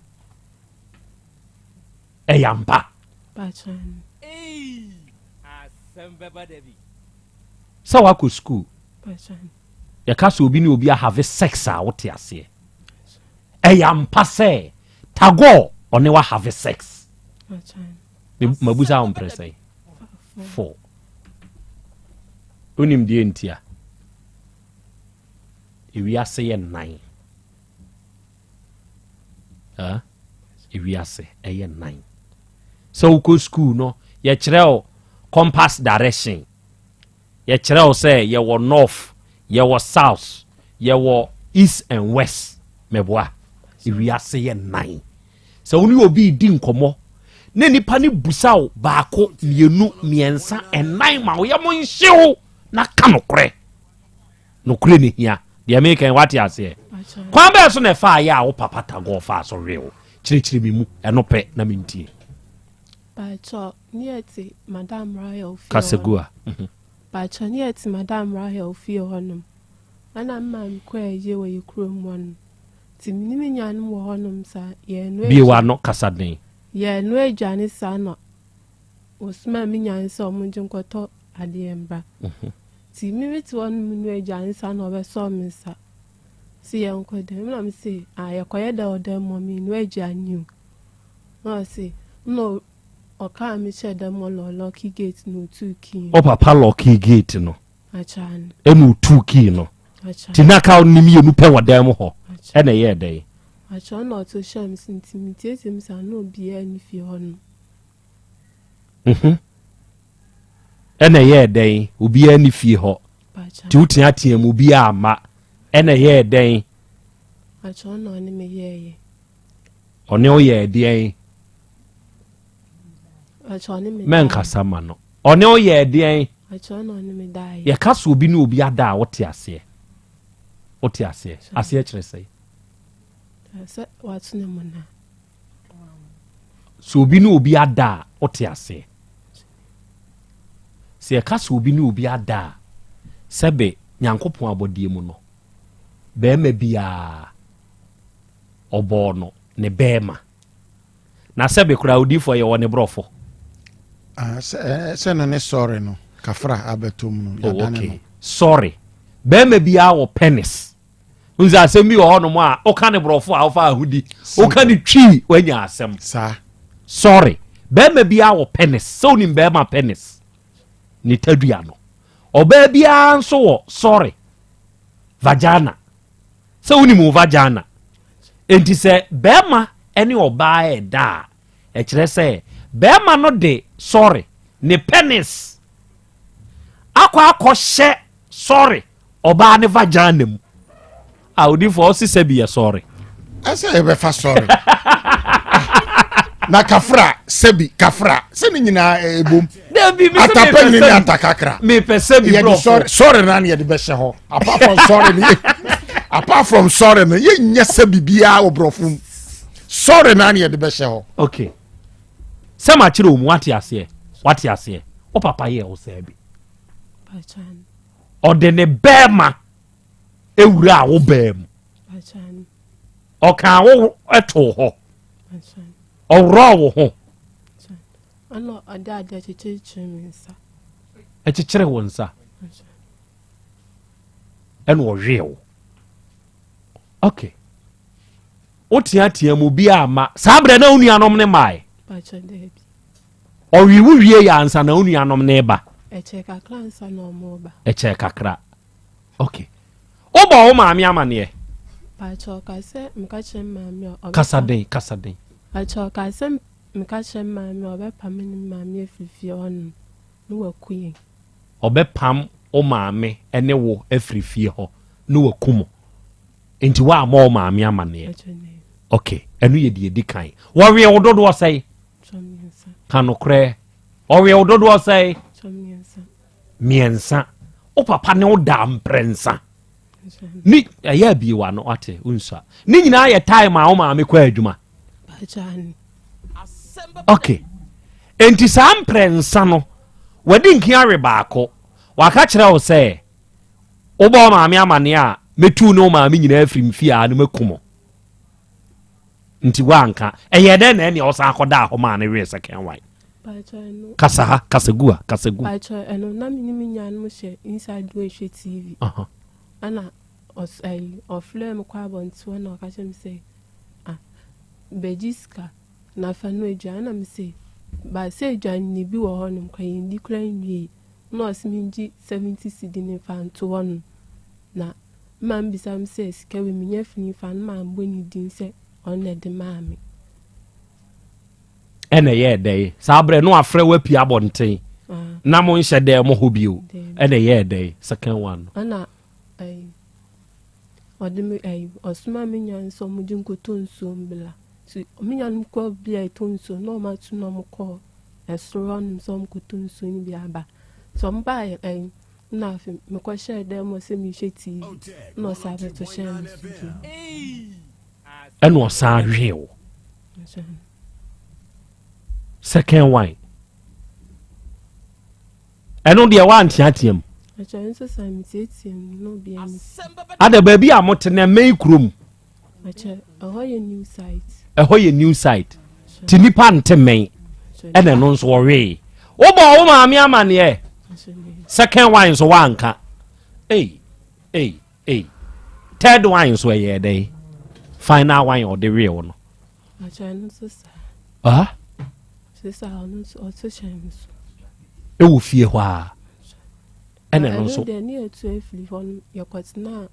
Ɛyɛ ampa? Sɛ woakɔ sukuu, yɛka sɛ obi ne obi ahave sex a wote aseɛ. Ɛyɛ ampa sɛ Tagore ɔne wahave sex? Mabusa wo mprɛ sɛn? 4. Wonim deɛ ntia? Ewiase yɛ nan. Ah, ewiase ɛyɛ nan. Sɛ wokɔ school no, yɛkyerɛ wo compass direction. Yɛkyerɛ wo sɛ yɛwɔ north, yɛwɔ south, yɛwɔ east and west. Mɛboa. Ewiase yɛ nan. Sɛ wo ne obi redi nkɔmmɔ na nipa no busa wo baako, mmienu, mmiɛnsa, ɛnan ma wo yam nhye wo na ka nokorɛ. Nokorɛ ne hia. Deɛ meka yi wate aseɛ? Kwan bɛɛ so na ɛfaa yɛ a wo papa Tagore faa so wee wo? Kyerɛkyerɛ me mu, ɛno pɛ na mentie. Paatwɔ, ne yɛ te Madam Rahel fie Kasa hɔ. gu a. Mhm. Paatwɔ, ne yɛ te Madam Rahel fie hɔ nom. Ɛna me maame kɔɔ ayie wɔ yɛ kurom hɔ nom. Nti me ne me nuanom wɔ hɔ nom saa, yɛɛnoa Bue aduane. w'ano kasa den. Yɛɛnoa aduane saa na wɔsomaa me nuanom sɛ wɔn ngye nkɔtɔ adeɛ mbra. Mhm. Nti me me te hɔ nom noa aduane saa na ɔbɛsɔɔ me nsa se yɛnkɔ dan mu. Na me se, ah yɛkɔyɛ dɛn wɔ dan mu hɔ, menoa aduane o. Na ɔse, nna ɔkaa me kyerɛɛ dɛ mo lɔɔlɔke gate na otuu key no. Wo papa lɔɔkee gate no Akyɛ no. ɛna otuu key no. Akyɛ. Nti na ka ne mmienu pɛ wɔ dan mu hɔ ɛna ɛyɛɛ dɛn? Akyɛ ɔna ɔto hyɛɛ me so nti metietie mu saa na obiara nni fie hɔ nom. Mhm. Ɛna ɛyɛɛ dɛn? Obiara nni fie hɔ. Nti woteatea mu obiara amma. Ɛna ɛyɛɛ dɛn? Akyɛ ɔna ɔne me yɛɛyɛ. Ɔne wo yɛɛ deɛn? Mɛnkasa ma no. Ɔne wo yɛɛ deɛn? Yɛka sɛ obi ne obi ada a wote aseɛ. Wote aseɛ. Aseɛ kyerɛ sɛ? Sɛ obi ne obi ada a wote aseɛ. Sɛ yɛka sɛ obi ne obi ada a sɛbe Nyankopɔn abɔdeɛ mu no bɛrima biara ɔbɔɔ no ne bɛɛma. Na sɛbe koraa odiifoɔ yɛwɔ ne borɔfo. Ah, sɛ eh, sɛ no ne sɔre no kafra abɛtɔ mu no Oh, yɛadane okay. no. Sɔre. Bɛɛma biara wɔ penis. Nti asɛm bi wɔ hɔnom a woka ne borɔfo a wofa ahodi. Woka ne twi woanya asɛm. Saa. Sɔre. Bɛɛma biara wɔ penis. Sɛ wonim bɛɛma penis. Ne tadua no. Ɔbaa biara nso wɔ sɔre. Vagina. Sɛ wonim wo vagina. Enti sɛ bɛrima ne ɔbaa ɛda a, ɛkyerɛ sɛ bɛrima no de sɔre ne penis akɔ akɔhyɛ sɔre ɔbaa ne vagina mu. A odifoɔ ɔse sɛ bi yɛ sɔre. Ɛsɛ yɛbɛfa sɔre. Na kafra sɛbi kafra sɛ ne nyinaa ɛbom. Dabi mi sɛ Atapa nyini ne atakakra. Mepɛ sɛ bi Yɛde borɔfo. sɔre sɔre na ne yɛde bɛhyɛ hɔ. Apart from sɔre no apart from sɔre no yɛnyɛ sɛ biribiara wɔ borɔfo mu. Sɔre na ne yɛde bɛhyɛ hɔ. Okay. Sɛ ma kyerɛ omu wate aseɛ wate aseɛ wo papa yɛ wo sɛ bi. Ɔde ne bɛɛma ewura wo bɛɛ mu. Ɔkaa wo too hɔ. Ɔworɔɔ wo ho. Ɛna ɔde adeɛ kyekyere me nsa. Ɛkyekyere wo nsa. Ɛna ɔwee wo. Okay. Woteatea mu bi ama saa berɛ na wo nuanom ne mae. Ɔwee wo wie yɛ ansa na wo nuanom ne ba. Ɛkyɛ kakra ansa na ɔmo ba. Ɛkyɛ kakra. Okay. Wobɔ wo maame amaneɛ? Pakyɛ ɔka sɛ meka kyerɛ me maame a ɔbɛpa. Kasa den, kasa den. Pakyɛ ɔka sɛ meka kyerɛ me maame a ɔbɛpam me ne me maame afiri fie hɔ nom na waku yɛn. Ɔbɛpam wo maame ne wo afiri fie hɔ na waku mo. Nti woammɔ wo maame amaneɛ? Okay, ɛno yɛ deɛ ɛdi kan. Wɔwee wo dodoɔ sɛe? Ka nokorɛ. Ɔwee wo dodoɔ sɛe? Mmiɛnsa. Wo papa ne wo daa mprɛnsa. Ne ɛyɛ abie w'ano ate wonsua. Ne nyinaa yɛ time a wo maame kɔ adwuma. Okay. Enti saa mprɛnsa no wadi nkin awe baako. Waka kyerɛ wo sɛ wobɔ wo maame amaneɛ a mɛtu ne wo maame nyinaa afiri mfie a no maku mo. Nti woanka. Ɛyɛ dɛn na ɛnea ɔsan akɔdaa hɔ maa no wee second one? Kasa ha, kasa gu a, kasa gu. Pakyɛ ɛno na me ne me nuanom hyɛ inside do ehwɛ TV. Ɛna ɔs ɛyi ɔfrɛ me kɔ abɔnten hɔ na ɔka kyerɛ me sɛ ah bɛgye sika na fa no aduane na me se ba sɛ aduane ne bi wɔ hɔnom kora yɛndi kora nwie na ɔse mengye 70 cedi ne mfa nto hɔnom na mma mbisa me sɛ sika wei menya firi fa no mambɔ ne din sɛ. Ɔno na ɛde maa me. Ɛna ɛyɛɛ dɛn? Saa berɛ no afrɛ wo apue abɔnten Ah. na mo nhyɛ dɛn mo hɔ bio. Daabi. Ɛna ɛyɛɛ dɛn? Second one no. Ɛna ɛyi ɔde me ɛyi ɔsoma me nua no sɛ ɔmo gye nkɔtɔ nsuo mbla. Nti me nua no kɔ bia ɛtɔ nsuo na ɔmo atu na ɔmo kɔ ɛsoro hɔnom sɛ ɔmo kɔtɔ nsuo no bi aba. Nti ɔmo baeɛ ɛyi na afei mekɔhyɛɛ dan mu sɛ mehwɛ TV na ɔsan bɛto hyɛɛ me so bio. Ɛna ɔsan hwee wo. Second one. Ɛno deɛ woanteatea mu. Ada baabi a mote no ɛmɛn kurom. Ɛhɔ yɛ new site. Ɛhɔ yɛ new site. Ti nipa nte mmɛn. Ɛna ɛno nso wɔwee. Wobɔ wo maame amaneɛ. Second one nso woanka. Ei, ei, ei. Third one nso ɛyɛɛ dɛn? Final one ɔde wee wo no. Ah? Ɛwɔ fie hɔ a. Ɛna ɛno nso. Ɛno deɛ ne yɛtu afiri hɔ no yɛkɔtena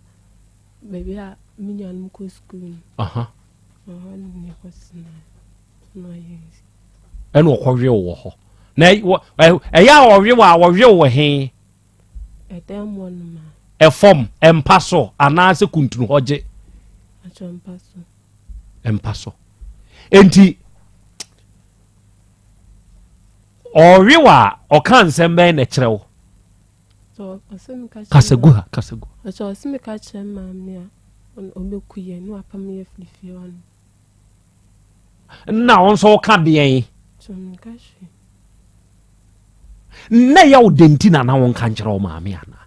baabi a me nuanom kɔ sukuu no. Aha. Ɛhɔ no ne yɛkɔtena na ɔyɛ Ɛna ɔkɔwe wɔ hɔ. Na ɛyɛ a ɔwe wɔ a ɔwe wɔ he? Ɛdan mu hɔnom a. Ɛfam, mpa so anaasɛ kuntunu hɔ gye? Atwa mpa so. Mpa so. Enti ɔwe wɔ a ɔka nsɛm bɛn na ɛkyerɛ wo? Kasa gu ha, kasa gu. Ɔsɛ ɔsɛ meka kyerɛ maame a ɔbɛku yɛ na wapam yɛ firi fie hɔ no. Na wo nso woka deɛn? Na ɛyɛ wo dɛ nti na na wonka nkyerɛ wo maame anaa?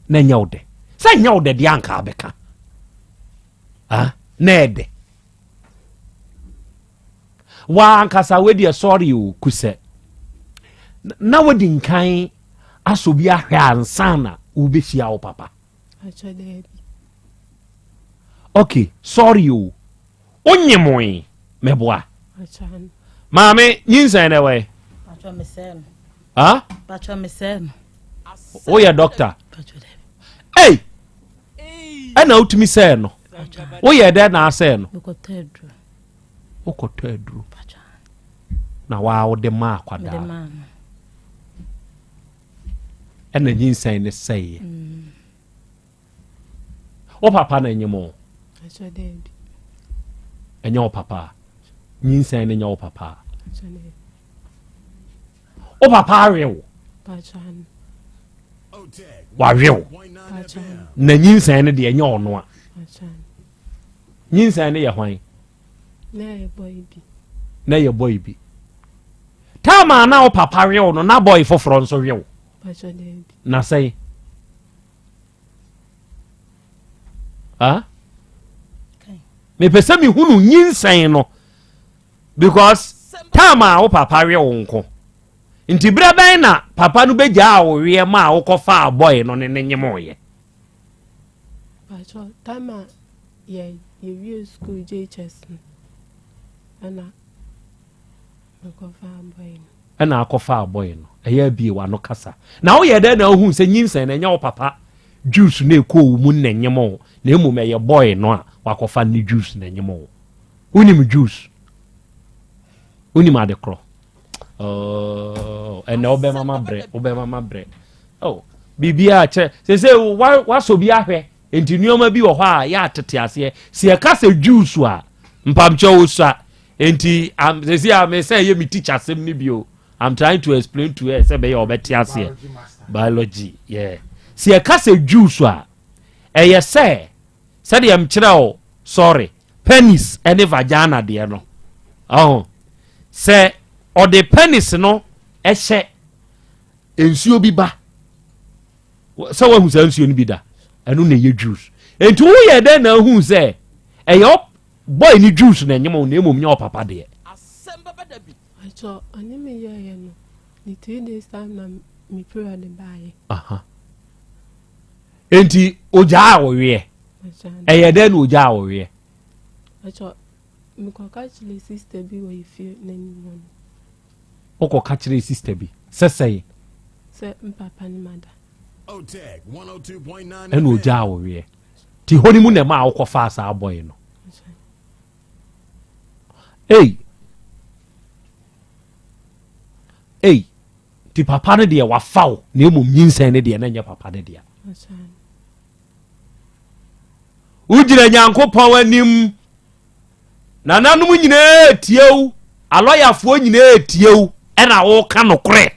Na ɛnyɛ wo dɛ. Sɛ ɛnyɛ wo dɛ deɛ anka abɛka. Ah, na ɛdɛ. Wankasa wadi ɛsɔre o kusɛ. Na wadi nkan asɔ bi ahwɛ ansa na wobɛhyia wo papa. Okay, sorry o. Wonyemoe mɛboa. Maame nyinsɛn na ɛwɔ yi. Woyɛ dɔkta. Ei! Ɛna wotumi sɛɛ no. Woyɛ dɛn na asɛɛ no? Wokɔtɔ aduro. Na waa wode maa akwadaa. Ɛna nyinsɛn ne sɛeɛ. Mm. Wo papa na enyim wo? Ɛnyɛ wo papa a. Nyinsɛn no nyɛ wo papa a. Wo papa awe wo. Wawe wo. Na nyinsɛn no deɛ ɛnyɛ ɔno a. Nyinsɛn no yɛ hwan? Na ɛyɛ bɔyi bi. Taama na wo papa we wo no na bɔyi foforɔ nso we wo. Na sɛn? Ah? Mepɛ sɛ mehunu nyinsɛn no because time a wo papa we wo nko nti berɛ bɛn na papa no bɛgyaa wo weɛ ma a wokɔfaa bɔe no ne ne nyemoeɛ time a yɛwie school JHS no ɛna mekɔfaa bɔe no Ɛna akɔfaa bɔe no. Ɛyɛ abie w'ano kasa. Na woyɛ dɛn na wohuu sɛ nyinsɛn no ɛnyɛ wo papa juice na ɛkɔɔ wo mu na ɛnyem wo, na mmom ɛyɛ bɔe no a wakɔfa ne juice na ɛnyem wo? Wonim juice? Wonim ade korɔ? Oh, ɛnɛ wobɛma ma brɛ, wobɛma ma brɛ. Oh, biribiara kyerɛ sɛ sɛ wasɔ bi ahwɛ nti nneɛma bi wɔ hɔ a yɛ atete aseɛ. Sɛ yɛka sɛ juice a, mpamkyɛ wo sua Enti am sɛsi a me sɛ ɛyɛ me teacher asɛm no bio. I'm trying to explain to her sɛ bɛyɛ ɔbɛte aseɛ. Biology, yeah. Sɛ yɛka sɛ juice a, ɛyɛ sɛ sɛdeɛ mkyerɛ o, sorry, penis ne vagina deɛ no. Ɔho. Sɛ ɔde penis no ɛhyɛ nsuo bi ba sɛ woahu saa nsuo no bi da ɛno na ɛyɛ juice enti woyɛ dɛn na ahu sɛ ɛyɛ Boy ne juice na ɛnyem wo na mmom nyɛ ɔpapa deɛ. Pakyɛ ɔne me yɛɛyɛ no ne 3 days time na me period baayɛ. Aha. Enti ogyaa ɔweɛ. Ɛyɛ dɛn na ogyaa ɔweɛ? Pakyɛ mekɔka kyerɛ sister bi wɔ efie n'anim hɔ no. Wokɔka kyerɛ sister bi sɛ sɛn? Sɛ mpapa ne mada. Ɛna ogyaa ɔweɛ. Ti hɔ no mu na ɛmaa wokɔfaa saa boy no. Ei. Ei. Nti papa no deɛ wafa wo na mmom nyinsɛn no deɛ na nyɛ papa no deɛ. Wogyina Nyankopɔn anim. Nananom nyinaa tie wo. Alɔyafoɔ nyinaa tie wo. Ɛna woka nokorɛ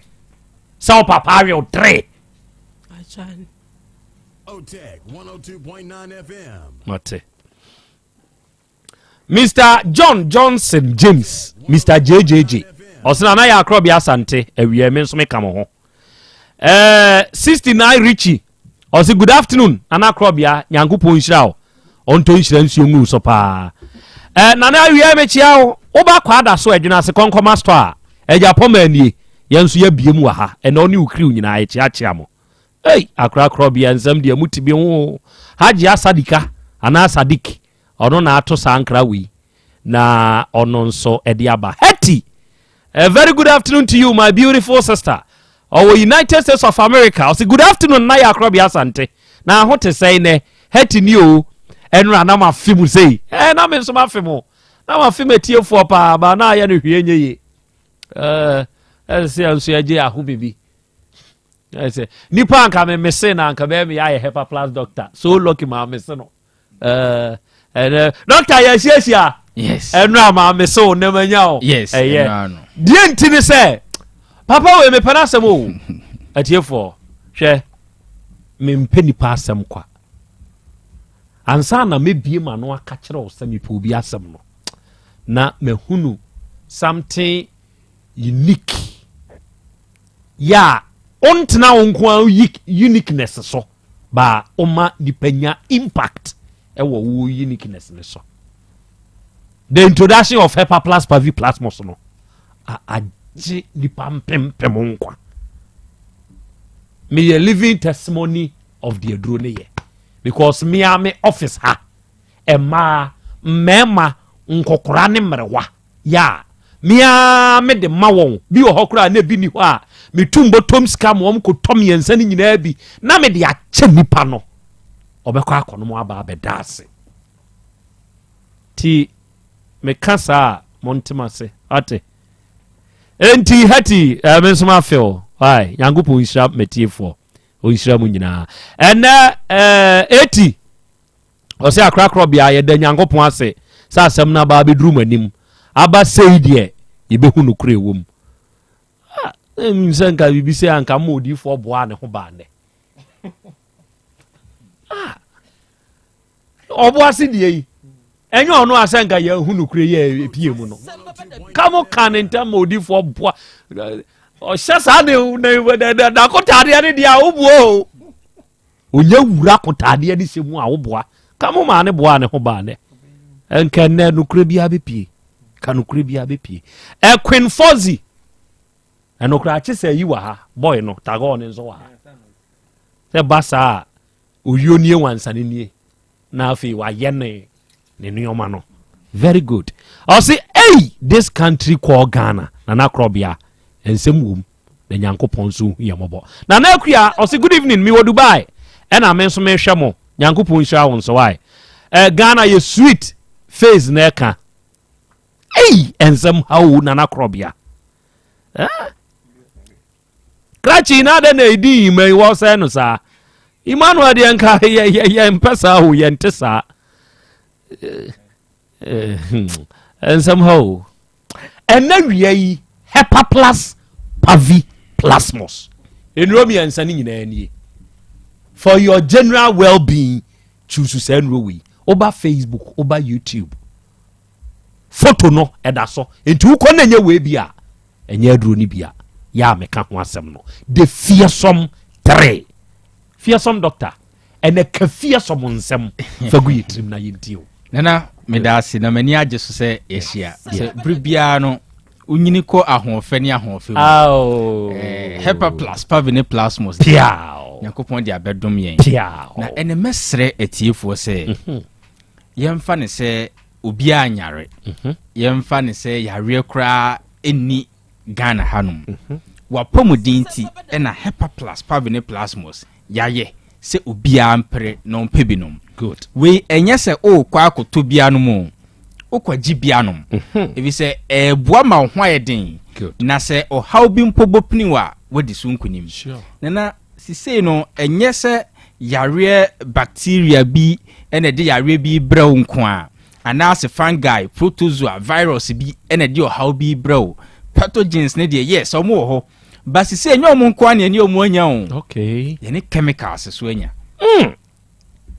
sɛ wo papa awe wo tere. Mate. Mr. John Johnson James, Mr. JJJ. Ɔsena na yɛ akorɔbea Asante awia me nso meka mo ho. Eh, 69 Richie. Ɔse good afternoon Nana Akorɔbea Nyankopɔn nhyira wo. Ɔntɔ nhyira nsuo ngu so paa. Eh, Nana awia mekyia wo. Woba kwada so adwene ase kɔnkɔma store a agya pɔma anie. Yɛn nso yɛabie mu wɔ ha. Ɛna ɔne wo crew nyinaa yɛkyeakyea mo. Ei, akora korɔbea nsɛm deɛ mo ti bi ho o. Hajia Sadika anaa Sadik, ɔno na ato saa nkra wei na ɔno nso ɛde aba. Hetty, a very good afternoon to you my beautiful sister. Ɔwɔ United States of America. Ɔsi good afternoon na yɛ akorɔbea Asante. Na aho te sɛn nɛ? Hetty ni o. Ɛnora na ma fe mu sei. Ɛɛ na me nso ma fe mo. Na ma fe m'atiefoɔ paa ba na ayɛ no hwee nyɛ yie. Ɛɛ ɛsɛ nso yɛgye aho bibi. Ɛsɛ nipa anka me mese na anka bɛyɛ me ayɛ hepa plus doctor so lucky maa mese no ɛɛ ɛnɛ doctor yɛ hyiahyia yes ɛnu a maa mese o nneɛma nya o yes ɛyɛ deɛ nti ne sɛ papa wei mepɛ n'asɛm o atiefoɔ hwɛ mempɛ nipa asɛm kwa ansa na mebie ma no aka kyerɛ wo sɛ mepɛ obi asɛm no na mahunu something unique yɛ a wontena wo nko ara uniqueness so ba woma nipa nya impact ɛwɔ wo uniqueness ne so the introduction of hepa plus pavi plasmos no agye nipa mpempem nkwa meyɛ living testimony of the aduro ne yɛ because mea me office ha mmaa mmarima nkɔkora ne mmerewa Yɛ a, me ara mede ma wɔn. Bi wɔ hɔ koraa na ebi nni hɔ a, metu mbɔtɔm sika ma wɔn kɔtɔ mmiɛnsa no nyinaa bi na mede akyɛ nipa no. Ɔbɛkɔ akɔnom aba abɛda ase. Ti meka saa a, montem ase. Ate? Enti Hetty, eh, me nso mafe wo. Why? Nyankopɔn nhyira matiefoɔ. Ɔnhyira mu nyinaa. Ɛnɛ, eh, eti, Ɔsɛ akorakorɔbea, yɛda Nyankopɔn ase sɛ asɛm no aba abɛduru mo anim. Aba sei deɛ, yɛbɛhu nokorɛ ɛwɔ mu. Ah, sɛ nka biribi sɛ anka ma odiyifoɔ boaa ne ho baa nnɛ. Ah, ɔbo ase deɛ yi, ɛnyɛ ɔno a sɛ nka yɛahu nokorɛ yi a ɛpie mu no. Ka mo ka ne ntam ma odiyifoɔ boa. Ɔhyɛ saa ne n'akotaadeɛ no deɛ a wobuo o. Onya wura kotaadeɛ ne hyɛ mu a woboa ka mo maa ne boa ne ho baa nɛ nka nnɛ nokorɛ biara bɛpie ka nokorɛ biara bɛpie ɛquin fɔzi ɛnokorɛ akye sɛ yi wɔ ha bɔy no tagɔɔ ne nso wɔ ha sɛ ba saa a oyio nie wansane nie na afei wayɛ ne ne nneɛma no very good ɔse ei this country called Ghana nana korɔbea nsɛm wom na nyankopɔn nso hu yɛ mmɔbɔ nana akua ɔse good evening mewɔ Dubai ɛna me nso mehwɛ mo nyankopɔn nhyira wo nso wae eh, Ghana yɛ sweet face na ɛka ei nsɛm ha o nana korɔbea eh? Krakye na adɛn na ɛdi nhima yi wɔsɛe no saa Emmanuel deɛ nka yɛmpɛ saa o yɛnte saa hmm, nsɛm ha o ɛnɛ wia yi hepa plus pavi plasmos nnuro mmiɛnsa no nyinaa nie for your general well-being choose saa nnuro wei woba facebook woba youtube Foto no ɛda so nti wokɔ na ɛnyɛ wei bi a ɛnyɛ aduro no bi a yɛ a meka ho asɛm no the fearsome 3 fearsome doctor ɛnɛ ka fearsome nsɛm fa gu yɛ tirim na yɛntie o. Nana meda ase na m'ani agye so sɛ yɛahyia sɛ bere biara no wonyini kɔ ahoɔfɛ ne ahoɔfɛ mu eh, hepa plus pavi ne plasmos nyankopɔn de abɛdom yɛn na ɛne mɛsrɛ atiefoɔ sɛ mhm. Yɛmfa no sɛ obiara nyare. Mhm. Yɛmfa no sɛ yareɛ koraa nni Ghana hanom. Mhm. W'apɔmuden nti ɛna Hepa Plus, Pavi ne Plasmos yɛayɛ sɛ obiara mpere na ɔmpɛ bi nom. Good. Wei ɛnyɛ sɛ worekɔ akɔtɔ bi anom o. Wokɔgye bi anom, efisɛ ɛreboa ma wo ho ayɛ den, na sɛ ɔhaw bi mpo bɔ pini wo a, woadi so nkonim. Nana, sisei no, ɛnyɛ sɛ yareɛ bacteria bi na ɛde yareɛ bi rebrɛ wo nko ara, anaasɛ fungi, protozoa, virus bi na ɛde ɔhaw bi rebrɛ wo. Pathogens no deɛ, yes, wɔn wɔ hɔ. But sisei ɛnyɛ wɔn nko ara na yɛne wɔn anya o. Yɛne chemicals so anya.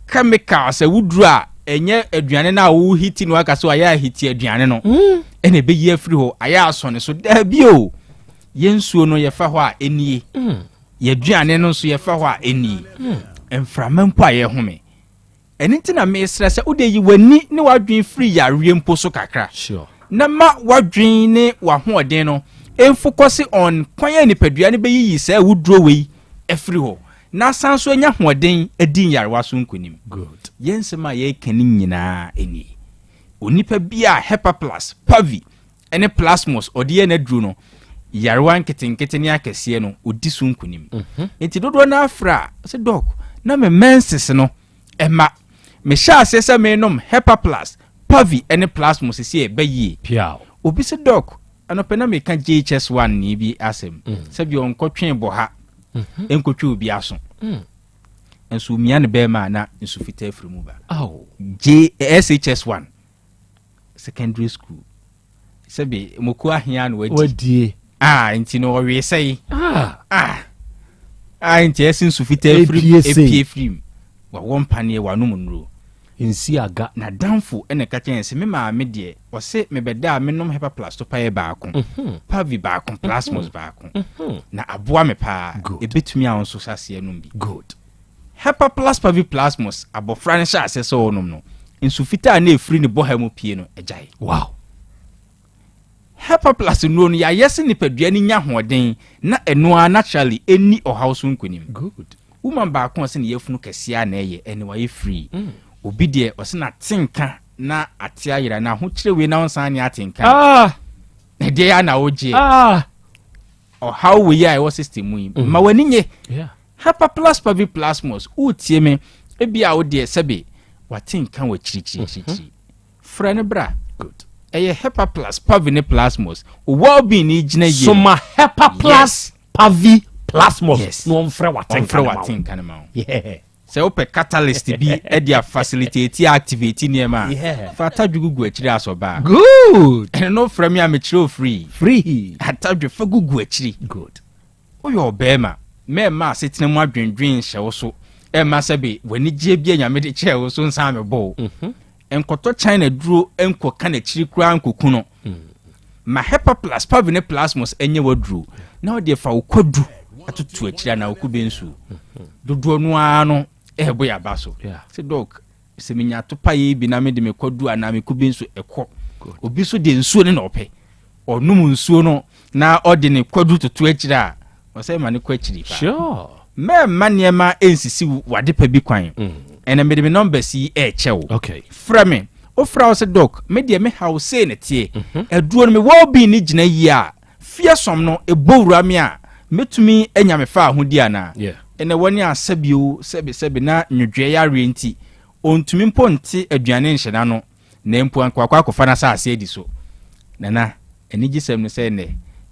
Chemical sɛ woduru a ɛnyɛ aduane no a wohiti no aka so ayɛ ahiti aduane no mm. ɛna ɛbɛyi afiri hɔ ayɛ asɔne so daabi o yɛn nsuo no yɛfa hɔ a ɛnie mm. yɛaduane no nso yɛfa hɔ a ɛnie mm. mframa mpo a yɛhome ɛno nti na mesrɛ sɛ wode yi w'ani ne w'adwene firi yareɛ mpo so kakra na ma w'adwene ne w'ahoɔden no mfokɔse on kwan a nipadua no bɛyiyi saa awuduro wei afiri hɔ na asan nso anya ahoɔden adi nyarewa so nkonim. Yɛn nsɛm a yɛreka no nyinaa nie. Onipa bi a Hepaplus, Pavi, ne Plasmos ɔde yɛ n'aduro no, nyarewa nketenkete ne akɛseɛ no, ɔdi so nkonim. Mhm. Nti dodoɔ no afrɛ a, sɛ dɔk, na me menses no ɛma. Mehyɛ aseɛ sɛ menom Hepaplus, Pavi ne Plasmos sisi ɛbɛ yie. Obi sɛ dɔk, Anɔpɛ na meka JHS one ni bi asɛm mm. sɛ bi ɔnkɔtwe bɔha mhm. nkɔtwe obi aso mm. nso omia ne bɛrima a na nsu fitaa firi mu ba JSHS one secondary school sɛbi moko ahea na wadi ah nti no ɔwe sɛe ah ah, ah nti ɛsi nsu fitaa firi epie firi mu wawɔ mpaneɛ wanom nnuro Nsi aga. N'adamfo na ɛka kyerɛɛ no sɛ, Me maame deɛ, ɔse mebɛda a menom Hepaplus topaeɛ baako, Pavi baako, Plasmos baako, na aboa me paa. Ɛbɛtumi a wo nso hyɛ aseɛ nom bi. Hepaplus Pavi Plasmos, abɔfra no hyɛɛ aseɛ sɛ ɔrenom no, nsu fitaa a na ɛfiri ne bɔha mu pue no gyae. Wow! Hepaplus nnuro no, yɛayɛ sɛ nipadua no nya ahoɔden na ɛno ara naturally ɛnni ɔhaw so nkonim. Good. Woman baako a ɔse ne yafunu kɛseɛ a na ɛyɛ ɛne wayɛ free. Obi deɛ ɔse n'atenka na ate ayera na ahokyerɛ wei na ɔnsan ne atenka. Ah! Na ɛdeɛ ya na wogyeɛ. Ah! Ɔhaw wei a ɛwɔ system mu yi. Mm. Ma w'ani nye. Yeah. Hepaplas paviplasmos wotie me ebi a wo deɛ sɛbe watenka wɔ kyirikyirikyirikyiri. Mm -hmm. Frɛ no bra. Good. Ɛyɛ hepaplas pavi ne plasmos. Well being ni gyina yie. Soma hepaplas yes. Pavi plasmos yes. na ɔmfrɛ w'atenka no ma wo. Sɛ wopɛ catalyst bi de a facilitate activate nneɛma a, fa atadwe gugu akyiri asɔ baa. Good. Ɛno no frɛ me a mekyerɛ wo free. Free. Atadwe fa gugu akyiri. Good. Woyɛ ɔbarima, mɛmma asetena mu adwendwen nhyɛ wo so, ɛmma sɛbe w'anigyeɛ bi a Nyame de kyɛɛ wo so nsan mebɔ wo. Mhm. Nkɔtɔ China duro nkɔka n'akyiri koraa nkɔku no. Mm. Ma Hepaplus, Pavi ne Plasmos nyɛ w'aduro na wode fa wo kwadu atoto akyiri anaa wo kube nsuo. Mhm. Dodoɔ no ara no ɛrebɔ yɛ aba so. Sɛ dɔk, sɛ menya atopaeɛ bi na mede me kwadu anaa me kube nsuo ɛkɔ. Obi nso deɛ nsuo ne na ɔpɛ. Ɔnom nsuo no na ɔde ne kwadu toto akyiri a, ɔsɛ ma no kɔ akyiri paa. Sure. Mɛmma nneɛma nsisi w'adepa bi kwan. Mm. Ɛnna mede me numbers yi ɛrekyɛ wo. Okay. Frɛ me. Wofrɛ wo sɛ dɔk, me deɛ me haw sei na teɛ. Mhm. Aduro no me well being ne gyina yie a, fearsome no ɛbɔ wura me a, mɛtumi anya me fa ahodi anaa? Yeah. Ɛnna wɔne asɛbio sɛbesɛbe na nwodwoɛ yareɛ nti, ɔntumi mpo nte aduane nhyɛ n'ano. Na mpo anka wakɔ akɔfa n'asase adi so. Nana, anigyesɛm ne sɛ nnɛ,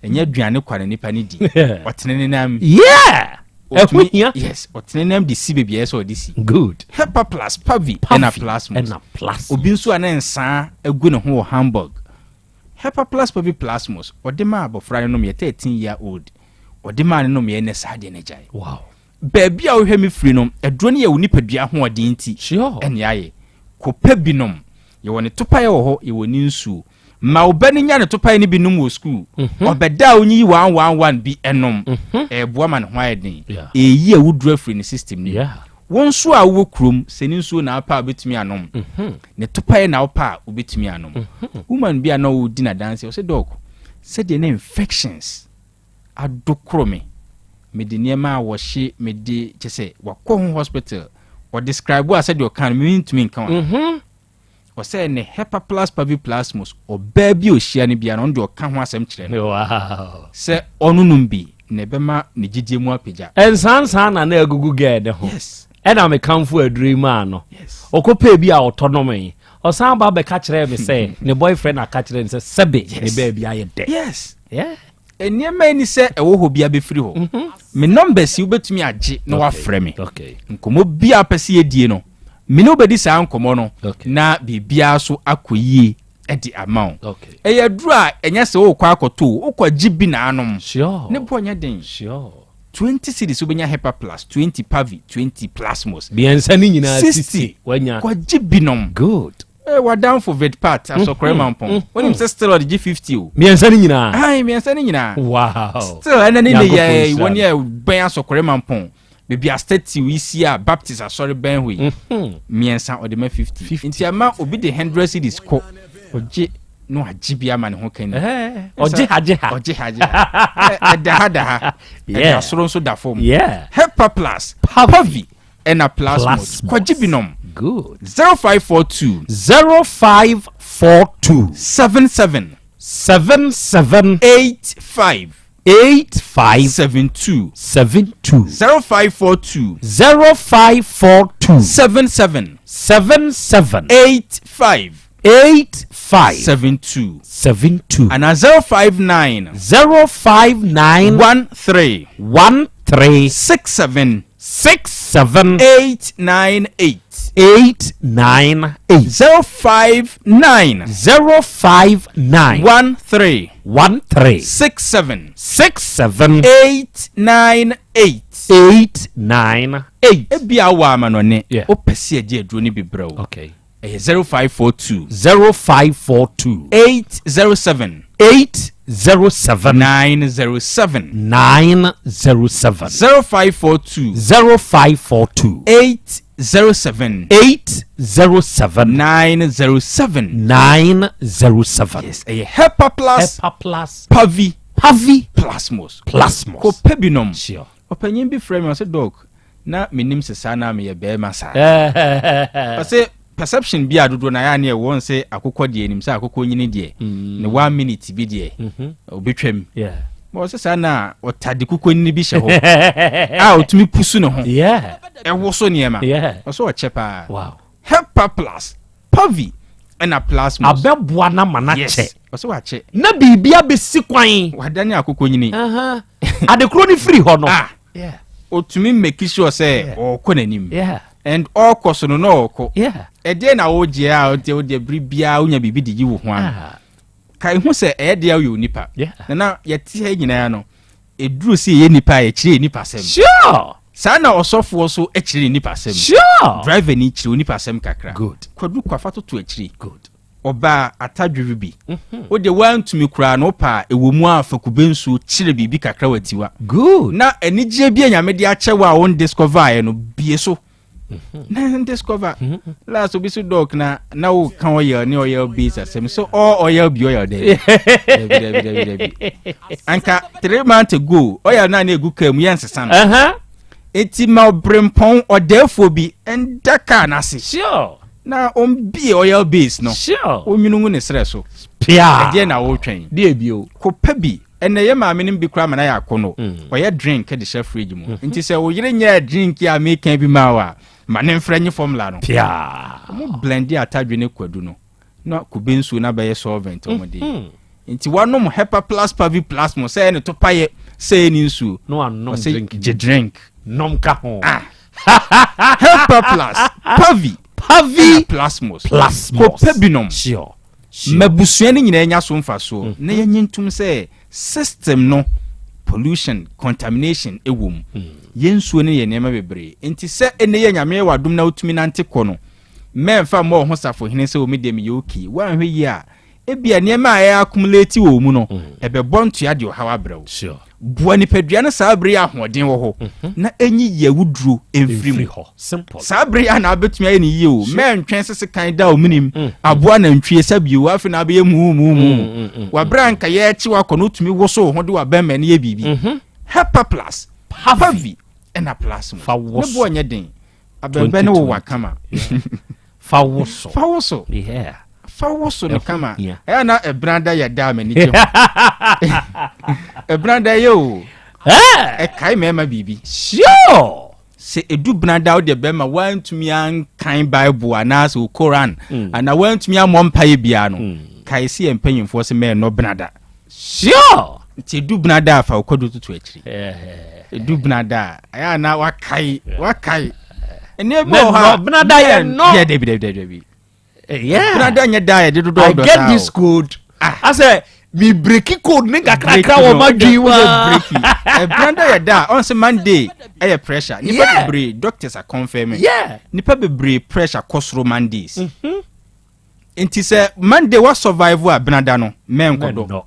ɛnyɛ aduane kwa na nipa no di. Ɔtene ne nam. Yeah! Ɛho hia. Yes, ɔtene nam de si baabi a ɛsɛ sɛ ɔde si. Good. Hepaplus, Pavi, ɛna Plasmos. Ɛna Plasmos. Obi nso a ne nsaa agu ne ho wɔ Hamburg. Hepaplus, Pavi, Plasmos, ɔde maa abɔfra no nomyɛ, 13 year old. Ɔde maa no nomyɛ, ɛnɛ saa deɛ no agyae. Wow. Baabi a wohwɛ me firi no, aduro no yɛ wo nipadua ahoɔden nti ɛne ayɛ. Kɔpɛ bi nom. Yɛwɔ ne topaeɛ wɔ hɔ, yɛwɔ ne nsuo. Ma wo ba no nya ne topaeɛ no bi nom wɔ sukuu. Mhm. Ɔbɛda a ɔnyiyi one one one bi nom. Mhm. Ɛreboa ma ne ho ayɛ den. Ɛreyi awuduro afiri ne system no mu. Wo nso a wowɔ kurom, sɛ ne nsuo na wopɛ a wobɛtumi anom. Mhm. Ne topaeɛ na wopɛ a wobɛtumi anom. Woman bi a na ɔredi n'adanseɛ, ɔsɛ dɔk, sɛdeɛ na infections adokoro me mede nneɛma a wɔhye mede kyɛ sɛ wakɔ ho hospital ɔdescribe a sɛdeɛ ɔka no mentumi nka wa mhm. ɔsɛ ne hepaplas paviplasmos ɔbaa bi a ɔhyia no biara no ɔno deɛ ɔka ho asɛm kyerɛ no sɛ ɔnonom bi na ɛbɛma ne gyidie mu apagya. Nsansan na na agugu gɛɛ ne ho. Yes. Ɛna mekamfo aduro yi maa no. Ɔkɔpɛɛ bi a ɔtɔ nomee. Ɔsan ba bɛka kyerɛɛ me sɛ ne boyfriend aka kyerɛ no sɛ sɛbe ne baabi ayɛ dɛ. Yes. Yeah. Nneɛma ani sɛ ɛwɔ hɔ bia bɛfiri hɔ. Mhm. Me numbers yi wobɛtumi agye na wafrɛ me. Nkɔmmɔ biara pɛ sɛ yɛdie no, me ne wobɛdi saa nkɔmmɔ no na biribiara so akɔ yie de ama wo. Ɛyɛ aduru a ɛnyɛ sɛ wokɔ akɔtɔ o, wokɔgye bi na anom. Ne boɔ nyɛ den. 20 cedis wobɛnya Hepa Plus, 20 Pavi, 20 Plasmos. Mmiɛnsa ne nyinaa 60. 60 wanya. Kɔgye bi nom. Good. Eh, wadamfo Vidpat asɔkɔrɛ Mhm, mampɔn. mhm. Wonim sɛ still ɔde gye 50 o. Mmiɛnsa ne nyinaa. Ayi, mmiɛnsa ne nyinaa. Wow. Still ɛnɛ ne ne Nyankopɔn yɛ nhyira wɔn no. yɛ bɛn asɔkɔrɛ mampɔn. Baabi a statue yi si a Baptist asɔre bɛn hɔ yi. Mhm. Mmiɛnsa ɔde ma 50. Nti ɛma obi de 100 cedis kɔ. Ɔgye na wagye bi ama ne ho kani. Eh, ɔgye ha gye ha. Ɔgye ha gye ha. Ɛda ha da ha. Yeah. Ɛda soro nso da fam. Yeah. Hepa Plus, Pavi, ɛna Plasmos. Plasmos. Kɔgye bi nom. Good. 0542. 0542. 77. 77. 85. 85. 72. 72. 0542. 0542. 77. 77. 85. 85. 72. 72. Ana 059. 059. 13. 13. 67. 67. 898. 898. 059. 059. 13. 13. 67. 67. 898. 898. Ebia wɔ amanɔne. Yeah. Wopɛ sɛ yɛgye aduro no bi brɛ wo. Okay. Ɛyɛ 0542. 0542. 807. 807. 907. 907. 0542. 0542. 807. 807. 907. 907. Yes, ɛyɛ Hepa Plus. Hepa Plus. Pavi. Pavi. Plasmos. Plasmos. Kɔpɛ bi nom. Sure. Ɔpanyin bi frɛ me ɔsɛ dɔk na menim sɛ saa na meyɛ bɛrima saa. Ɔsɛ perception bi a dodoɔ na yɛ ne ɛwɔ sɛ akokɔ deɛ nim sɛ akokɔ nyini deɛ ne one minute bi deɛ ɔbɛtwam. Ma ɔsɛ saa na ɔtade kokɔ nyini bi hyɛ hɔ a ɔtumi pusu ne ho. Ɛwoso nneɛma. Ɔsɛ ɔkyɛ paa. Wow. Hepa Plus, Pavi ɛna Plasmos. Abɛboa na ma na Yes. kyɛ. Ɔsɛ wakyɛ. Na biribi abɛsi kwan. Wadane akokɔ nyini. Adekoro no firi hɔ no. Ah. Ɔtumi make sure sɛ ɔkɔ n'anim. Yeah. And ɔkɔ so no na ɔkɔ. Yeah. Ɛdeɛ na wogye a wodeɛ wodeɛ bere biara wonya biribi de yi wo ho ano. Ka ehu sɛ ɛyɛ deɛ woyɛ onipa. Yeah. Na na yɛte ha nyinaa no, ɛduru sɛ yɛyɛ nipa a yɛkyerɛ yɛ nipa sɛm. Sure. Saa na ɔsɔfoɔ so kyerɛ ne nipa sɛm. Sure. Driver ni kyerɛ onipa sɛm kakra. Good. Kwadu kwafa toto akyiri. Good. Ɔbaa atadwere bi. Wode woantumi koraa no wopɛ a ɛwɔ mu a fa kube nsuo kyerɛ biribi kakra wɔ atiwa. Good. Na anigyeɛ bi a Nyame de akyɛ wo a won discover ayɛ no bie so. Na discover. Last obi so dɔk na na wo ka oil ne oil base asɛm so all oil bi oil dɛ. Dabi dabi dabi dabi. Anka 3 months ago oil na na egu kaa mu yɛ nsesa no. Eti ma ɔbrempɔn ɔdɛɛfoɔ bi nda kaa n'ase. Sure. Na ɔmbie oil base no. Sure. Ɔnwunu ngu ne serɛ so. Pia. Ɛdeɛ na wɔretwɛn. Deɛ bio. Kɔpɛ bi. Ɛnɛ yɛ maame no bi koraa ma na yɛ akɔnɔ. Ɔyɛ drink de hyɛ fridge mu. Nti sɛ wo yere nyɛɛ drink a meka bi ma wo a, ma ne mfrɛ nye formula no. Pia. Ɔmo blende atadwe ne kwadu no na kube nsuo no abɛyɛ solvent ɔmo de. Nti wanom Hepa Plus Pavi Plus mo sɛ ɛne to payɛ sɛ ɛne nsuo. No anom Ɔsɛ drink. gye drink. Nom ka ho. Ah. Hepa Plus Pavi Pavi Plasmos. Plasmos. Kɔpɛ bi nom. Sure. Mabusua no nyinaa nya so mfasoɔ na yɛnye ntom sɛ system no pollution contamination ɛwɔ mu. Yɛn nsuo no yɛ nneɛma bebree. Nti sɛ ɛnɛ yɛ Nyame yɛ w'adom na wotumi nante kɔ no, mɛmfa mmɔ wo ho safohene sɛ o me deɛ meyɛ okay. Woanhwɛ yie a, ebia nneɛma a ɛyɛ accumulate wɔ wo mu no, ɛbɛbɔ ntoa de ɔhaw abrɛ wo. Sure. Boa nipadua no saa bere yi a ahoɔden wɔ hɔ na enyi yi awuduro mfiri mu. Mfiri hɔ. Simple. Saa bere yi a na wobɛtumi ayɛ no yie o. Mɛntwɛn sɛ sekan da wo menem, aboa nantwie sɛ bio, afei na wabɛyɛ muumuumuumu. Wɔ bere a nka yɛrekye wo akɔ no, wotumi woso wo ho de w'abɛmma no yɛ biribi. Hepa Plus, Pavi, ɛna Plasmos. Fa wo Ne so. boɔ nyɛ den. Abɛnbɛn ne wo wa kama. Fa wo so. Fa wo so. Yeah. Fa wo so no Ɛho kama. hia. Ɛyɛ na ɛbrada yɛ da a m'ani gye ho. Ɛbrada yɛ o. Ɛkae mmarima biribi. Sure. Sɛ ɛdu benada wo deɛ bɛrima woantumi ankan Bible anaasɛ wo Koran anaa woantumi ammɔ mpaeɛ biara no, kae sɛ yɛn mpanyimfoɔ sɛ mɛnnɔ benada. Sure! Nti ɛdu benada a fa wo kwadu toto akyiri. Ɛdu benada a ɛyɛ a na wakae wakae. Ɛnneɛ bi wɔ hɔ a benada yɛ nnɔ. Yɛ dabi dabi dabi. Yeah. Benada nyɛ da a yɛde dodɔ I dɔ get saa this o. code. Asɛ mi breki code ne kakrakra wɔ ma dwi wa. Benada yɛ da a ɔn sɛ Monday ɛyɛ pressure. Nipa bebree doctors are confirming. Nipa bebree pressure kɔ soro Mondays. Nti sɛ Monday wa survive a benada no mɛnkɔdɔ.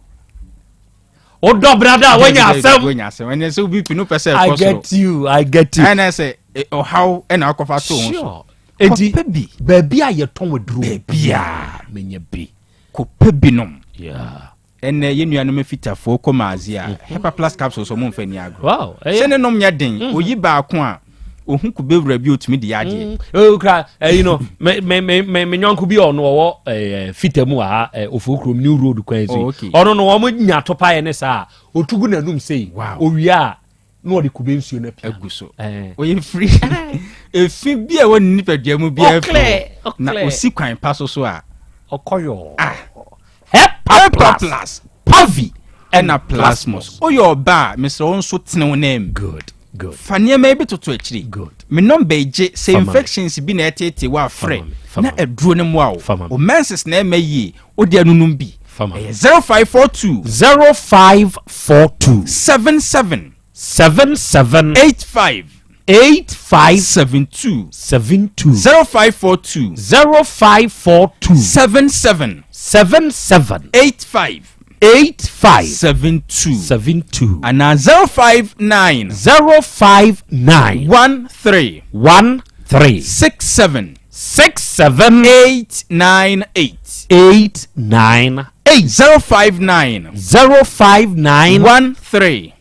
Wodɔ benada a wanya asɛm. Wanya asɛm. Ɛnɛ sɛ obi pi no pɛ sɛ I ɛkɔ soro. get you. I get you. Ɛnɛ sɛ ɔhaw ɛna akɔfa to ho so. Sure. Enti Kɔpɛ bi. Baabi a yɛtɔn aduro. Baabi a menya bi. Kɔpɛ bi nom. Yeah. Ɛnɛ yɛn nuanom afitafoɔ kɔ maazi a Hepaplus capsules ɔmo nfa ni agorɔ. Wow. Sɛ ne nom nyɛ den, oyi baako a ohun kube wura bi otumi de yɛ adeɛ. Okura ɛyi no me me me me me nyɔnko bi a ɔno ɔwɔ ɛɛ fita mu wɔ ha ɛɛ ofuo kurom new road kwan so Oh, yi. okay. Ɔno no wɔn nya atopa yɛ ne saa otu gu n'anum sei. Wow. Owia a na ɔde kube nsuo no apia. Agu so. Ɛɛ. Ɔyɛ firi efi bi a ɛwɔ ne nipadua mu bi Ɔklɛ, afiri na ɔklɛ. osi kwan pa so so a. Ɔkɔyɔ. Ah. Hepa plus. Pavi ɛna plasmos. Oyɛ ɔbaa mesrɛ wo nso tene wo nan mu. Good. Good. Fa nneɛma yi bi toto akyiri. Good. Me nɔmba yi gye sɛ Fa ma me. infections bi na ɛteetee wo a frɛ Fa ma me. Fa na ma me. aduro no mmoa wo. Fa ma me. Wo menses na ɛmma yie wode anunum bi. Fa ma me. Ɛyɛ 0542. 0542. 77. 77. 85. 85. 72. 72. 0542. 0542. 77. 77. 85. 85. 72. 72. Anaa 059. 059. 13. 13. 67. 67. 898. 898. 059. 059. 13.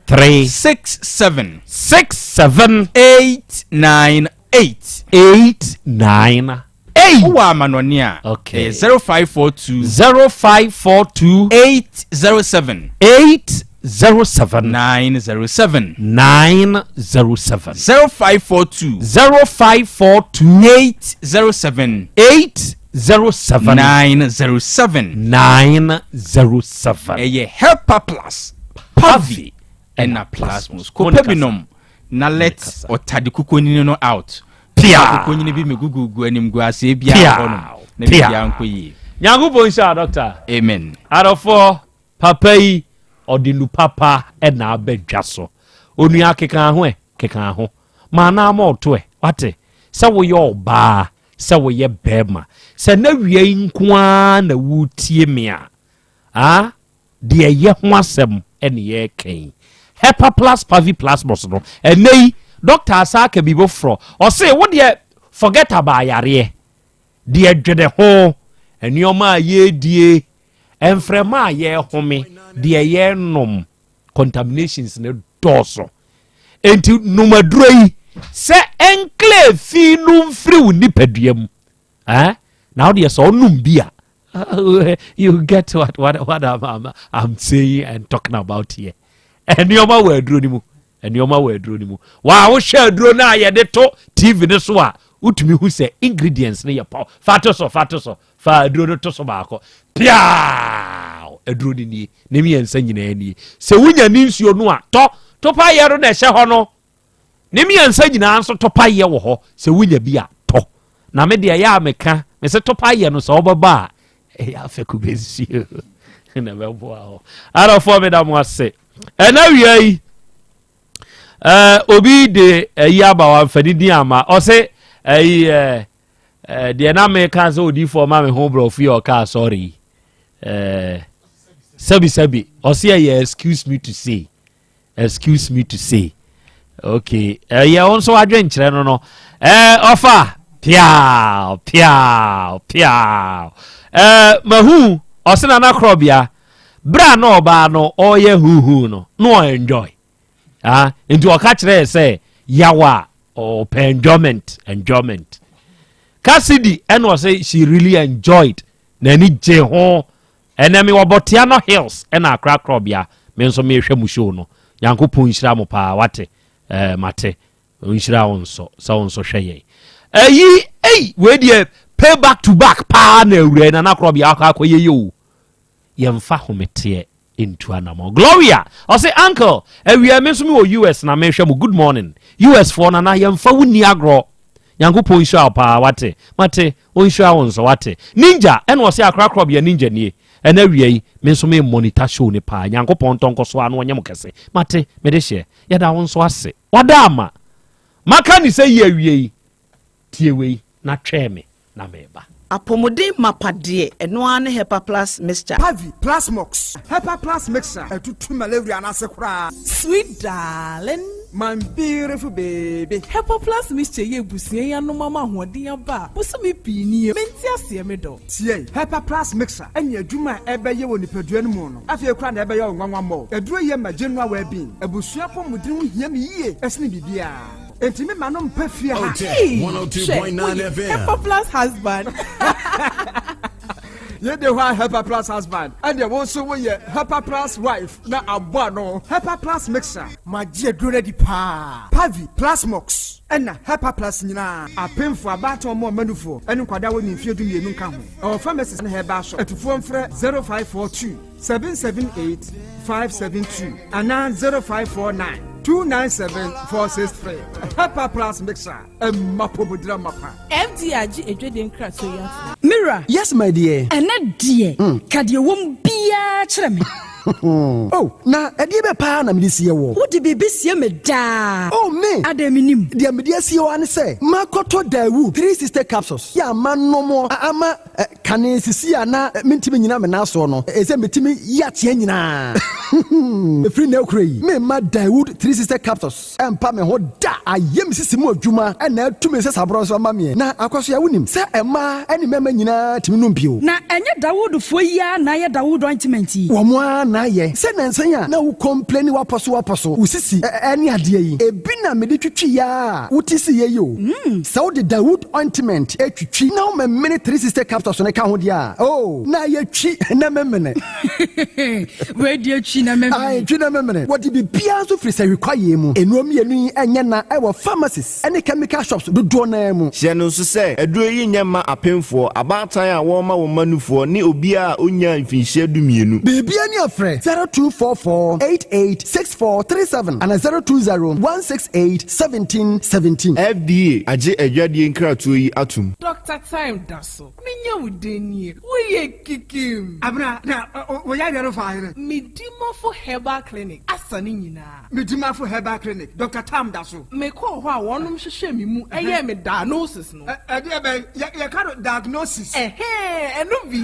13. 67. 67. 898. 898. Wowɔ amanɔne a. Okay. Ɛyɛ 0542. 0542. 807. 807. 907. 907. 0542. 0542. 807. 807. 907. 907. Ɛyɛ Helper Plus, Pavi, ɛna Plasmos. Kɔpɛ bi nom na let ɔtade kukonini no out. Pia. Kukonini bi megugugu animguaseɛ biara Pia. hɔ nom na Pia. biribiara nkɔ yie. Nyankopɔn nhyira doctor. Amen. Adɔfoɔ, papa yi, ɔde nu papa na aba dwa so. Onua keka ho ɛ, keka ho. Ma anaa ma ɔto ɛ, wate? Sɛ woyɛ ɔbaa, sɛ woyɛ bɛrima, sɛ na wia yi nko ara na woretie me a, ah, deɛ ɛyɛ ho asɛm ne yɛreka yi. Hepaplus paviplasmus no, ɛnɛ yi, dɔkta asa aka biribi foforɔ. Ɔse, wo deɛ, forget about yareɛ. Deɛ dwene ho, nneɛma a yɛredie, mframa a yɛrehome, deɛ yɛrenom, contaminations no dɔɔso. Enti nom aduro yi sɛ ɛnkle fi no mfiri wo nipadua mu. Eh? Na wo deɛ sɛ ɔnom bi a, you get what I'm saying and talking about here. Nneɛma wɔ aduro no mu. Nneɛma wɔ aduro no mu. Wa wohwɛ aduro no a yɛde to TV no so a, wotumi hu sɛ ingredients no yɛ paw. Fa to so, fa to so. Fa aduro no to so baako. Piaw! Aduro no nie. Ne mmiɛnsa nyinaa nie. Sɛ wonya ne nsuo no a, tɔ. Topa yɛ no na ɛhyɛ hɔ no. Ne mmiɛnsa nyinaa nso topa yɛ wɔ hɔ. Sɛ wonya bi a, tɔ. Na me deɛ ɛyɛ a meka, me sɛ topa yɛ no sɛ wobɛba a, ɛyɛ afɛ kube nsuo na ɛbɛboa hɔ. Adɔfoɔ meda mo ase. Ɛna wia yi, obi de ayi aba wamfa ne din ama. Ɔse, ɛyi, deɛ na meka sɛ odiyifoɔ ma me ho borɔfo yi ɔka asɔre yi. Sɛbi sɛbi, ɔse ɛyɛ excuse me to say. Excuse me to say. Okay. Ɛyɛ wo nso adwenkyerɛ no no. Ɔfa, piaw, piaw, piaw. Mahu, ɔse na nakorɔbea, berɛ a na ɔbaa no ɔyɛ huhu no, na ɔenjoy. Nti ɔka kyerɛɛ sɛ, yawa, ɔpɛ enjoyment, enjoyment. Cassidy, ɛna ɔse she really enjoyed. N'ani gye ho. Ɛnɛ me wɔ Botiano Hills ɛna Accra Krobea. Me nso mehwɛ mu show no. Nyankopɔn nhyira mo paa, wate. Mate. Ɔnhyira wo nso sɛ wo nso hwɛ yɛn. Ɛyi ei wei deɛ pay back to back paa na awura yi Nana Korɔbea akɔ akɔyɛ yi o. Yɛmfa hometeɛ ntu anamɔ. Gloria ɔse uncle awia me nso me wɔ US na mehwɛ mo good morning US foɔ Nana yɛmfa wo nni agorɔ. Nyankopɔn nhyira wo paa wate. Mate ɔnhyira wo nso wate. Ninja ɛna ɔse akora Korɔbea ninja nie. Ɛna awia yi me nso me monitor show ne paa. Nyankopɔn ntɔ nkɔ so ano ɔnyɛ mo kɛse. Mate mede hyɛ. Yɛda wo nso ase. Wada ama. Maka ne sɛ yi awie yi. Tie wei na twɛn me na meba. Apɔmuden mapa deɛ, ɛno ara ne Hepa Plus Mixture. Pavi, Plasmox, Hepa Plus Mixture atutu malaria no ase koraa. Sweet darling. My beautiful baby. Hepa Plus Mixture yɛ abusua yi anom ama ahoɔden aba a bosome pii nie. Mente aseɛ me dɔ. Tie, Hepa Plus Mixture ne adwuma a ɛbɛyɛ wɔ nipadua no mu no, afei koraa na ɛbɛyɛ wo nwanwa mmɔɔ. Aduro yi yɛ ma general well-being. Abusua apɔmuden ho hia me yie sene biribiara. Enti me ma no mpa fie ha. Hey, hwɛ, woyɛ Hepa Plus husband. Yɛde hɔ a Hepa Plus husband, ɛdeɛ wo nso woyɛ Hepa Plus wife na abɔ ano. Hepa Plus mixer. Magye aduro no adi paa. Pavi, Plasmox, ɛna Hepa Plus nyinaa. Apemfoɔ, abaatan, ɔmo a ɔma nufoɔ, ɛne nkwadaa a wɔnni mfeɛ 12 nka ho. Ɛwɔ pharmacies ne herbal shop. Atufoɔ mfrɛ 0542 778 572 anaa 0549 297 463. Hepa Plus mixer, ɛma pomodira mapa. FDA agye adwadie nkratoɔ yi atom. Mira. Yes my dear. Ɛnɛ deɛ, ka deɛ ɛwɔ mu biara kyerɛ me. Oh, na ɛdeɛ bɛ paa na mede sie wɔ? Wode biribi sie me daa. Oh, me. Adɛn menim? Deɛ mede asie hɔ ara ne sɛ, makɔtɔ Daewoo 360 capsules yɛ a manom ama kane sisi a na mentumi nnyina me nan soɔ no, ɛsɛ metumi yi ateɛ nyinaa. Ɛfiri nnɛ rekora yi, memma Daewoo 360 capsules ɛmpa me ho da. Ayɛ me sisi mu adwuma na atu me nsasaborɔ nso ama meɛ. Na Akwasoa, wonim sɛ mmaa ne mmarima nyinaa tumi nom bio. Na ɛnyɛ Dawoodfoɔ yi ara na ayɛ Dawood ointment yi? Wɔn ara na ayɛ. Sɛ nnansa yi a na wo complaini wapɔso wapɔso, wo sisi ne adeɛ yi, ebi na mede twitwiiɛ ara a wote siiɛ yi o. Sɛ wode Dawood ointment twitwi na womemene 360 capsules no ka ho deɛ a, oh, na ayɛ twi na memene. Wei deɛ twi na memene. Ae, twi na memene. Wɔde biribiara nso firi sahwi kwaeɛ mu. Nnuro mmienu yi nyɛ na ɛwɔ pharmacies ne chemical shops dodoɔ no ara mu. Hyɛ no nso sɛ, aduro yi nyɛ mma apemfoɔ, abaatan a wɔrema wɔn mma nufoɔ ne obiara a ɔnnyaa mfinhyia 12. Biribiara ni a frɛ 0244 88 64 37 anaa 020 168 17 17. FDA agye adwadie nkratoɔ yi atom. Doctor Time da so. Menya wo den nie. Woyɛ kikim. Abena, na wo yareɛ no fa hene? Medimafo Herbal Clinic asa ne nyinaa. Medimafo Herbal Clinic, Doctor Tam da so. Mekɔɔ hɔ a wɔnom hwehwɛɛ me mu yɛɛ me diagnosis no. Ɛdeɛ bɛn? Yɛka no diagnosis. Ɛhɛɛ, ɛno bi.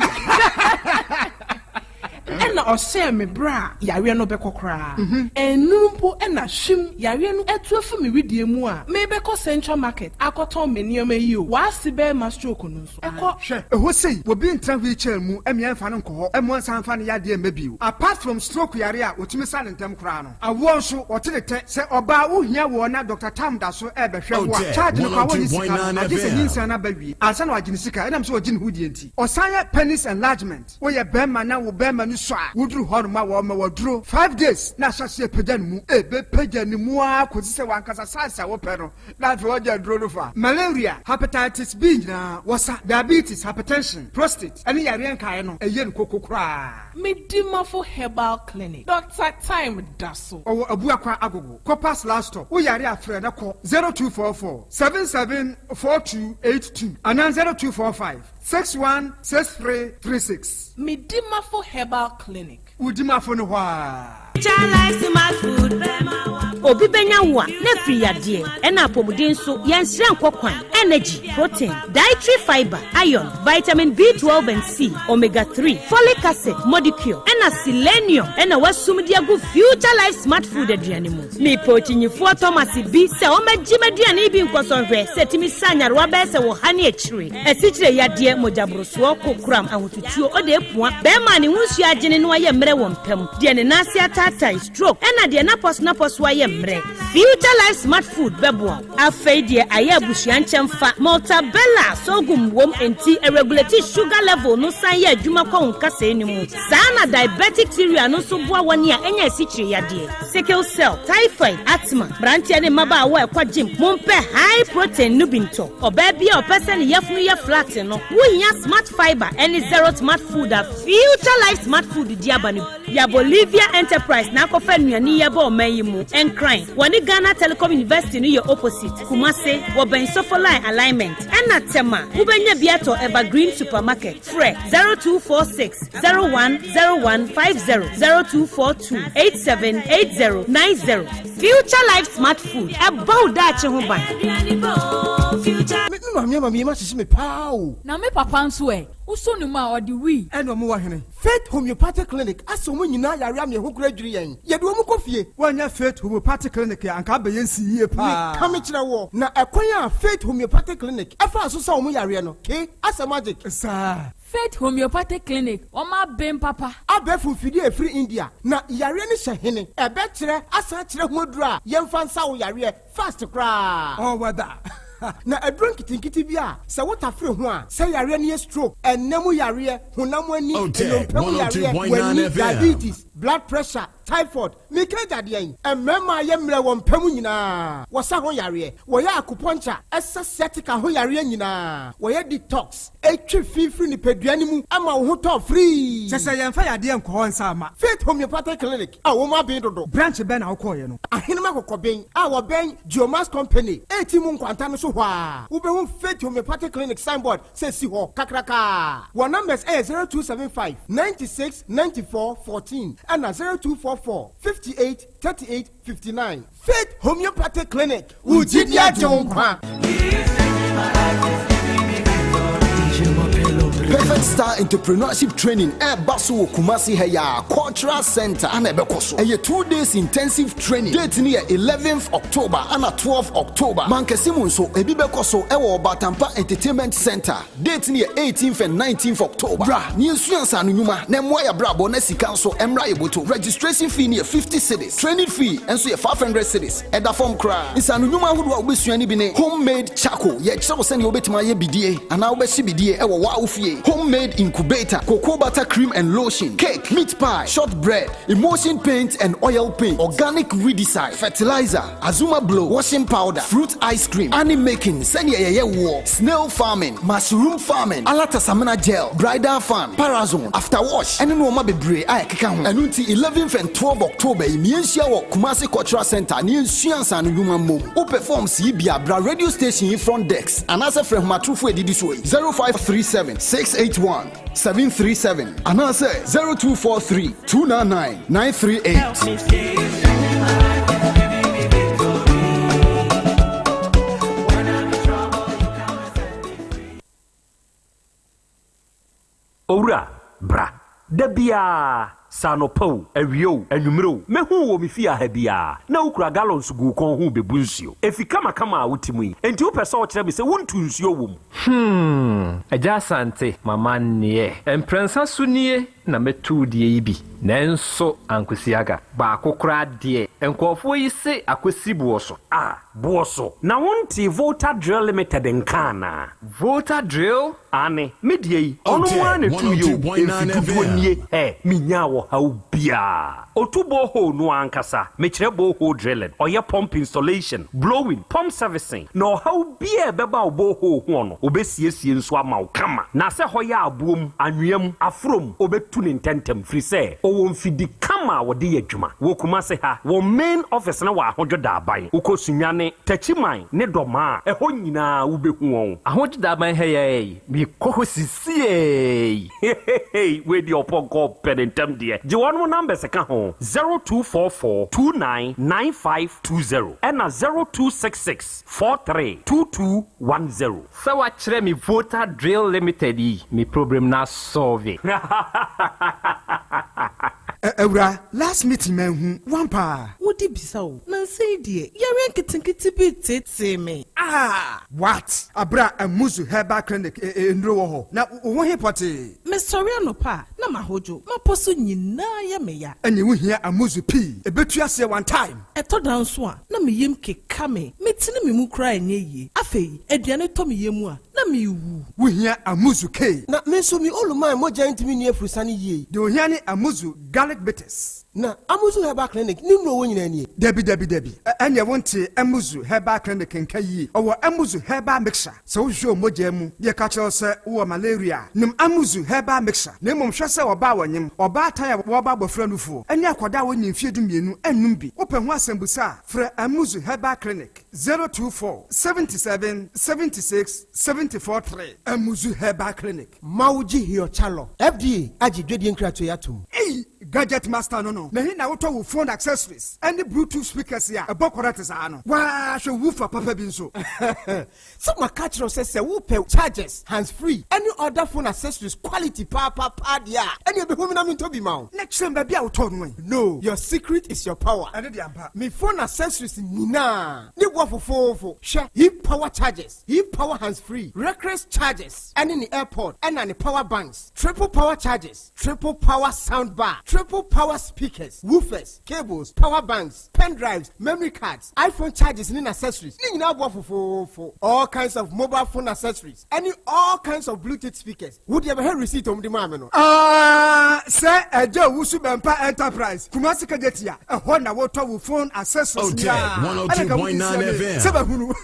Ɛna ɔhyɛɛ me berɛ a yareɛ no bɛkɔ koraa. Ɛnnuru mpo na hwim yareɛ no atu afi me wedeɛ mu a merebɛkɔ Central Market akɔtɔn me nneɛma yi o. W'ase bɛrima stroke no nso ɛkɔ. Hwɛ, ɛhɔ sei, obi ntena wheelchair mu mmea mfa no nkɔ hɔ mmoa nsan mfa no yadeɛ mma bio. Apart from stroke yare a wɔtumi sa no ntɛm koraa no, awoɔ nso, wɔte ne tɛ. Sɛ ɔbaa wohia woɔ na Doctor Tam da so rebɛhwɛ wo a, charge no koraa wɔnnye sika no, agye sɛ nyinsɛn no aba wie ansa na wɔagye ne sika ɛnam sɛ ɔgye ne ho die nti. Ɔsan yɛ penis enlargement. Woyɛ bɛrima na wo bɛrima no sua a, woduru hɔnom a wɔma wo aduro 5 days na ahyɛ aseɛ apagya ne mu. Ɛbɛpagya ne mu ara kɔsi sɛ w'ankasa size a wopɛ no na afei wɔgye aduro no fa. Malaria, hepatitis B nyinaa wɔsa, diabetes, hypertension, prostate ɛne yareɛ nkaeɛ no ɛyɛ no koko koraa. Medimafo Herbal Clinic, Doctor Time da so. Ɔwɔ Abuakwa Agogo, Corpus last stop. Woyare a frɛ na kɔ 0244 77 4282 anaa 0245 616336. Medimafo Herbal Clinic. Wodimafo no hɔ a. Obi bɛnya wo a na afiri yadeɛ ɛna apɔmuden nso yɛnsrɛ nkɔ kwan. Energy, protein, dietary fiber, iron, vitamin B12 and C, omega 3, folic acid, modicure ɛna selenium ɛna wasum de agu Future Life Smart Food aduane mu. Mepɛ okyinyifoɔ Thomas bi sɛ ɔmɛgye m'aduane bi nkɔsɔhwɛ sɛ tumi sa nyarewa bɛyɛ sɛ wɔ ha ne akyire, asikyire yadeɛ, mogyaborosoɔ, kokoram, ahotutuo, ɔde epua, bɛrima a ne ho nsuo agyene no ayɛ mmerɛ wɔ mpam, deɛ ne nan ase ataatae, stroke, ɛna deɛ n'apɔso n'apɔso ayɛ mmerɛ. Future Life Smart Food bɛboa wo. Afei deɛ ayɛ abusua nkyɛn. mfa. Maltabella sorghum wom enti ɛregulate sugar level no san yɛ adwuma kɔ wo nkasɛɛ no mu. Saa na diabetic cereal no nso boa wɔn a anya asikyire yadeɛ, sickle cell, typhoid, asthma. Mmeranteɛ ne mmabaawa a ɛkɔ gym, mompɛ high protein no bi ntɔ. Ɔbaa bi a ɔpɛ sɛ ne yafunu yɛ flat no, wohia Smart Fibre ne Zero Smart Food a Future Life Smart Food de aba no bi. Ya Bolivia Enterprise na akɔfa nnuane yi aba ɔman yi mu. Nkran, wɔne Ghana Telecom University no yɛ opposite. Kumase, wɔbɛn Sofoline Alignment. Ɛna Tema, wobɛnya bi atɔ Evergreen Supermarket. Frɛ 0246 010150, 0242 878090. Future Life Smart Food, ɛbɔ wo daakye ho ban. Me maame ama me yam ahyehye me paa o. Na me papa nso ɛ? Wosɔ ne mu a, ɔde wii. Ɛna ɔmo wɔ hene? Faith Homeopathic Clinic asɛ ɔmo nyinaa yare ama ɛho koraa dwiri yɛn. Yɛde ɔmo kɔ fie. Woannya Faith Homeopathic Clinic a, anka abɛyɛ nsi yie paa. Meka mekyerɛ woɔ, na ɛkwan a Faith Homeopathic Clinic ɛfaa so sa ɔmo yareɛ no, ke, asɛ magic. Saa. Faith Homeopathic Clinic, wɔn aben papa. Abɛɛfo mfidie a ɛfiri India, na yareɛ no hyɛ hene? Ɛbɛkyerɛ asan akyerɛ ho aduro a yɛmfa nsa wo yareɛ fast koraa. All weather. Na aduro nketenkete bi a sɛ wotafere ho a, sɛ yareɛ no yɛ stroke, ɛnna mu yareɛ, honam ani, nnompe mu yareɛ, w'ani, diabetes, blood pressure, typhoid, meka agya deɛn? Mmarima a yɛ mmerɛ wɔ mpa mu nyinaa, wɔsa ho yareɛ, wɔyɛ acupuncture, ɛsa sciatica ho yareɛ nyinaa, wɔyɛ detox, ɛtwe fi firi nipadua no mu ma wo ho tɔ firii. Kyɛ sɛ yɛmfa yadeɛ nkɔ hɔ nsa mma. Faith Homeopathic Clinic a wɔn aben dodo. Branch bɛn na wokɔeɛ no? Ahenem Akokɔben a wɔbɛn Geomax Company a mu nkwanta no so hɔ ara, wobɛhu Faith Homeopathic Clinic signboard sɛ si hɔ kakrakaa. Wɔn numbers yɛ 0275 96 94 14 ɛna 0244 58 38 59. Faith Homeopathic Clinic, wo gyidi agye wo nkwa. Perfect Star Entrepreneurship Training ɛreba so wɔ Kumasi ha yi ara, Cultural Center ana ɛbɛkɔ so. Ɛyɛ 2 days intensive training. Date no yɛ 11th October ana 12 October. Mankɛse mu nso, ebi bɛkɔ so ɛwɔ Ɔbatampa Entertainment Center. Date no yɛ 18th and 19th October. Bra, ne yɛnsua nsaano nnwuma na mmoa yɛ abrabɔ na sika nso mmra yɛ boto. Registration fee no yɛ 50 cedis. Training fee nso yɛ 500 cedis. Ɛda fam koraa. Nsaano nnwuma ahodoɔ a wobɛsua no bi ne homemade charcoal. Yɛkyerɛ wo sɛnea wobɛtumi ayɛ bidie anaa wobɛhye bidie ɛwɔ wo fie. Homemade incubator, cocoa butter cream and lotion, cake, meat pie, shortbread, emulsion paint and oil paint, organic weedicide, fertilizer, azuma blow, washing powder, fruit ice cream, honey making, sɛnea yɛyɛ woɔ, snail farming, mushroom farming, alatasamina gel, bridal fan, parazone, after wash, ɛne nneɛma bebree a ɛkeka ho. Ɛno nti 11th and 12 October yi, mmiɛnhyia wɔ Kumasi Cultural Center ne yɛnsua nsaano nnwuma mmom. Wopɛ forms yi bi a, bra radio station yi front desk anaasɛ frɛ ahomatorofo edidi so yi 0537 681 737 anaasɛ 0243 299 938. Owura, bra. Da biara, sɛ anɔpa o, awia o, anwummerɛ o, mɛhu wɔ me fie ha biara na wokura gallons gu wo kɔn ho bɛbu nsuo. Efi kamakama a wote mu yi, enti wopɛ sɛ ɔkyerɛ me sɛ wontu nsuo wɔ mu? Agya Asante, mama nneɛ. Mprɛnsa so nie na mɛtu deɛ yi bi. Nanso, ankosi aga. Baako koraa deɛ, nkurɔfoɔ yi se akɔsi boɔ so. A, boɔ so. Na wonte Volta Drill Limited nka anaa? Volta Drill? Ane, me deɛ yi, ɔno mu ara na tu yi o, mfi dodoɔ nie. Ɛ, menyaa ɔhaw biara. Otu borehole no ankasa, mekyerɛ borehole drilling, ɔyɛ pump installation, blowing, pump servicing, na ɔhaw biara ɛbɛba wo borehole ho no, obɛsiesie nso ama wo kama. Na sɛ hɔ yɛ aboɔ mu, anwea mu, aforo mu, obɛtu ne ntɛntɛm, firi sɛ ɔwɔ mfidi kama a wɔde yɛ adwuma. Wɔ Kumase ha, wɔn main office no wɔ Ahodwo Daaban. Wokɔ Sunyani, Takyiman ne Dɔmaa, ɛhɔ nyinaa wobɛhu wɔn. Ahodwo Daaban ha yɛ mekɔ hɔ sisiei. Hehehe, wei deɛ ɔpɔnkɔ pɛ ne ntɛm deɛ. Gye wɔn numbers ka ho 0244 299520 ɛna 0266 432210. Sɛ wakyerɛ me Volta Drill Limited yi, me problem na solve. Awura, last meeting manhu wan paa. Wode bisa o, nansa yi deɛ yɛre nketenkete bi tetee me. Ah, what? Abra Amuzu Herbal Clinic nnuro wɔ hɔ na wo ho he pɔtee? Mesɔre anɔpa a na na mahodwo. Mapɔ so nyinaa yɛ me ya. Ɛneɛ wohia Amuzu pii, ɛbɛtu aseɛ one time. Ɛtɔ da nso a, na me yam keka me, metene me mu koraa a ɛnyɛ yie. Afei, aduane tɔ me yam a, na merewu. Wohia Amuzu K. Na me nso me Oluman mogya ntumi nni afurusane yie. Deɛ ohia ne Amuzu Garlic Bitters. Na Amuzu Herbal Clinic ne nnuro wɔ nyinaa nie? Dabi dabi dabi, ɛneɛ wontee Amuzu Herbal Clinic nka yie. Ɔwɔ Amuzu Herbal Mixture. Sɛ wohwehwɛ wo mogya mu na yɛka kyerɛ wo sɛ wowɔ malaria a, nom Amuzu Herbal Mixture. Na mmom hwɛ sɛ ɔbaa a ɔnyem, ɔbaatan a wɔreba abɔfra nufoɔ, ne akwadaa a wɔnnii mfeɛ 12 nnom bi. Wopɛ ho asɛmbusa a, frɛ Amuzu Herbal Clinic, 024 77 76 74 3. Amuzu Herbal Clinic. Mawugye Hiochalɔ, FDA agye dwadie nkratoɔ yi atom. Ei! Gadget master no no, na he na wotɔ wo phone accessories ne bluetooth speakers a ɛbɔ kɔrɛt saa no? Waa hwɛ woofer papa bi nso. Sɛ maka akyerɛ wo sɛ sɛ wopɛ chargers, hands free ne other phone accessories quality paapaa deɛ a, ɛneɛ bɛhu me na mentɔ bi ma wo. Na kyerɛ me baabi a wotɔɔ no ɛ. No, your secret is your power. Ɛno deɛ ampa. Me phone accessories nyinaa ne boɔ fofoofo. Hwɛ, he power chargers, he power hands free, reckless chargers ɛne ne airpod ɛna ne power banks, triple power chargers, triple power sound bar, triple power speakers, woofers, cables, power banks, pen drives, memory cards, iPhone chargers ne accessories. Ne nyinaa boɔ fofoofo. All kinds of mobile phone accessories ɛne all kinds of Bluetooth speakers. Wo deɛ bɛhwɛ receipt a wɔde maa me no. Ah, sɛ Agya Owusu Bɛmpa Enterprise, Kumasi Kejetia, ɛhɔ na wotɔ wo phone accessories nyinaa. Ɛna ka wodi sia me sɛ mahunu.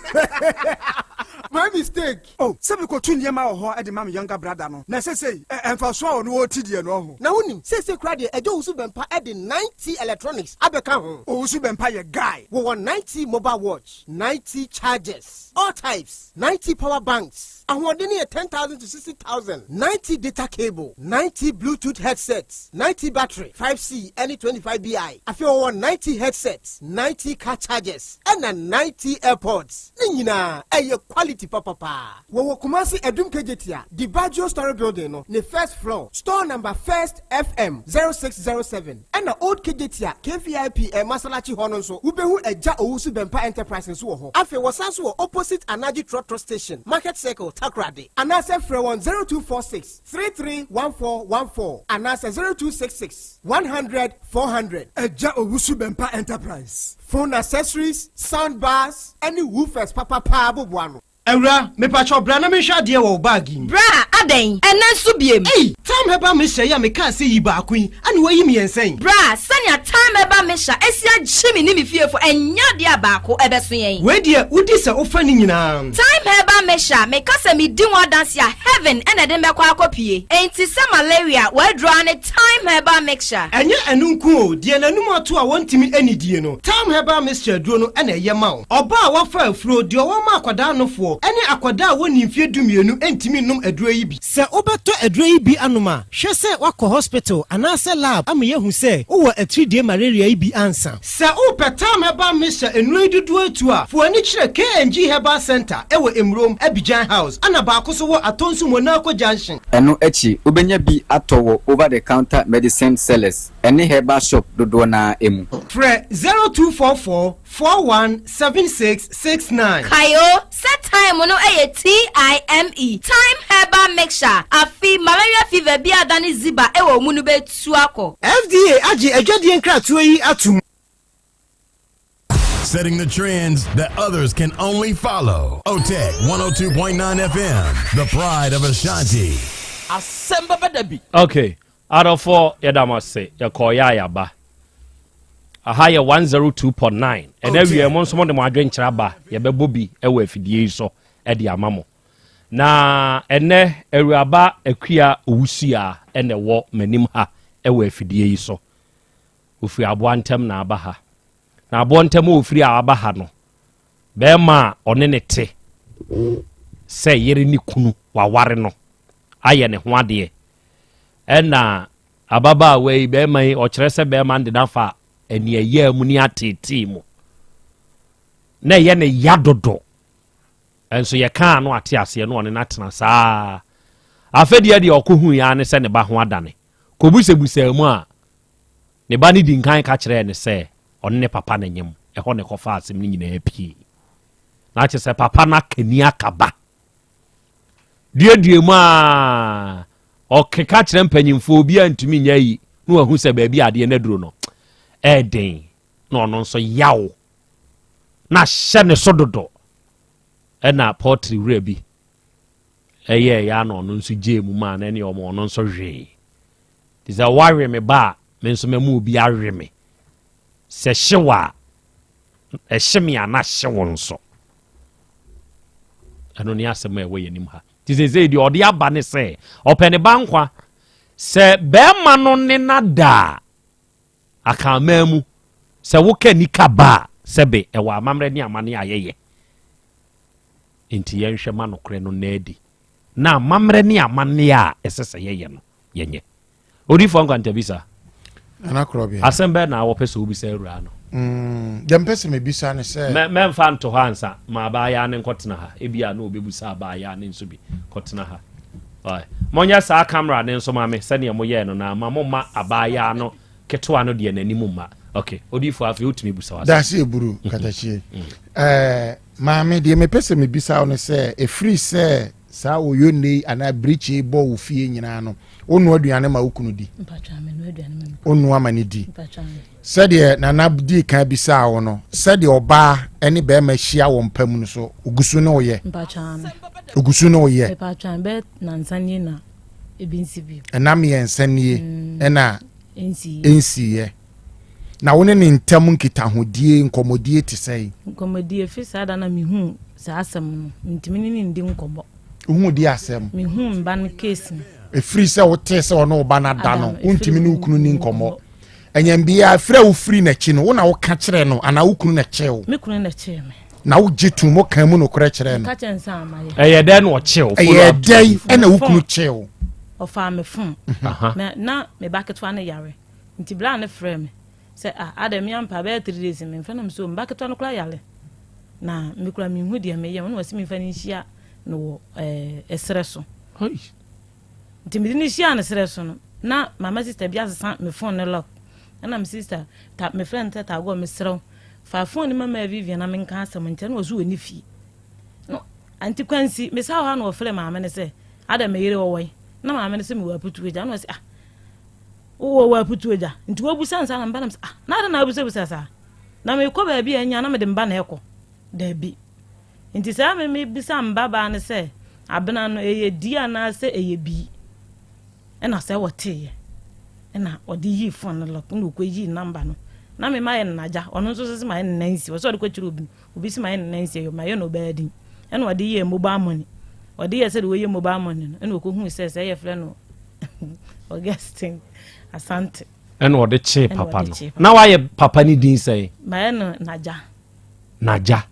My mistake. Oh, sɛ mekɔtu nneɛma wɔ hɔ de ma me younger brother no, na sesei ɛ, mfasoɔ a ɔno ɔreti deɛ no ɔho. Na wonim, seesei koraa deɛ Agya Owusu Bɛmpa de 9T Electronics abɛka ho. Owusu Bɛmpa yɛ guy. Wɔwɔ 9T mobile watch, 9T chargers, all types, 9T power banks, ahoɔden no yɛ 10,000 to 60,000, 9T data cable, 9T Bluetooth headsets, 9T battery, 5C ne 25BI. Afei wɔwɔ 9T headsets, 9T car chargers, ɛna 9T airpods. Ne nyinaa ɛyɛ quality papapaa. Wɔwɔ Kumasi Adum Kejetia, Dibaggio Story Building no ne first floor, store number First FM 0607, ɛna Old Kejetia KVIP Masalakyi hɔ no nso wobɛhu Agya Owusu Bɛmpa Enterprise nso wɔ hɔ. Afei wɔsan nso wɔ opposite Anagye Trɔtrɔ Station, Market Circle, Takoradi. Anaasɛ frɛ wɔn 0246 331414 anaasɛ 0266 100 400. Agya Owusu Bɛmpa Enterprise. Phone accessories, sound bars, ɛne woofers papapaa boboa ano. Awura, mepakyɛw bra na menhwɛ adeɛ wɔ wo bag yi mu. Bra, adɛn? Ɛnnɛ nso biem? Ei! Thyme Herbal Mixture yi a mekaa sɛ yi baako yi, ɛna woayi mmiɛnsa yi? Bra, sɛnea Thyme Herbal Mixture asi agye me ne me fiefo, ɛnyɛ adeɛ a baako ɛbɛso yɛn. Wei deɛ, wodi sɛ wofa ne nyinaa. Thyme Herbal Mixture, meka sɛ medi ho adanse a, heaven na ɛde me bɛkɔ akɔpue. Enti sɛ malaria, w'aduro ara ne Thyme Herbal Mixture. Ɛnyɛ ɛno nko o, deɛ n'anum ato a wɔntumi nnidie no, Thyme Herbal Mixture aduro no na ɛyɛ ma wo. Ɔbaa a wafa afuro, deɛ ɔwɔ ma akwadaa nofoɔ, ne akwadaa a wɔnnii mfeɛ dumienu ntumi nnom aduro yi bi. Sɛ wobɛtɔ aduro yi bi anom a, hwɛ sɛ woakɔ hospital anaasɛ lab ama yɛahu sɛ wowɔ atiridie malaria yi bi ansa. Sɛ wopɛ Thyme Herbal Mixture nnuro yi dodoɔ atu a, fa w'ani kyerɛ KNG Herbal Centre wɔ Emurom, Abidjan House, ɛna baako nso wɔ Atonsu Monaco Junction. Ɛno akyi, wobɛnya bi atɔ wɔ over the counter medicine sellers ne herbal shop dodoɔ no ara mu. Frɛ 0244 41 76 69. Kae o, sɛ thyme no yɛ TIME, Thyme Herbal Mixture, afe malaria fever bi a adane ziba wɔ wo mu no bɛtu akɔ. FDA agye adwadie nkratoɔ yi atom. Setting the trends that others can only follow. OTEC 102.9 FM, the pride of Ashanti. Asɛm bɛba da bi. Okay, adɔfoɔ yɛda mo ase yɛkɔɔ yɛ a yɛaba aha yɛ 102.9 ɛna awie mo nso mo de mo adwenkyerɛ aba yɛbɛbɔ bi wɔ afidie yi so de ama mo na ɛnɛ awuraba akua owusua ɛna ɛwɔ m'anim ha ɛwɔ afidie yi so ofiri aboa ntam na aba ha na aboa ntam a ofiri a aba ha no bɛrima a ɔne ne te sɛ yere ne kunu waware no ayɛ ne ho adeɛ ɛna ababaawa yi bɛrima yi ɔkyerɛ sɛ bɛrima no de n'afa aniɛyaa mu ne ateetee mu na ɛyɛ ne ya dodo ɛnso yɛkaa no ate aseɛ no ɔne no atena saa afɛdeɛ deɛ ɔkɔhu ya ne sɛ ne ba ho adane kɔbusabusaa mu a ne ba no di nkan ka kyerɛɛ ne sɛ ɔne ne papa no nyem ɛhɔ ne kɔfa asɛm no nyinaa pie na kyerɛ sɛ papa no akani akaba duadua mu a. Ɔkeka kyerɛ mpanyimfoɔ, obiara ntumi nyɛ yi, na wahu sɛ baabi a adeɛ no aduro no ɛɛden, na ɔno nso yaw na ahyɛ ne so dodo. Ɛna pɔtri wura bi ɛyɛɛ ya na ɔno nso gyee mu maa no, ɛne ɔmo ɔno nso hwee. Te sɛ wawe me ba a, me nso mɛma obi awe me. Sɛ hyew a ɛhye me a, na hye wo nso. Ɛno ne asɛm a ɛwɔ yɛn anim ha. Nti seesei deɛ ɔde aba ne sɛ ɔpɛ ne ba nkwa. Sɛ bɛrima no ne na da a, akanman mu sɛ woka nika ba a, sɛbe ɛwɔ amammerɛ ne amane a yɛyɛ. Nti yɛnhwɛ ma nokorɛ no nna adi, na amammerɛ ne amanneɛ a ɛsɛ sɛ yɛyɛ no yɛnyɛ. Odiyifoɔ Nkwantabisa, Nana Korɔbea. Asɛm bɛn na wɔpɛ sɛ wobisa awuraa no? Mm, deɛ mpɛ sɛ mebisa ne sɛ. Mɛ mɛmfa nto hɔ ansa ma abaayaa no nkɔtena ha. Ebia na ɔbɛbusa abaayaa no nso bi kɔtena ha. Ɔe. Monyɛ saa camera no nso ma me sɛdeɛ moyɛɛ no na ma momma abaayaa no ketewa no deɛ n'anim mma. Ok, odiyifoɔ afei wotumi busa w'asɛm. Daase eburu katakyie. Ɛɛ maame deɛ mepɛ sɛ mebisa wo ne sɛ ɛfiri sɛ Saa oyonne yi anaa birikyi yi bɔ wo fie nyinaa no, wonoa aduane ma wo kunu di? Wonoa ma no di. Sɛdeɛ Nana dii kan bisaa wo no, sɛdeɛ ɔbaa ne bɛrima hyia wɔ mpa mu no so, ogu so ne woyɛ? Ogu so ne woyɛ? Ɛna mmiɛnsa nie mm. ɛna ɛnsiiɛ. Na wo ne ne ntam nkitahodie, nkɔmmɔdie te sɛn? Nkɔmmɔdie, ɛfiri saa da na mehuu saa asɛm no, mentumi ne no ndi nkɔmmɔ. Wohuu di asɛm? Mehuu me ba no case no. Ɛfiri sɛ wotee sɛ ɔne wo ba no ada no, wontumi ne wo kunu ni nkɔmmɔ. Ɛnyɛ biara, ɛfiri a wofiri n'akyi no, wo na woka kyerɛɛ no anaa wo kunu na ɛkyee wo? Me kunu na ɛkyee me. Na wogye tom, wokaa mu nokorɛ kyerɛɛ no? Meka kyerɛ no sɛ amayɛ. Ɛyɛ dɛn na ɔkyee wo? Ɛyɛ dɛn na wo kunu kyee wo? Ɔfaa me fon. Na me ba ketewa no yare. Nti bra no frɛɛ me sɛ ah adɛn me ampa bɛyɛ 3 days me mfrɛ na me sɛ o me ba ketewa no koraa yare na me koraa menhu deɛ meyɛ ɔno ɔse memfa no nhyia no wɔ ɛɛ ɛserɛ so nti mede no hyia no serɛ so no na mama sister bi asesa me phone no lock ɛna me sister ta me frɛ no sɛ taagoɔ mesrɛ wo fa phone no ma ma Vivian na menka asɛm nkyerɛ na ɔso wɔ ne fie no nti kwansi mesa hɔ a na ɔfrɛ maame no sɛ adɛn me yere ɔwɔ yi na maame no sɛ mewɔ aputu agya na ɔse ah Wowɔ wɔ aputu agya nti wobusa nsa na mba na ah na adɛn na wobisabisa saa na mekɔ baabi a anya na mede mba na ɛkɔ daabi nti saa me mebisa mba baa no sɛ abena no ɛyɛ di anaasɛ ɛyɛ bii ɛna sɛ wɔteeɛ ɛna ɔde yii fon no lɔk na ɔkɔ yii namba no na me mayɛ no nagya ɔno nso sɛ mayɛ no nansi ɔsɛ ɔde kɔkyerɛ obi obi sɛ mayɛ no nansi ɛyɛ mayɛ no ɔbaa din ɛna ɔde yɛɛ mobile money ɔde yɛ sɛ de wɔyɛ mobile money no ɛna ɔkɔhuu sɛ sɛ ɛyɛ frɛ no Augustine Asante. Ɛna ɔde kyee papa no. Na wayɛ papa no din sɛn? Mayɛ no Nagya. Nagya.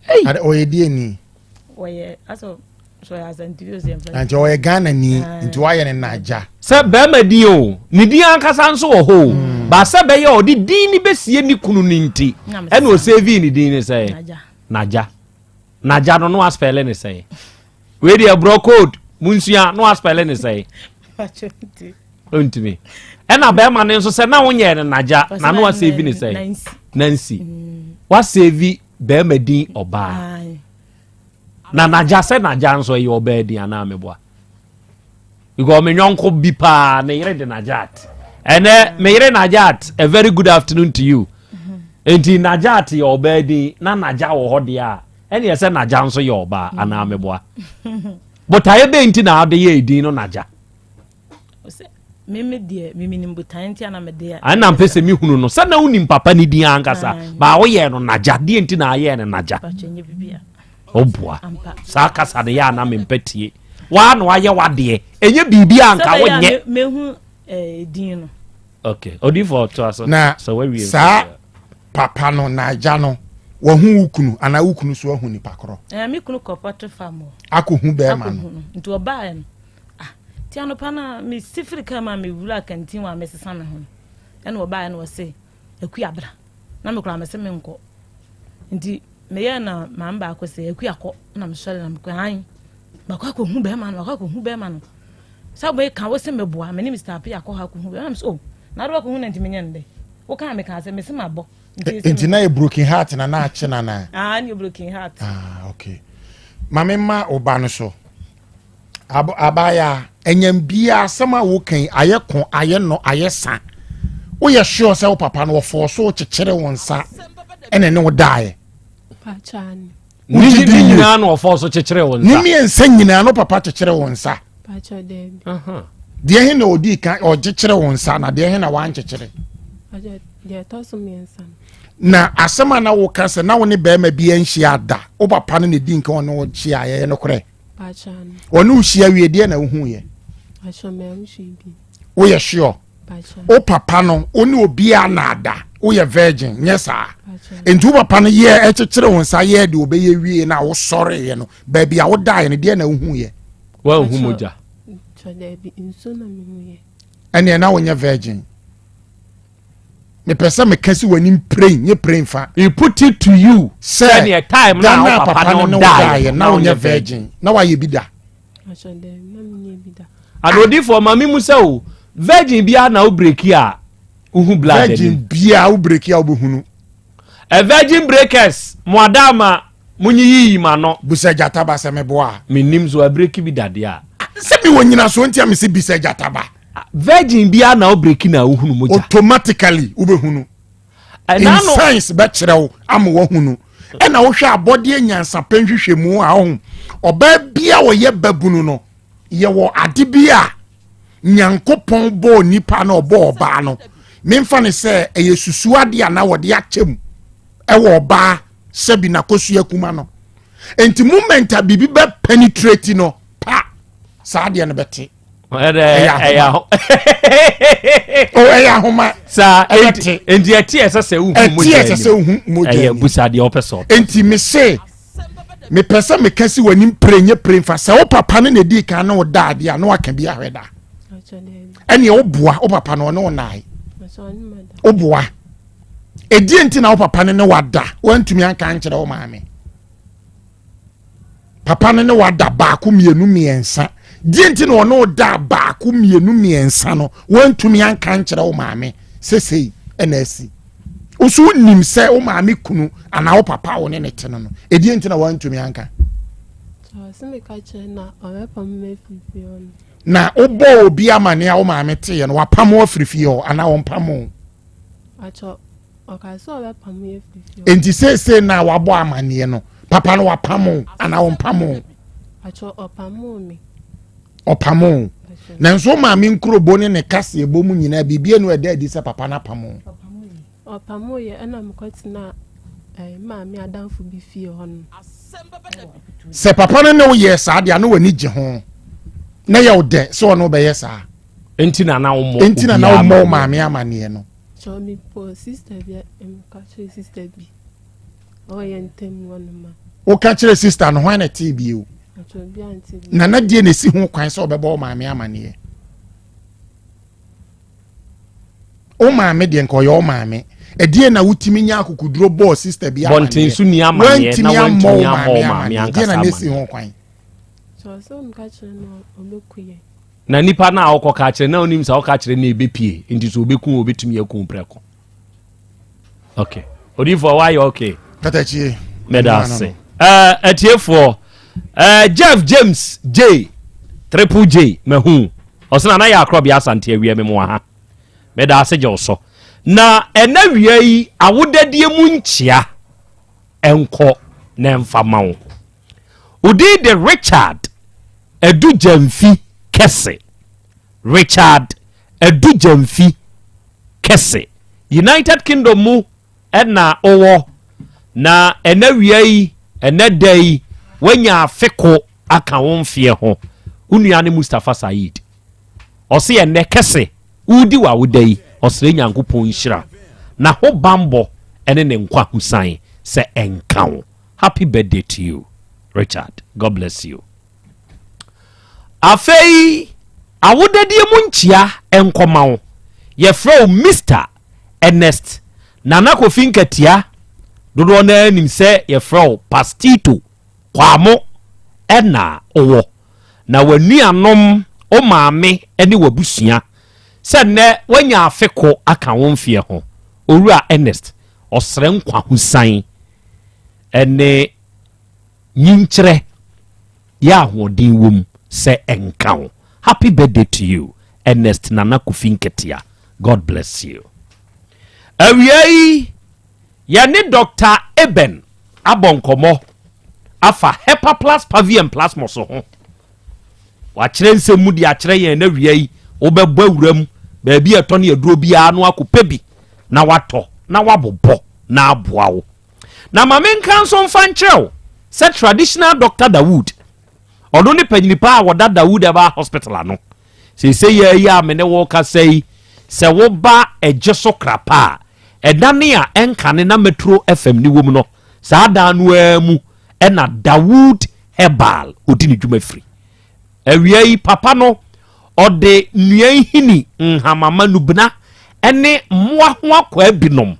Hey. Ade ɔyɛ deɛ ni? Ɔyɛ asɔ sɔ ɔyɛ Asante bi ɔsɛ nfa. Nti ɔyɛ Ghana ni nti wayɛ no Nagya. Sɛ bɛrima din o, ne din ankasa nso wɔ hɔ o. Hmm. Ba sɛ bɛyɛ ɔde din ni bɛsie ne kunu no nti, ɛna ɔsɛvi ne din ne sɛ Nagya. Nagya no no aspɛle ne sɛn? Wei deɛ borɔ code munsua na waspɛle ne sɛe ntumi ɛna bɛrima no nso sɛ na wonyɛ no nagya na na wasɛvi ne sɛe nansi mm. wasɛvi bɛrima din ɔbaa na nagya sɛ nagya nso ɛyɛ ɔbaa din anaa meboa because me nyɔnko bi paa ne yere de najat ɛnɛ me yere najat a very good afternoon to you mm-hmm. nti najat yɛ ɔbaa din na nagya wɔ hɔ deɛ a ɛne ɛsɛ nagya nso yɛ ɔbaa mm. anaa meboa botaeɛ bɛn nti na ade yɛ edin no nagya meme deɛ memenim botaeɛ nti ana mede ɛna mpɛ sɛ mehunu no sɛ na wonim papa no din ankasa baa woyɛɛ no nagya deɛ nti na ayɛɛ no nagya woboa saa kasa no yɛ ana mempɛ tie waa na wayɛ wadeɛ ɛnyɛ biribi a nka wonyɛ mehu eh, din no ok odifo to aso na saa papa no na agya no wahu wo kunu anaa wo kunu so ahu nipa korɔ eh, me kunu kɔ pɔtɔ fam akɔhu bɛrima no nti ɔbaeɛ no ah ti anɔpa no a mesi firi kaa mu a mewura kantin wɔ a mesesa me ho no ɛna ɔbaeɛ no ɔse akua bra na mekora mese menkɔ nti meyɛɛ na maame baako sɛ akua kɔ na mesɔre na mekɔ an makɔ akɔhu bɛrima no makɔ akɔhu bɛrima no sɛ meka wo se meboa me ne Mr. Appiah akɔ hɔ akɔhu bɛrima na mesɛ oh na ade wakɔhu na nti menyɛ no dɛ wokaa mekaa sɛ mese mabɔ nti na yɛ broken heart na na akye na na ah ne broken heart ah okay maame ma wo ba no so. Abaayaa, ɛnyɛm biaa asɛm a woka yi ayɛ ko, ayɛ nɔ, ayɛ sa. Woyɛ sure sɛ wo papa no ɔfɔɔ so kyekyere wo nsa ɛna ne wo daeɛ? Ne nyinaa na ɔfɔɔ so kyekyere wo nsa? Ne mmiɛnsa nyinaa no papa kyekyere wo nsa. Deɛ he na ɔdii kan ɔkyekyere wo nsa na deɛ he na wankyekyere? Na asɛm a na woka sɛ na wo ne bɛrima bi anhyia da, wo papa no na ɛdi nka ɔne wo hyia, ɛyɛ nokorɛ? Ɔne wo hyia wie deɛ na wohuiɛ? Woyɛ sure? Wo papa no wo ne obiara na ada, woyɛ virgin nyɛ saa? Nti wo papa no yɛ ɛkyekyere wo nsa yɛ deɛ ɔbɛyɛ wie na wosɔreeɛ no, baabi a wodaeɛ no deɛ na wohuiɛ? Woanhu mogya? Ɛneɛ na wonyɛ virgin. Mepɛ sɛ meka si w'anim prɛn nye prɛn fa. He put it to you sɛ time na papa no ne daeɛ na wonyɛ virgin na wayɛ bi da. Anodifoɔ ma mi mu sɛ o virgin biara na o breki a wohu blood virgin biara o breki a wobɛhunu. A virgin breakers mo ada ama mo nyiyiyi ma no. Busa gyataba sɛ meboa. Menim so abreki bi dadeɛ a. Sɛ mewɔ nyinasoɔ nti a mese bisa gyataba. Virgin biara na o breki na wohunu mogya. Automatically wobɛhunu. In science bɛkyerɛ wo ama woahunu. Ɛna wohwɛ abɔdeɛ nyansapɛ nhwehwɛmu a ɔho ɔbaa bi a ɔyɛ babunu no yɛwɔ ade bi a Nyankopɔn bɔɔ nipa na ɔbɔɔ ɔbaa no memfa ne sɛ ɛyɛ susu adeɛ a na wɔde akyɛ mu ɛwɔ ɔbaa sɛbi n'akosua kuma no nti moment a biribi bɛ penetrate no pa saa adeɛ no bɛte ɛyɛ ahoma saa ɛte nti ɛte ɛsɛ sɛ wohu mogya ɛte ɛsɛ sɛ wohu mogya ɛyɛ busa deɛ ɔpɛ sɛ nti me se mepɛ sɛ meka si w'anim pere nye pere nfa sɛ wo papa no na edi kan ne wo da adeɛ a na waka bi ahwɛ da ɛnea woboa wo papa no ɔne wo nae woboa ɛdeɛ nti na wo papa no ne wada woantumi anka ankyerɛ wo maame papa no ne wada baako mmienu mmiɛnsa deɛ nti na ɔne wo da baako mmienu mmiɛnsa no woantumi anka ankyerɛ wo maame sesei ɛna asi woso wonim sɛ wo maame kunu anaa wo papa wo ne ne te no no ɛdeɛ nti na woantumi anka na wobɔ obi amane a wo maame teeɛ no wapam wo afiri fie hɔ anaa wɔmpam wo Enti seesei na wabɔ amanneɛ no, papa no wapam wo anaa ɔmpam wo? Ɔpam wo. Nanso wo maame nkurobo ne ne kaseɛbɔ mu nyinaa biribi anu ɛda adi sɛ papa no apam wo. Ɔpam yɛ ɛna mekɔtena eh, maame adamfo bi fie hɔ no. Sɛ papa no ne wo yɛɛ saa deɛ a na w'ani gye ho na yɛ wo dɛ sɛ ɔne wo bɛyɛ saa. Enti na na wommɔ Enti na na wommɔ wo maame amanneɛ no. Kyɛw mi po sister bi mka kyerɛ sister bi ɔyɛ ntɛm wɔ no ma. Woka kyerɛ sister no hwan na ɛtee bio? Na na deɛ na esi ho kwan sɛ ɔbɛbɔ wo maame amanneɛ. Wo maame deɛ nka ɔyɛ wo maame. Ɛdeɛ na wotumi nya akokoduro bɔɔ sister bi amanneɛ. Bɔnten so ni amanneɛ na wantumi ammɔ wantumi wo ammɔ maame wo maame amanneɛ. ankasa Deɛ na na esi amanneɛ. ho kwan. Kyɛw sɛ mka kyerɛ no ɔbɛku yɛ. Na nipa no a ɔkɔ ka kyerɛ na onim sɛ ɔka kyerɛ no ebepie nti sɛ obeku obetumi aku prɛko. Okay. Odiifoɔ wayɛ okay. Katakyie. Mɛda ase. Ɛɛ atiefoɔ ɛɛ Jeff James J Triple J mahu ɔsena na yɛ akorɔbea asante awia mi mu ha. Mɛda ase gye so. Na ɛnɛ wia yi awodadie mu nkyia nkɔ na ɛmfa ma wo. Odin de Richard Adu Gyamfi Kɛse. Richard Adu Gyamfi Kɛse. United Kingdom mu na ɔwɔ, na ɛnɛ wia yi, ɛnɛ da yi, wanya afe ko aka wo mfeɛ ho. Wo nua ne Mustapha Said. Ɔse ɛnɛ Kɛse, woredi w'awoda yi, ɔsrɛ Nyankopɔn nhyira, n'ahobanbɔ ne ne nkwa husan sɛ ɛnka wo. Happy birthday to you Richard God bless you. Afei awodadie mu nkyia nkɔma wo. Yɛfrɛ wo Mister Ernest Nana Kofi Nkatia. Dodoɔ no ara nim sɛ yɛfrɛ wo Pastito Kwamo ɛna wowɔ. Na w'anuanom, wo maame ne w'abusua sɛ nnɛ woanya afe ko aka wo mfeɛ ho. Owura Ernest, ɔsrɛ nkwa ho san. ne nyinkyerɛ yɛ ahoɔden wom sɛ ɛnka wo. Happy birthday to you, Ernest Nana Kofi Nketia. God bless you. Awia yi, yɛne Dr. Eben abɔ nkɔmmɔ afa Hepaplus Pavi and Plasmos ho. Wakyerɛ nsɛm mu de akyerɛ yɛn. Na awia yi, wobɛbɔ awura mu baabi a ɛtɔ ne aduro biara no, akɔpɛ bi na watɔ na wabobɔ na aboa wo. Na ma menka nso mfa nkyerɛ wo sɛ traditional doctor Dawood, ɔno ne panyinipa a wɔda Dawood Herbal Hospital ano seesei yɛ yi a me ne wo kasa yi. Sɛ woba ɛgye so krapa a, ɛdane a ɛnkane na Metro FM ne wɔ mu no, saa dan no ara mu ɛna Dawood Herbal ɔdi ne dwuma firi. Awia yi, papa no ɔde nnua nhini, nhamama, nubena ɛne mmoa ho akwaa binom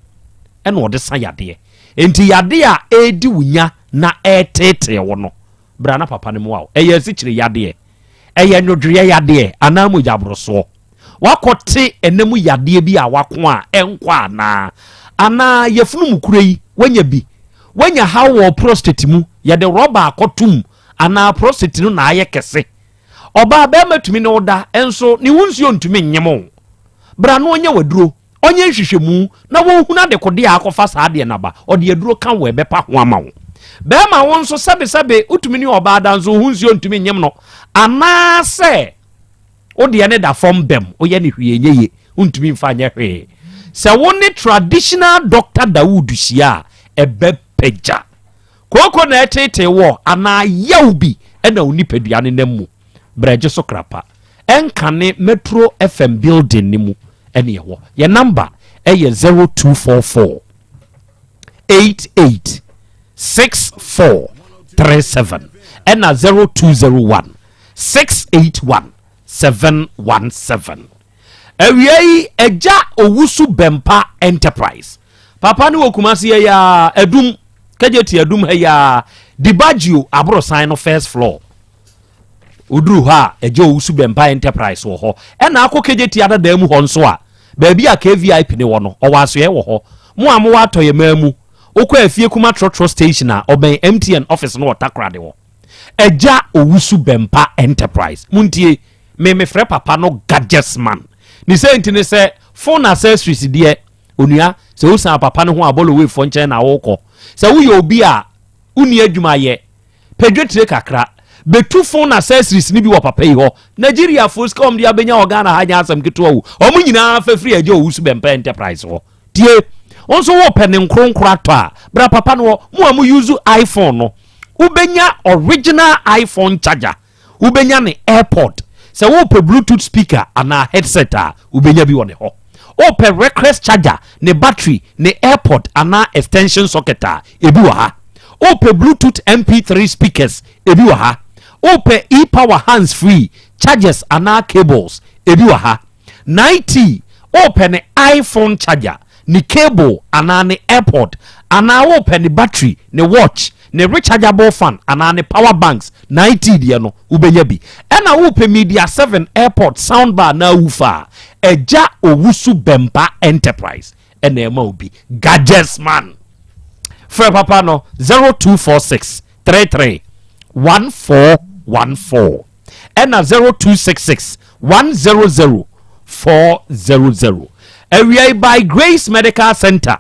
ɛna ɔde sa yadeɛ. Nti yadeɛ a ɛredi wo nya na ɛreteetee wo no, bra na papa no mu a. Ɛyɛ asikyire yadeɛ, ɛyɛ nwodwoeɛ yadeɛ, anaa mogya aborosoɔ, wakɔte ɛnam yadeɛ bi a wako a ɛnkɔ, anaa yɛfunu mu kuro yi wanya bi, wanya haw wɔ prostate mu, yɛde rɔba akɔtum, anaa prostate no na ayɛ kɛse. Ɔbaa bɛrima tumi ne wo da nso ne ho nsuo ntumi nyem wo, bra no ɔnyɛ waduro, ɔnyɛ nhwehwɛmu na wɔnhunu adekodeɛ a akɔfa saa adeɛ naba. Ɔde aduro ka wɔ ɛbɛpa ho ama wo. Bɛrima wo nso, sɛbesɛbe, wotumi ne ɔbaa da nso ho nsuo ntumi nyem no, anaasɛ wodeɛ ne da fam bɛm, woyɛ ne hwee nyɛ ye, wontumi mfa nyɛ hwee. Sɛ wo ne traditional doctor Dawood hyia a, ɛbɛpagya kooko na ɛtetee wɔ anaa yaw bi ɛna wo nipadua no nam mu. Brɛgye so krapa ɛnkane Metro FM building ne mu ɛne ɛwɔ. Yɛ number ɛyɛ 0244 88 64 37 ɛna 0201 681 717. Awia yi, Agya Owusu Bɛmpa Enterprise papa ne wɔ Kumase yɛ yaa Adum kagye ti Adum ha yaa Dibagio aborosan no first floor. Woduru hɔ a, Agya Owusu Bɛmpa Enterprise wɔ hɔ. Ɛna akɔ kagye ti adadaa mu hɔ nso a, baabi a KVIP ne wɔ no, ɔwɔ asoɛ wɔ hɔ. Mo a mowɔ atɔ yɛ maa mu, wokɔ Afie Kuma trɔtrɔ station a, ɔbɛn MTN office no wɔ Takoradi hɔ. Agya Owusu Bɛmpa Enterprise, muntie me, mefrɛ papa no gadgets man. Ne sɛ nti ne sɛ phone accessories deɛ, onua, sɛ wosan papa no ho a, bɔlɔwefoɔ nkyɛn na wokɔ. Sɛ woyɛ obi a wonni adwuma yɛ, pɛdwetire kakra bɛtu phone accessories ni bi wɔ papa yi hɔ. Nigeriafoɔ sika wɔn de abɛnya wɔ Ghana ha nyɛ asɛm ketewa o. Wɔn nyinaa fɛfiri Agya Owusu Bɛmpa Enterprise hɔ. Tie, wɔn nso wɔpɛ ne nkronkro atɔ a, bra papa no hɔ. Mo a mo use iPhone no, wobɛnya original iPhone charger, wobɛnya ne AirPod. Sɛ wopɛ Bluetooth speaker anaa headset a, wobɛnya bi wɔ ne hɔ. Wopɛ wireless charger, ne battery, ne AirPod anaa extension socket a, ebi wɔ ha. Wopɛ Bluetooth MP3 speakers, ebi wɔ ha. Wopɛ e-power hands free chargers anaa cables, ebi wɔ ha. 90 wopɛ ne iPhone charger, ne cable anaa ne AirPod, anaa wopɛ ne battery, ne watch, ne rechargeable fan anaa ne power banks, 90 deɛ no wobɛnya bi. Ɛna wopɛ Media 7 AirPod, soundbar na woofer a, Agya Owusu Bɛmpa Enterprise ɛna ɛma obi gadgets man. Frɛ papa no 0246 33 1414 ɛna 0266 100 400. Awia yi, by Grace Medical Center,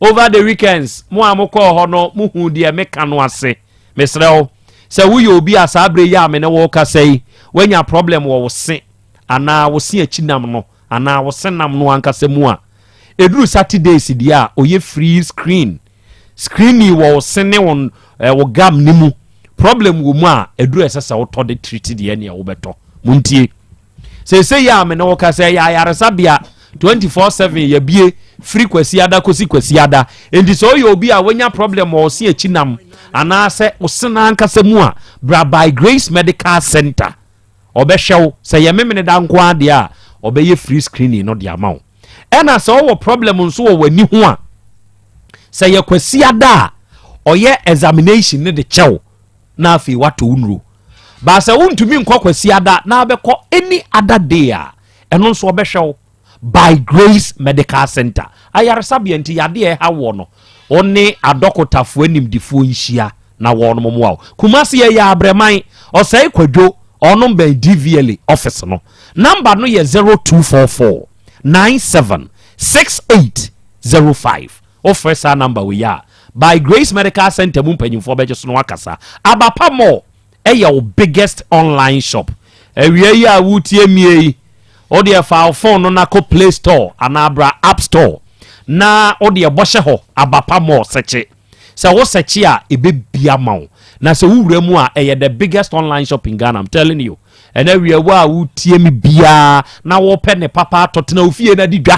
over the weekends mo a mokɔɔ hɔ no, mohu deɛ meka no ase. Mesrɛ wo sɛ woyɛ obi a saa berɛ yi a me ne wo kasa yi, woanya problem wɔ wo se anaa wo se akyi nam no anaa wo se nam no ankasa mu a, ɛduru Saturdays deɛ a, ɔyɛ free screening wɔ wo se ne wo gum ne mu. Problem wɔ mu a, ɛduru ɛsɛ sɛ wotɔ de treat deɛ nea wobɛtɔ. Montie, seesei yi a me ne wo kasa, yɛ ayaresabea 24/7, yɛbie firi Kwasi ada kɔsi Kwasi ada. Enti sɛ woyɛ obi a woanya problem wɔ wo se akyi nam anaasɛ wo se no ankasa mu a, bra by Grace Medical Center. Ɔbɛhwɛ wo. Sɛ yɛ memene da nko adeɛ a, ɔbɛyɛ free screening no de ama wo. Ɛna sɛ wowɔ problem nso wɔ w'ani ho a, sɛ yɛ Kwasi ada a, ɔyɛ examination ne de kyɛw na afei watɔ wo nuro. Baasa wontumi nkɔ Kwasi ada na abɛkɔ any other day a, ɛno nso ɔbɛhwɛ wo. By Grace Medical Center ayaresabea nti, yadeɛ ɛha wɔ no, wo ne adɔkotafoɔ animdifoɔ nhyia na wɔn mmoa wo. Kumase yɛ yɛ Abrɛman Ɔsɛe Kwadwo. Ɔnom bɛn DVLA office no. Number no yɛ 0244 97 68 05. Wofrɛ saa number wei a, By Grace Medical Center mu mpanyimfoɔ bɛgye so na wakasa. Abapa Mall ɛyɛ wo biggest online shop. Awia yi a wotie mie yi, wo deɛ fa wo phone no na kɔ Play Store anaa bra App Store na wo deɛ bɔhyɛ hɔ Abapa Mall sɛkye. Sɛ wo sɛkye a, ɛbɛbia ma wo. Na sɛ wo wura mu a, ɛyɛ the biggest online shop in Ghana, I'm telling you. Ɛnɛ awia wo a wotie me biara na wopɛ ne papa atɔ, tena wo fie na di dwa.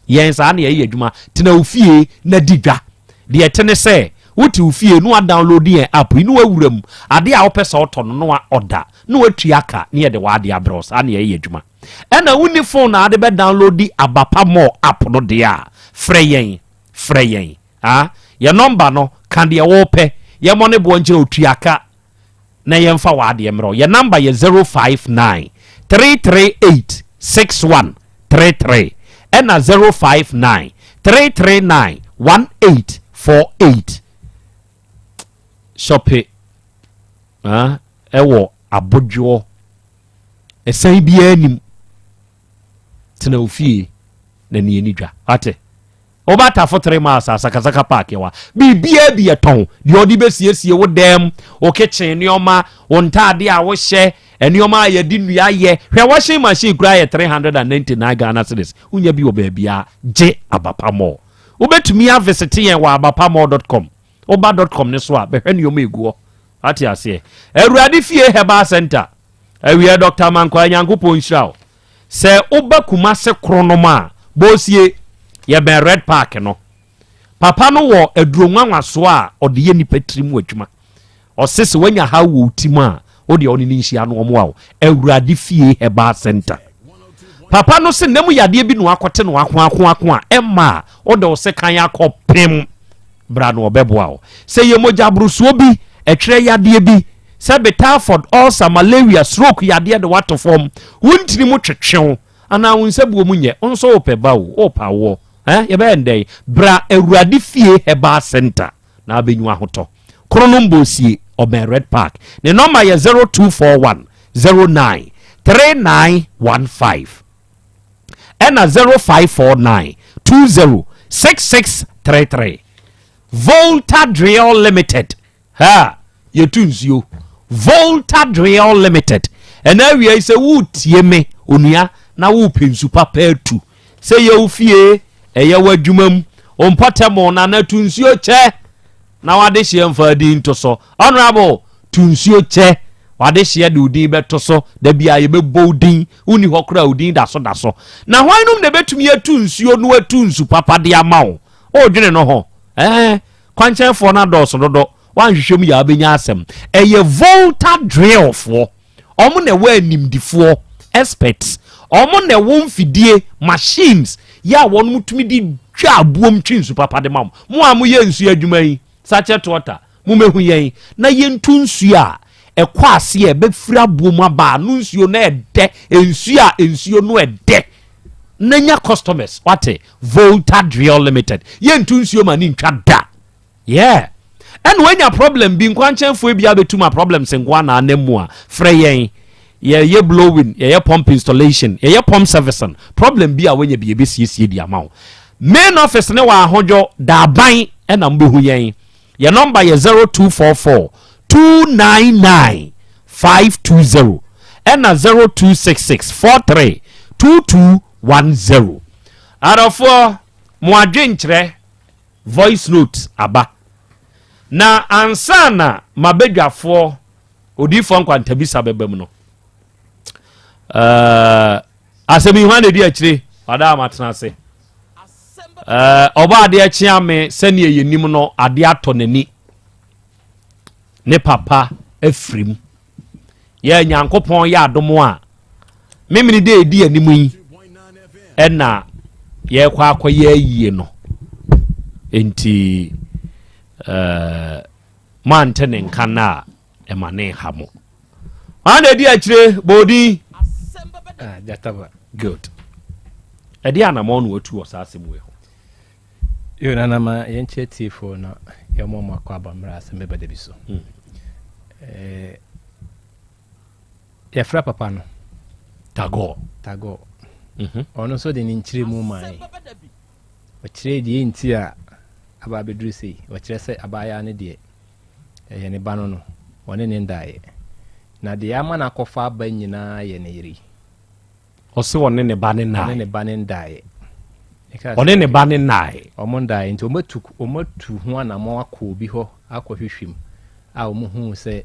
Yɛn saa na yɛyɛ adwuma. Tena wo fie na di dwa. Deɛ ɛte ne sɛ, wote wo fie na woadownload yɛn app yi na woawura mu. Adeɛ a wopɛ sɛ wotɔ no na woaɔda na woatua ka na yɛde w'adeɛ abrɛ wo. Saa na yɛyɛ adwuma. Ɛna wonni phone a wode bɛdownload Abapa Mall app no deɛ a, frɛ yɛn. Frɛ yɛn. Ah, yɛn nɔmba no, ka deɛ wopɛ. Yɛmmɔ ne boɔ nkyerɛ wo, tua ka na yɛmfa w'adeɛ mmerɛ wo. Yɛn nɔmba yɛ 059 338 6133 ɛna 059 339 1848. Shɔpe ah, ɛwɔ abodwoɔ ɛsan biara nim. Tena wo fie na ni ani dwa. Wate? Woba Tafo 3 miles a, Sakasaka Park yɛ hɔ a, biribiara bi yɛtɔn. Deɛ wɔde bɛsiesie wo dan mu, wo kitchen nneɛma, wo ntaadeɛ a wohyɛ, nneɛma a yɛde nnua yɛ. Hwɛ washing machine koraa yɛ 399 Ghana cedis. Wonya bi wɔ baabiara, gye Abapa Mall. Wobɛtumi avisite yɛn wɔ abapamall.com. Woba dot com no so a, bɛhwɛ nneɛma ɛgu hɔ. Wate aseɛ? Awurade Fie Herbal Center. Awiɛ Dr. Mankwaa Nyankopɔn nhyira wo. Sɛ woba Kumase Kronom a, Bosie, yɛbɛn Red Park no. Papa no wɔ aduro nwanwasoɔ a ɔde yɛ nipa tiri mu adwuma. Ɔse sɛ woanya haw wɔ wo ti mu a, wo deɛ ɔne no nhyia no ɔmoa wo. Awurade Fie Herbal Center. Papa no se nna mu yadeɛ bi na wakɔte no akoakoako a ɛmma a wode wo sekan akɔ pem. Bra na ɔbɛboa wo. Sɛ ɛyɛ mogyaborosoɔ bi, ɛtwerɛ yadeɛ bi, sɛ be typhoid, ulcer, malaria, stroke yadeɛ de wo ato fam, wo ntini mu twetwe wo, anaa wo nsabuo mu nyɛ, wo nso wopɛ ba o, wopɛ awoɔ, eh, yɛbɛyɛ no dɛn? Bra Awurade Fie Herbal Centre na abɛnyu ahotɔ. Kronom Bosie, ɔbɛn Red Park. Ne nɔmba yɛ 0241 09 3915. ɛna 0549 20 6633 Volta Drill Limited ha yɛtu nsuo Volta Drill Limited ɛna awia yi sɛ woretie me onua na worepɛ nsu papa atu sɛ yɛ wo fie ɛyɛ w'adwuma mu wo mpɔtam na na tu nsuo kyɛ Na w'adehyeɛ mfa din nto so. Honourable, tu nsuo kyɛ. W'adehyeɛ de wo din bɛto so. Da biara yɛbɛbɔ wo din. Wonni hɔ koraa a, wo din da so da so. Na hwan nom na ɛbɛtumi atu nsuo no atu nsu papa de ama wo? Woredwene no ho? Ɛɛ, kwankyɛnfoɔ no adɔɔso dodo. Woanhwehwɛ mu yɛ a wobɛnya asɛm. Ɛyɛ Volta Drillfoɔ. Wɔn na ɛwɔ animdifoɔ, experts. Wɔn na ɛwɔ mfidie, machines, yɛ a wɔn tumi de dwa aboom twe nsu papa de ma mo. Mo a moyɛ nsuo adwuma yi, sachet water, mommɛhu yɛn na yɛntu nsuo a ɛkɔ aseɛ a ɛbɛfiri aboɔ mu aba a no nsuo no ɛdɛ, nsuo a nsuo no ɛdɛ na nya customers. Wate? Volta Drill Limited. Yɛntu nsuo ma ne ntwa da. Yeah. Ɛna wanya problem bi nkwankyɛnfoɔ bi abɛtum a problems nko a na anam mu a frɛ yɛn. Yɛyɛ blowing, yɛyɛ pump installation, yɛyɛ pump servicing. Problem bi a wanya bi yɛbɛsiesie de ama wo. Main office ne wɔ Ahodwo, Daaban ɛna mobɛhu yɛn. Yɛn nɔmba yɛ 0244 299 520 ɛna 0266 43 2210. Adɔfoɔ, mo adwenkyerɛ Voice note aba. Na ansa na m'abadwafoɔ odiyifoɔ nkwantabisa bɛba mu no, uh, asɛm yi hwan na ɛdi akyire wada a matena ase. Uh, ɔbɔ adeɛ kyea me sɛdeɛ yɛnim no adeɛ atɔ n'ani ne papa afiri mu. Yɛ Nyankopɔn yɛ adom a, memene dɛ ɛdi anim yi ɛna yɛkɔ akɔyɛ ayie no. Nti ɛɛ moante ne nka no a ɛma ne nha mo. Ɔna na ɛdi akyire bɔɔdin. Ah, Jataba. Good. Ɛde anamɔ na watu wɔ saa asɛm wei ho. Yo, nana ma yɛnkyerɛ tiefoɔ na yɛmmɔ ɔmo akɔ aba mmerɛ asɛm bɛba da bi so. Eh, Yɛfrɛ papa no. Tagore. Tagore. Ɔno nso de ne nkyerɛmu mae. Ɔkyerɛɛ deɛ nti a aba abɛduru sei. Ɔkyerɛ sɛ abaayewa no deɛ, ɛyɛ ne ba no no, ɔne ne ndaeɛ. Na deɛ ama no akɔfa aba nyinaa yɛ ne yere yi. Ɔse ɔne ne ba ne nnaeɛ. Ɔne ne ba ne ndaeɛ. Ɔne ne ba ne nnaeɛ. Ɔmo ndaeɛ nti ɔmo atu ɔmo atu ho anamɔn akɔ obi hɔ akɔhwehwɛ mu a ɔmo huu sɛ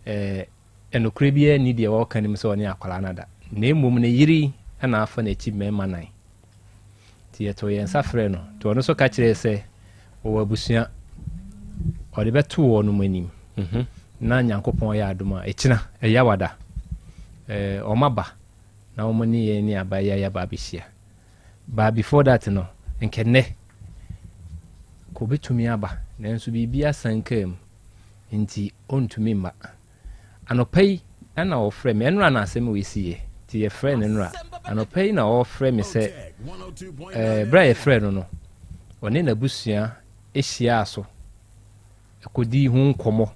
ɛɛ Nokorɛ biara nni deɛ wɔreka no mu sɛ ɔne akwadaa no ada, na mmom ne yere yi na afa n'akyi mmarima nan. Nti yɛtoo yɛn nsa frɛɛ no, nti ɔno nso ka kyerɛɛ sɛ ɔwɔ abusua, ɔde bɛto wɔnom anim, na Nyankopɔn yɛ adom a, ɛkyina, Ɛyawada, eh, wɔn aba na wɔn ne yɛn ne abaayewa yi aba abɛhyia. But before that no, nkɛ nnɛ, kɔ ɔbɛtumi aba, nanso biribi asan kaa mu, nti ɔntumi mma. Anɔpa yi na ɔfrɛ me, ɛnora na asɛm wei siiɛ, nti yɛfrɛɛ no nnora. Anɔpa yi na ɔrefrɛ me sɛ, ɛɛ, berɛ a yɛfrɛɛ no no, ɔne n'abusua hyiaa so kɔdii ho nkɔmmɔ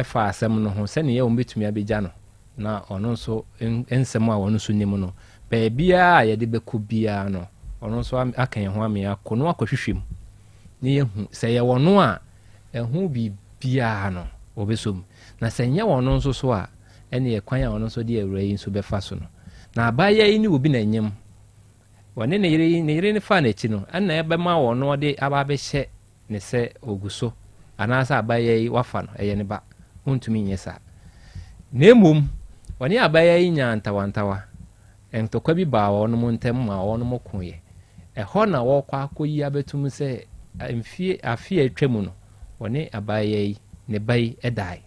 faa asɛm no ho sɛdeɛ wɔbɛtumi abɛgya no na ɔno nso nsɛm a ɔno nso nim no, baabiara a yɛde bɛkɔ biara no, ɔno nso aka yɛn ho ame akɔ no akɔhwehwɛ mu na yɛhu sɛ yɛwɔ no a ɛho biribiara no, wɔbɛsɔ mu. Na sɛ ɛnyɛ ɔno nso so a, ɛnneɛ kwan a ɔno nso de awuraa yi nso bɛfa so no. Na abaayewa yi ne obi na ɛnyem. Ɔne ne yere yi, ne yere no faa n'akyi no, ɛna ɛbɛma ɔno ɔde aba abɛhyɛ ne sɛ ɔgu so, anaasɛ abaayewa yi wafa no, ɛyɛ ne ba. Ɔntumi nyɛ saa. Na mmom, ɔne abaayewa yi nyaa ntawantawa. Ntɔkwa bi baa wɔnom ntam ma wɔnom koeɛ. Ɛhɔ na wɔrekɔ akɔyi abɛtom sɛ mfie afe a atwa mu no, ɔne abaayewa yi, ne ba yi dae.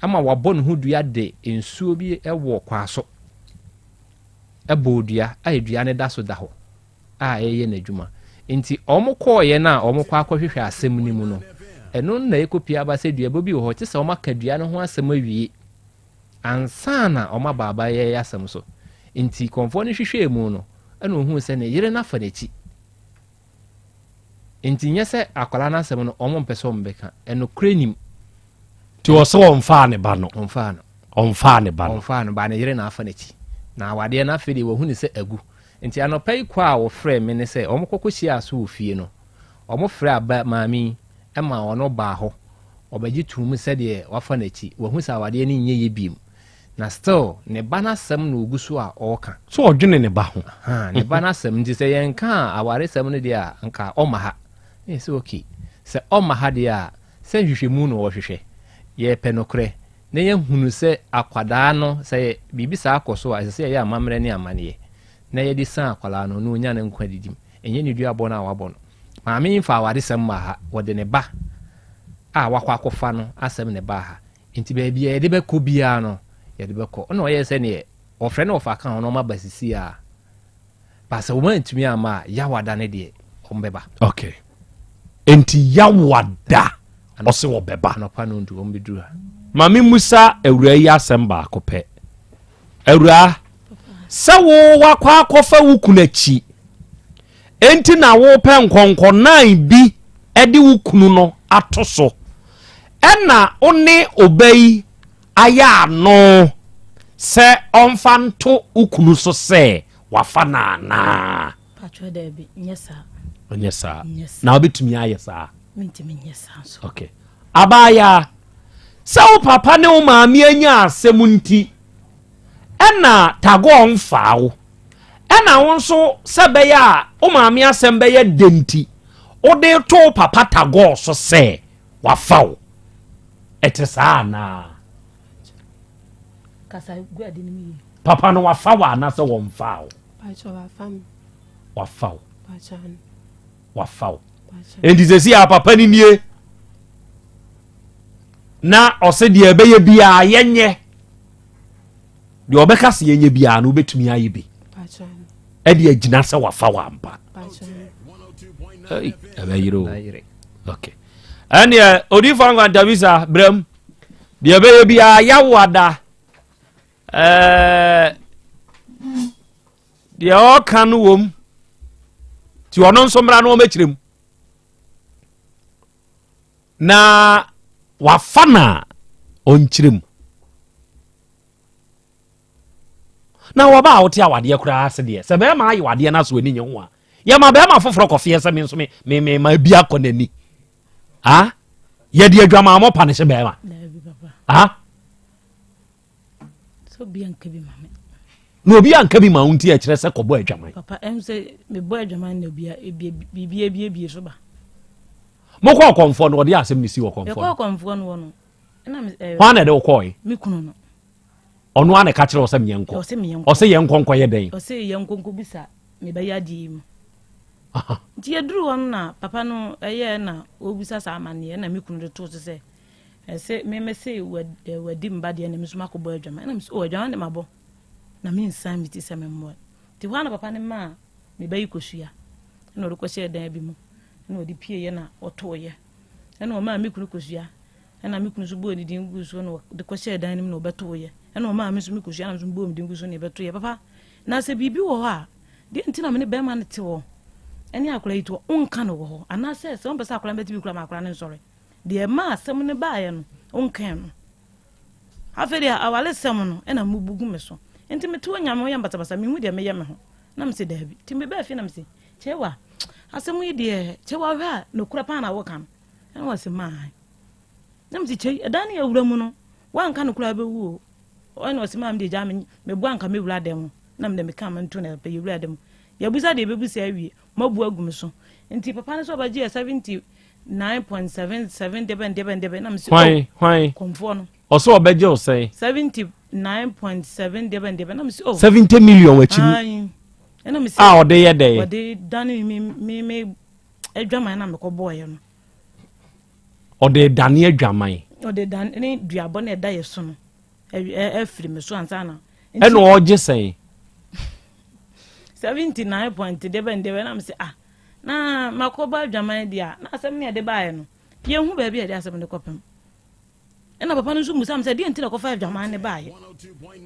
Ama wabɔ ne ho dua de nsuo bi wɔ kwaaso bɔɔ dua a dua no da so da hɔ a ɛreyɛ n'adwuma. Nti wɔn kɔɔeɛ no a wɔkɔ akɔhwehwɛ asɛm no mu no, ɛno na ɛkɔpie aba sɛ duabɔ bi wɔ hɔ, te sɛ wɔaka dua no ho asɛm awie. Ansa na wɔaba abayɛ yi asɛm so. Enti kɔmfoɔ no hwehwɛɛ mu no, ɛna ɔhuu sɛ ne yere no afa n'akyi. Enti nyɛ sɛ akwadaa no asɛm no wɔmpɛ sɛ wɔbɛka. Ɛnokorɛ nim. Nti ɔsɛ ɔmfaa ne ba no. Ɔmfaa no. Ɔmfaa ne ba no. Ɔmfaa no ba ne yere na afa n'akyi. Na awadeɛ no afei deɛ wahu ne sɛ agu. Nti anɔpa yi kɔ a wɔfrɛɛ me ne sɛ wɔkɔkɔ hyiaa so wɔ fie no, wɔfrɛɛ aba maame yi ma ɔno baa hɔ. Ɔbɛgye too mu sɛdeɛ wafa n'akyi, wahu sɛ awadeɛ no nyɛ yie biom. Na still ne ba no asɛm na ɔgu so a ɔreka. So ɔdwene ne ba ho? Ahaa, ne ba no asɛm. Nti sɛ yɛnkaa awaresɛm no deɛ a, anka ɔmma ha. Na yɛsɛ okay, sɛ ɔmma ha deɛ a, sɛ nhwehwɛmu na ɔrehwehwɛ. Yɛrepɛ nokorɛ, na yɛahunu sɛ akwadaa no, sɛ biribi saa kɔ so a, ɛsɛ sɛ yɛyɛ amammerɛ ne amanneɛ, na yɛde san akwadaa no, na ɔnya ne nkwa didim. Ɛnyɛ ne duabɔ no a wabɔ no. Maame yi mfa awaresɛm mmaa ha, wɔde ne ba a wakɔ akɔfa no asɛm na ɛbaa ha. Nti baabi a yɛde bɛkɔ biara no, yɛde bɛkɔ. Ɛna ɔyɛɛ sɛ neɛ wɔfrɛ no wɔfa ka ho na wɔaba sisi a, ba sɛ wɔantumi amma a, Yawada no deɛ wɔbɛba. Okay. Nti Yawada ɔse wɔbɛba. Anɔpa no ndu wɔbɛduru ha. Ma me musa awuraa yi asɛm baako pɛ. Awuraa, sɛ wo wakɔ akɔfa wo kunu akyi, enti na wopɛ nkɔnkɔnan bi de wo kunu no ato so, ɛna wo ne ɔba yi ayɛ ano sɛ ɔmfa nto wo kunu so sɛ wafa no anaa? Patrɔ daabi, nyɛ saa. Ɔnyɛ saa. Na wobɛtumi ayɛ saa? Mentumi nyɛ saa nso. Okay. Abaayaa, sɛ wo papa ne wo maame anya asɛm nti, ɛna Tagore mfaa wo. Ɛna wo nso sɛ bɛyɛ a wo maame asɛm bɛyɛ dɛ nti, wode to wo papa Tagore so sɛ wafa wo. Ɛte saa anaa? Kasa gu ade no mu yie. Papa no wafa wo anaasɛ wɔmfaa wo? Pakyɛ wafa me. Wafa wo. Pakyɛ ano. Wafa wo. Enti sɛsi a papa no nie na ɔsɛ deɛ ɛbɛyɛ biara yɛnyɛ deɛ ɔbɛka sɛ yɛnyɛ biara no wobɛtumi ayɛ bi ɛde agyina sɛ wafa wo ampa. Ɛbɛyere o. Okay. Ɛneɛ odiifo ankwantavisa brɛm deɛ ɛbɛyɛ biara yɛawo ada ɛɛ deɛ ɔka no wom nti ɔno nso mmra no ɔmɛkyerɛ mu na wafa no a ɔnkyerɛ mu. Na wɔba a wote awadeɛ koraa ase deɛ, sɛ bɛrima ayɛ wadeɛ no aso ani nye ho a, yɛma bɛrima foforɔ kɔfeɛ sɛ me nso me me me ma bi akɔ n'ani. Ah? Yɛde adwamammɔ pa ne hyɛ bɛrima. Ah? Na obi anka bi ma wo nti ɛkyerɛ sɛ kɔbɔ adwaman. Papa ɛm sɛ mebɔ adwaman na obi biribi abiebie so ba. Mokɔ ɔkɔmfoɔ no ɔde asɛm ne si ɔkɔmfoɔ. Yɛkɔ ɔkɔmfoɔ no wɔ no. Ɛna Hwan na ɛde wokɔe? Me kunu no. Ɔno ara na ɛka kyerɛ wo sɛ meɛnkɔ. Ɔsɛ yɛnkɔ nkɔyɛ dɛn? Ɔsɛ yɛnkɔ nkɔbisa mebɛyɛ adeɛ yi mu. Nti yɛduru hɔ no na papa no ɛyɛ na ɔbisa saa amanneɛ na me kunu de too so sɛ ɛsɛ me mese wadi mba deɛ na me nso makɔbɔ adwaman. Ɛna me sɛ o adwaman de mabɔ na mensan me ti sɛ memmoa. Nti hɔ a na papa no maa me ba yi kosua ɛna ɔde kɔhyɛɛ dan bi mu ɛna ɔde pieeɛ na ɔtooeɛ ɛna ɔmaa me kunu kosua Ɛnna me kunu nso bɔɔ ne din guu so na ɔde kɔhyɛɛ dan no mu na ɔbɛtoeɛ. Ɛnna ɔmaa me nso me kosua na me nso mebɔɔ me din guu so na yɛbɛtoeɛ. Papa, na sɛ biribi wɔ hɔ a, deɛ nti na me ne bɛrima no te hɔ ɛne akwadaa yi te hɔ, wonka no wɔ hɔ? Anaasɛ sɛ wompɛ sɛ akwadaa no bɛte bi koraa ma akwadaa no nsɔre? Deɛ ɛmaa asɛm no baeɛ no, wonkae no. Afei deɛ awaresɛm no ɛna mobu gu me so. Nti mete hɔ Nyame woyɛ basabasa, menhu deɛ meyɛ me ho. Na mese daabi. Nti mebaa fie na mese, Kyewa, asɛm yi deɛ, Kyewa hwɛ a nokorɛ paa na woka no. Ɛna wɔse maa. Na mese kyei, ɛdan no yɛ wura mu no, woanka no koraa bɛwu o. Ɛna ɔse maa me deɛ gyaa me, meboa anka mɛwura dan mu. Na mede meka mento na pɛ yɛwura dan mu. Yɛbusa deɛ yɛbɛbusa awie, moabu agu me so. Nti papa no sɛ ɔbɛgye yɛ 79.77 dɛbɛn dɛbɛn dɛbɛn. Na mese Hwan, oh, hwan? Kɔmfoɔ no. Ɔsɛ ɔbɛgye wo sɛn? 79.7 dɛbɛn dɛbɛn. Na mese oh. 70 million akyi mu. Ɛna mese A ɔde yɛ dɛn? Ɔde dane me me me adwaman na mekɔbɔɔeɛ no. Ɔde dane adwaman. Ɔde dane duabɔ na ɛda yɛ so no afiri me so ansa na. Ɛna ɔgye sɛn? 79 point debɛn debɛn na mesɛ ah na makɔbɔ adwaman deɛ a na asɛm ne ɛde baeɛ no yɛnhu baabi a yɛde asɛm no kɔpem. Ɛna papa no nso mmusa me sɛ deɛ nti na kɔfa adwaman no baeɛ.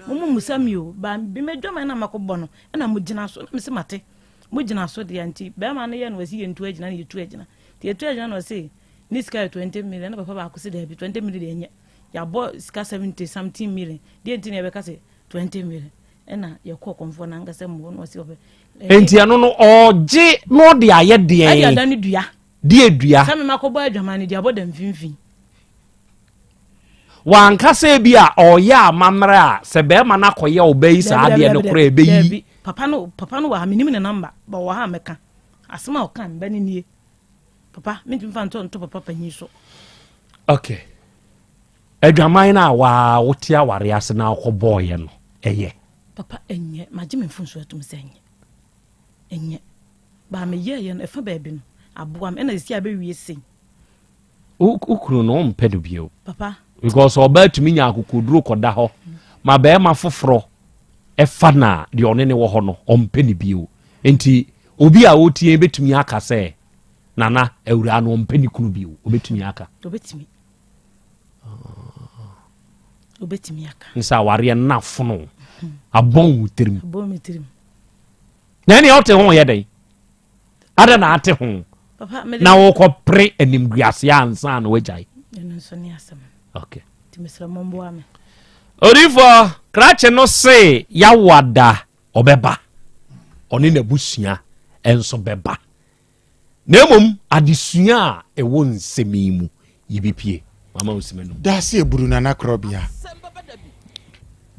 Mo mo mmusa mi o, ba bi m'adwaman na makɔbɔ no ɛna mo gyina so na mese mate. Mo gyina so deɛ nti bɛrima no yɛ no wɔsi yɛntu agyina na yɛtu agyina. Nti yɛtu agyina na ɔse ne sika yɛ 20 million na papa baako se daabi 20 million deɛ ɛnyɛ. Yɛabɔ sika 70 something million deɛ nti na yɛbɛka se 20 million ɛna yɛkɔɔ kɔmfoɔ no ankasa mu hɔ na ɔse ɔbɛ. Nti ɛno no ɔgye na ɔde ayɛ deɛn? Ɛde ada ne dua. Deɛ dua? Sɛ mema kɔbɔ adwaman no duabɔ da mfimfini. Wanka sɛ ebi a ɔreyɛ amammerɛ a sɛ bɛrima no akɔyɛ ɔbaa yi saa adeɛ no koraa ɛbɛyi. Papa no papa no wɔ ha menim ne namba ba ɔwɔ ha a mɛka asɛm a ɔka mba no nie papa mentumi fa nto nto papa panyin so. Okay. Adwaman no a waa wote aware ase na wokɔbɔɔyɛ no ɛyɛ? Papa ɛnyɛ magye me mfomso atum sɛ ɛnyɛ ɛnyɛ baa meyɛɛyɛ no ɛfa baabi no aboa me ɛna sisi a bɛwie sei. Wo kunu no wompɛ no bio. Papa. Because ɔbaa tumi nya akokoduro kɔda hɔ ma bɛrima foforɔ ɛfa no a deɛ ɔne ne wɔ hɔ no ɔmpɛ no bio. Nti obi a ɔtie bɛtumi aka sɛ nana awuraa no ɔmpɛ ne kunu bio. Ɔbɛtumi aka. Ɔbɛtumi. Ɔbɛtumi aka. Ne sɛ awareɛ no afono abɔn wo tirim. Abɔn me tirim. Na ɛnea ɔte ho yɛ dɛn? Adɛn na ate ho na wokɔpere animguaseɛ ansa na woagyae? Okay. Odiyifoɔ krakye no se yawada ɔbɛba, ɔne n'abusua nso bɛba. Na mmom adesua a ɛwɔ nsɛm yi mu yi bi pie. Mama wo sima num. Daase Eburu Nana Korɔbea.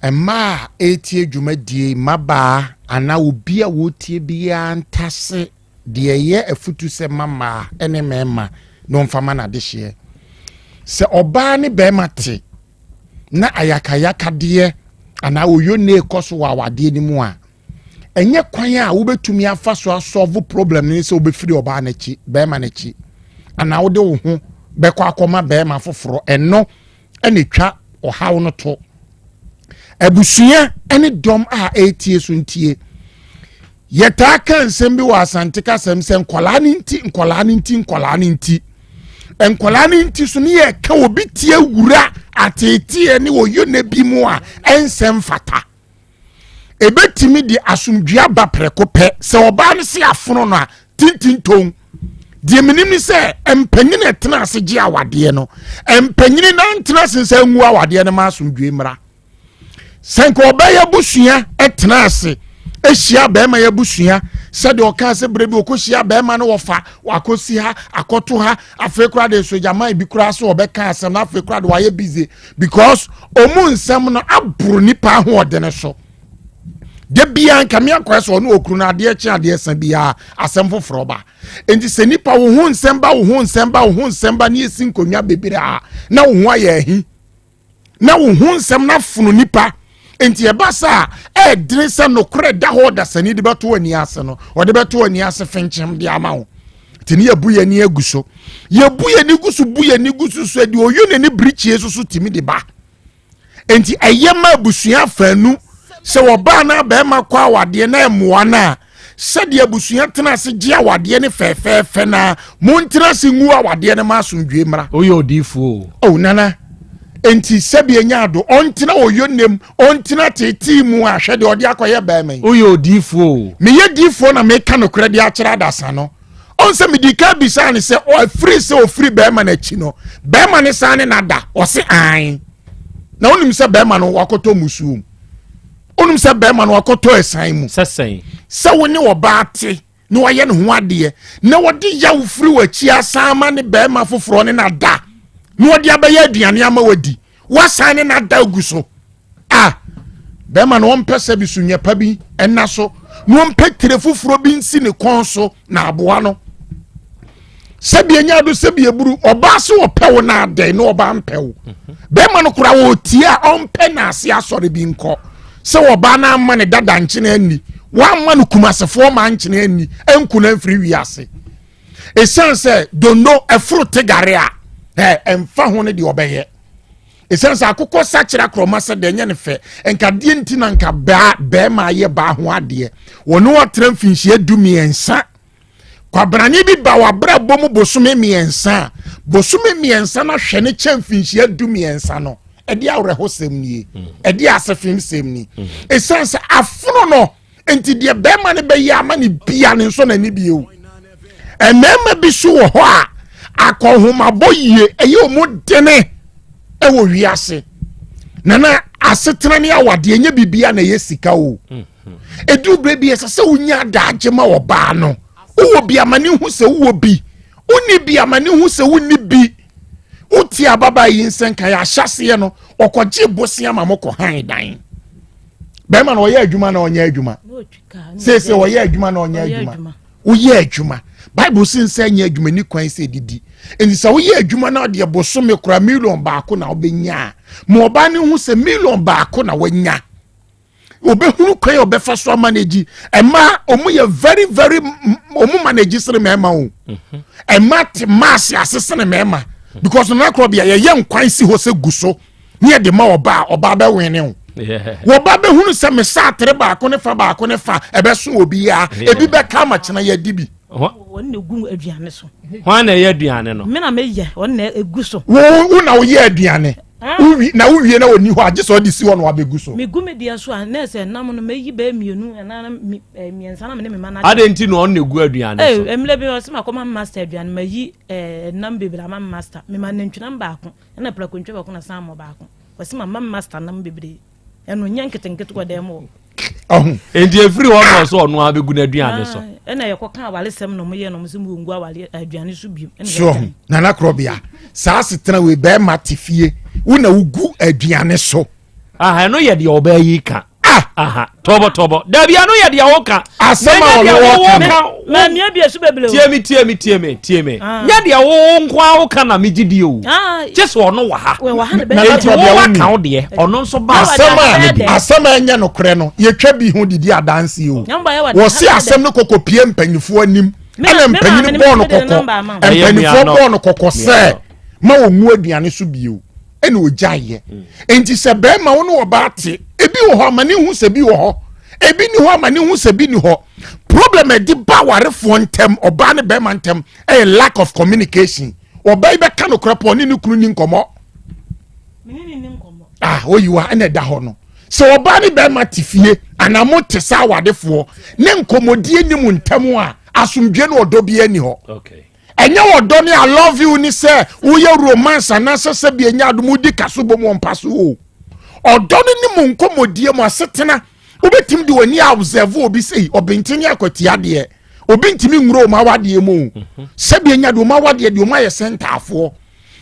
Mmaa a ɛretie dwumadie yi, mmabaa anaa obi a wɔretie biara ntase deɛ ɛyɛ afutusɛm ma mmaa ne mmarima na ɔmfa ma n'adehyeɛ. Sɛ ɔbaa ne barima te na ayakayakadeɛ anaa oyonne kɔ so wɔ awadeɛ no mu a, ɛnyɛ kwan a wobɛtumi afa so asɔlvo problem no ne sɛ wobɛfiri ɔbaa no akyi bɛrima no akyi anaa wode wo ho bɛkɔ akɔma bɛrima foforɔ ɛno ɛna ɛtwa ɔhaw no to abusua ne dɔm a ɛretie so ntie yɛtaa ka nsɛm bi wɔ asante kasɛm sɛ nkɔlaa no nti nkɔlaa no nti nkɔlaa no nti nkɔlaa no nti so ne yɛka obi tie wura ateeteɛ ne ɔyɔnɛ bi mu a ɛnsɛm fata Ebetumi de asomdwoe aba prɛko pɛ sɛ ɔbaa no se afono no a tintinton. Deɛ menim ne sɛ mpanyin a ɛtena ase gye awadeɛ no, mpanyin na ntena ase nsa ngu awadeɛ no ma asomdwoe mmra. Sɛ nka ɔbaa yi abusua tena ase hyia bɛrima yi abusua sɛdeɛ ɔkaa sɛ berɛ bi ɔkɔhyia bɛrima no wɔfa wakɔsi ha akɔto ha afei koraa de nso gyaman bi koraa so ɔbɛka asɛm no afei koraa de wayɛ busy because ɔmu nsɛm no aboro nipa ahoɔdene so da biara nka me akɔɛ sɛ ɔne okunu no adeɛ kye adeɛ sa biara asɛm foforɔ ba nti sɛ nipa wo ho nsɛm ba wo ho nsɛm ba wo ho nsɛm ba ne yɛsi nkonnwa bebree a na wo ho ayɛ ahi na wo ho nsɛm no afono nipa nti ɛba sa a ɛɛdene sɛ nokorɛ da hɔ ɔdasani de bɛto ani ase no ɔde bɛto ani ase fenkyem de ama wo nti ne yɛbu yɛn ani agu so yɛbu yɛn ani gu so bu yɛn ani gu so so deɛ oyi n'ani birikyie so so tumi de ba nti ɛyɛ ma abusua afanu sɛ ɔbaa na bɛrima kɔ awadeɛ na ɛmoa no a sɛdeɛ abusua tena ase gye awadeɛ no fɛfɛɛfɛ na montena ase ngu awadeɛ no ma asomdwe mmra. Woyɛ odiifoɔ o. Oh nana nti sɛbi enya ado ɔntena oyo nem ɔntena tetee mu a hwɛ deɛ ɔde akɔyɛ bɛrima yi. Woyɛ odiifoɔ o. Meyɛ diifoɔ na meka nokorɛ de akyerɛ adasa no. Ɔn sɛ medi kan bisaa no sɛ ɔfiri sɛ ɔfiri bɛrima no akyi no bɛrima no san ne nada ɔse ae na wonim sɛ bɛrima no wakɔtɔ musuo mu. Wonim sɛ bɛrima no wakɔtɔ ɛsan mu. Sɛ sɛn? Sɛ wo ne ɔbaa te na wayɛ ne ho adeɛ na wɔde yaw firi w'akyi asan ama ne bɛrima foforɔ ne nada na wɔde abɛyɛ aduane ama wadi wasan ne nada agu so a bɛrima no ɔmpɛ sɛ bi so nyɛpa bi ɛna so na ɔmpɛ tire foforɔ bi nsi ne kɔn so na aboa no sɛbi enya do sɛbi eburu ɔbaa so ɔpɛ wo na adɛn na ɔbaa mpɛ wo bɛrima no kora ɔtie a ɔmpɛ na ase asɔre bi nkɔ sɛ ɔbaa no ama ne dada nkyene anni wamma no kumasefoɔ ma nkyene anni ɛnku no amfiri wiase ɛsiane sɛ dondo ɛforo tegare a ɛ ɛmfa ho no deɛ ɔbɛyɛ ɛsiane sɛ akokɔ sakyera korɔma sɛ deɛ ɛnyɛ ne fɛ nka deɛ nti na nka baa bɛrima ayɛ baa ho adeɛ wɔne ɔtra mfinhyia 13 Kwabrane bi ba w'abrabɔ mu bosome mmiɛnsa a, bosome mmiɛnsa no ahwɛ ne kyɛ mfinhyia 13 no, ɛde awerɛhosɛm nie, ɛde asefemsɛm ni. Ɛsiane sɛ afono no nti deɛ bɛrima no bɛyɛ ama ne bia ne nso n'ani bio. Mmarima bi so wɔ hɔ a akɔnhomabɔ yie ɛyɛ wɔn dene ɛwɔ wiase. Nana asetena ne awadeɛ nyɛ biribiara na ɛyɛ sika o. Ɛduru berɛ bi ɛsɛ sɛ wonya adagye ma ɔbaa no. Wowɔ bi ama ne hu sɛ wowɔ bi. Wonni bi ama ne hu sɛ wonni bi. Wotie ababaa yi nsɛnka yɛ ahyɛseɛ no, ɔkɔgye bosea ma mokɔ han dan. Bɛrima no ɔyɛ adwuma na ɔnyɛ adwuma. Seesei ɔyɛ adwuma na ɔnyɛ adwuma. Woyɛ adwuma. Bible sin sɛ nyɛ adwuma ni kwan sɛ didi. Nti sɛ woyɛ adwuma na ɔdeɛ bosome kora 1 million na wobɛnya a, ma ɔbaa no hu sɛ 1 million na wanya. Obɛhunu kwan a ɔbɛfa so ama no agyi. Ɛma ɔmo yɛ very very ɔmo manage sene mmarima o. Ɛma te maase ase sene mmarima because nana korɔ bia yɛyɛ nkwan si hɔ sɛ gu so ne yɛde ma ɔbaa, ɔbaa bɛwene o. Wɔba bɛhunu sɛ mesa atere baako ne fa baako ne fa ɛbɛso obiara, ebi bɛka ama kyena yɛdi bi. Wɔn na egu aduane so. Hwan na ɛyɛ aduane no? Me na meyɛ, wɔn na egu so. Wo na woyɛ aduane. Wowi na wowie na wɔni hɔ a gye sɛ ɔde si hɔ na wabɛgu so. Megu me deɛ so a na ɛsɛ nam no mɛyi bɛyɛ mmienu anaa mmiɛnsa na me ne me ma no. Adɛn nti na ɔno na egu aduane so? Mmerɛ bi ɔsɛ makɔma me master aduane mayi nam bebree ama me master. Mema nantwinam baako ɛna prakontwa baako na salmon baako. Ɔsɛ mama me master nam bebree. Ɛno nyɛ nketenkete wɔ dan mu hɔ. Enti efiri hɔ na ɔsɛ ɔno abɛgu n'aduane so. Ɛna yɛkɔka awaresɛm na ɔmo yɛ na ɔmo sɛ mo ngu aware aduane so bio. So ɔho nana korɔbea saa asetena wei bɛrima te fie wo na wogu aduane so. Aha ɛno yɛ deɛ ɔbaa yi ka. Aha tɔbɔ tɔbɔ dabi ɛno yɛ deɛ woka. Asɛm a ɔno wɔka no. Maame abi esu bebree o. Tie mi tie mi tie mi tie mi. Nyɛ deɛ wo nko ara woka na megye di o. Kye sɛ ɔno wɔ ha. Enti wo waka wo deɛ ɔno nso ba. Asɛm a asɛm a ɛnyɛ nokorɛ no yɛtwa bi ho didi adanse o. Wɔsi asɛm no kɔkɔ pie mpanyinfoɔ anim ɛna mpanyin bɔɔ no kɔkɔ mpanyinfoɔ bɔɔ no kɔkɔ sɛ ma wɔn mu aduane so bio. Ɛna ogyaeɛ. Nti sɛ bɛrima wo ne ɔbaa te ebi wɔ hɔ ama ne hu sɛ bi wɔ hɔ ebi ni hɔ ama ne hu sɛ bi ni hɔ. Problem ɛde ba awarefoɔ ntɛm ɔbaa ne bɛrima ntɛm ɛyɛ lack of communication. Ɔbaa yi bɛka no korɛ pɔ ɔne ne kunu ni nkɔmɔ. Ah oyiwa ɛna ɛda hɔ no sɛ ɔbaa ne bɛrima te fie anaa mo te sɛ awadefoɔ ne nkɔmɔdie ni mu ntɛm a asomdwe ne ɔdɔ bi ani hɔ. Ɛnyɛ ɔdɔ ne I love you ne sɛ woyɛ romance anaasɛ sɛ bi enya adom wodi kaso bom wɔ mpa so o. Ɔdɔ no ne mu nkɔmmɔdie mu asetena wobɛtumi de w'ani observe obi sei ɔbɛnten ne akwatia deɛ obi ntumi nwura wɔn awadeɛ mu o mhm. sɛbi anya deɛ wɔn awadeɛ deɛ wɔn ayɛ sɛ ntaafoɔ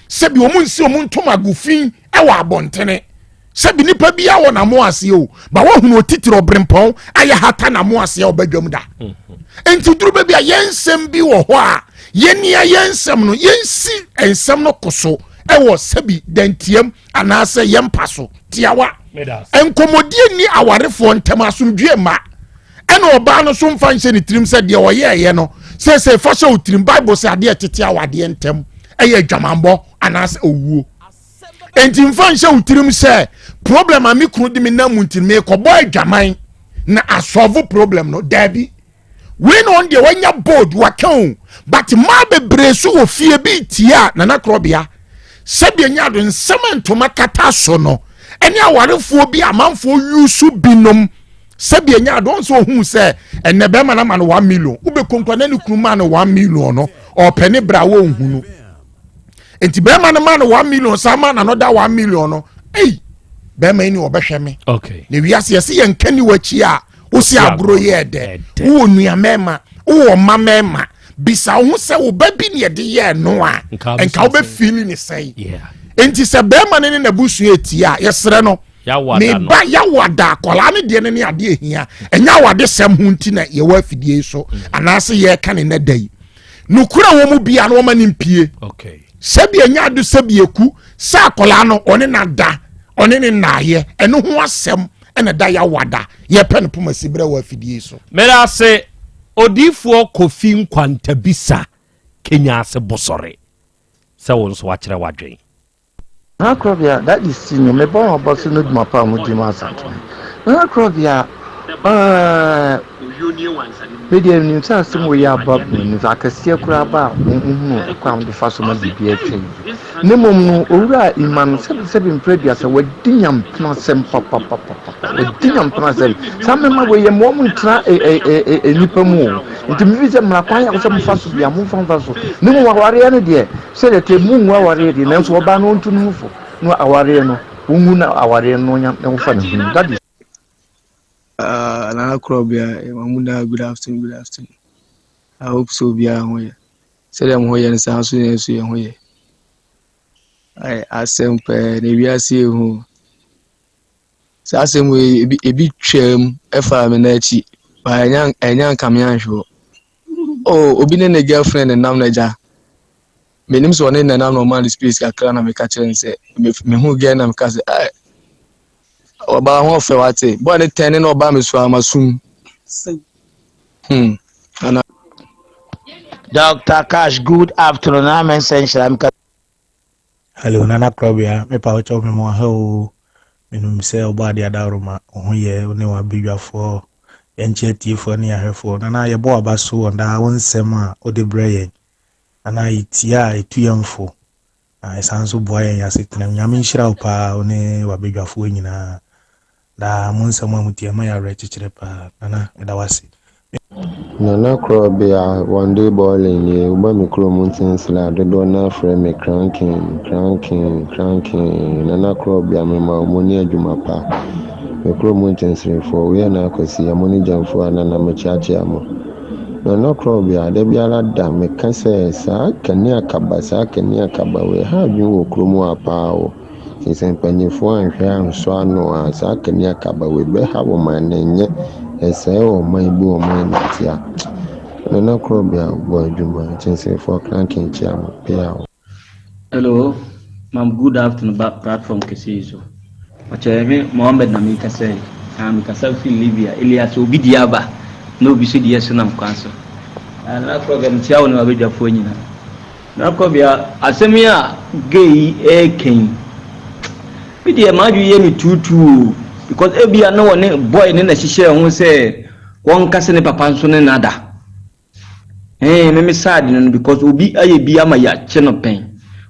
sɛbi wɔn nsi wɔn ntoma agu fi wɔ abɔntene sɛbi nipa bi awɔ n'amo aseɛ o ba wɔhunu otitiri ɔbrempɔn ayɛ hata n'amo aseɛ ɔbɛdwam da mhm. nti duru baabi a yɛn nsɛm bi wɔ hɔ a yɛn nia yɛn nsɛm no yɛnsi nsɛm no ko so ɛwɔ sɛbi dantiam anaasɛ yɛn mpa so tiawa nkɔmmɔdie nni awarefoɔ ntam asomdwie mma ɛna ɔbaa no so mfa nhyɛ ne tirim sɛ deɛ ɔyɛɛyɛ no sɛsɛ fa hyɛ wo tirim bible sɛ adeɛ tete awadeɛ ntam ɛyɛ adwamanbɔ anaasɛ owuo enti mfa nhyɛ wo tirim sɛ problem a me kunu de me nam mu nti mekɔbɔ adwaman na asɔvo problem no daabi wei na ɔno deɛ wanya bold waka o but mmaa bebree so wɔ fie bi tie a nana korɔbea sɛdeɛ nya do nsɛm a ntoma kata so no ɛne awarefoɔ bi amanfoɔ yusu binom sɛdeɛ nya do ɔnso ohun sɛ ɛnɛ bɛrima no ama no one million wobɛkonkura na ne kunu ma no one million no ɔpɛ ne bra wɔnhunu nti bɛrima no ma no one million saa ma na no da one million no ei bɛrima yi ni ɔbɛhwɛ me okay. na wiase yɛsɛ yɛnka ni w'akyi a wosi agorɔ yɛ dɛ wowɔ nua mɛɛma wowɔ mma mɛɛma bisa wo ho sɛ wo ba bi ne ɛde yɛɛ no a nka wobɛfili ne sɛn nti sɛ bɛrima no ne n'abusua ɛtie a yɛserɛ no meba yawada akwadaa no deɛ no ne adeɛ hia ɛnyɛ awade sɛm ho nti na yɛwɔ afidie yi so mm. anaasɛ yɛreka ne nɛ da yi nokura wɔ mu bia no wɔma no mpie sɛbi ɛnyɛ ado sɛbi eku sɛ akwadaa no ɔne na da ɔne ne naayɛ ɛno ho asɛm ɛna da yawada yɛpɛ no poma si berɛ wɔ afidie so. Meda ase Odiyifoɔ Kofi Nkwantabisa Kenya ase Bosɔre sɛ wo nso wakyerɛ w'adwen. Nana Korɔbea, Daddy Senior, mebɔ wo aba so no dwuma pa a modi ma Asantehene. Nana Korɔbea, ɛɛɛ, me deɛ menim sɛ asɛm wei aba m'ani so, akɛseɛ koraa ba a wohunu ɛkwan a wode fa so ma biribi atwa yie. Na mmom no, Owura Ima no, sɛbesɛbe mprɛ aduasa, wadi nyampena asɛm papapapapa, wadi nyampena asɛm. Saa mmarima wei yɛ mmoa wɔn ntena nnipa mu o. Nti mefi sɛ mmara kwan a wɔsɛ mofa so bia momfa mfa so. Na mmom awareɛ no deɛ, Sɛdeɛ ɛteɛ, mongu awareɛ deɛ, nanso ɔbaa no ɔntu ne ho fo, na awareɛ no, wɔngu no awareɛ no na ɔmfa ne ho. That is. Uh, Nana Krobia, Mamuda, good afternoon, good afternoon. I hope so, obiara ho yɛ. Sɛdeɛ mo ho yɛ no saa nso yɛn nso yɛn ho yɛ. Ai, asɛm pɛɛ na ewiase ehu. Saa asɛm wei ebi ebi twaam ɛfaa me n'akyi, ba ɛnya ɛnya nka me anhwɛ hɔ. Oh, obi ne ne girlfriend nam n'agya. Menim sɛ ɔne ne nam na ɔma no space kakra na meka kyerɛ no sɛ mehu girl na meka sɛ eh ɔbaa ho ɔfɛ wate. Boy ne tɛn ne na ɔbaa me so a masum. Hmm. Ana. Doctor Cash, good afternoon. Amen sɛ nhyira mka. Hello Nana Krɔbea, mepa wo kyɛw mema wo ha oo. Menim sɛ ɔbɔ adeɛ adaworoma, wo ho yɛ, wo ne w'abadwafoɔ, yɛnkyɛ atiefoɔ ne ahwɛfoɔ. Nana yɛbɔ w'aba so wɔ daa wo nsɛm a wode brɛ yɛn. Nana yɛtie a ɛtu yɛn fo, na ɛsan nso boa yɛn asetena mu. Nyame nhyira wo paa wo ne w'abadwafoɔ nyinaa. Daa mo nsɛm a motie ɛma yɛ awerɛkyekyerɛ paa. Nana meda wo ase. Nana Korɔbea, One day boiling nie, woba me kurom Ntinsila a, dodoɔ no ara frɛ me Cranking, Cranking, Cranking. Nana Korɔbea, mema wo mo ne adwuma pa. Me kurom Ntinsirefoɔ, wei yɛ Nana Kwasi, mo ne Gyamfua, Nana mekyeakyea mo. Nana Korɔbea, da biara da meka sɛ saa kanea kaba, saa kanea kaba wei, ɛha adwene wɔ kurom ha paa o. Nti sɛ mpanyinfoɔ anhwɛ ansɔ ano a, saa kanea kaba wei bɛha ɔman no ɛnyɛ ɛsɛe ɔman bu ɔman animtia. Nana Korɔbea bɔ adwuma Nkyensefoɔ kranken kyia mo peaw. Hello mam good afternoon ba platform kɛseɛ yi so ɔkyɛ me Mohammed na mekasa yi ah mekasa firi Libya Elias obi deɛ aba na obi so deɛ so nam kwan so ah nana korɔbea mekyia wo ne wabadwafoɔ nyina Na kɔbea, asɛm yi a gay yi reka yi, me deɛ m'adwene yɛ me tuutuu o, because ebia na wɔne boy no na ɛhyehyɛɛ ho sɛ wɔnka sɛ ne papa nso ne no ada. Ɛɛ, me me side no no because obi ayɛ bi ama yɛakye no pɛn.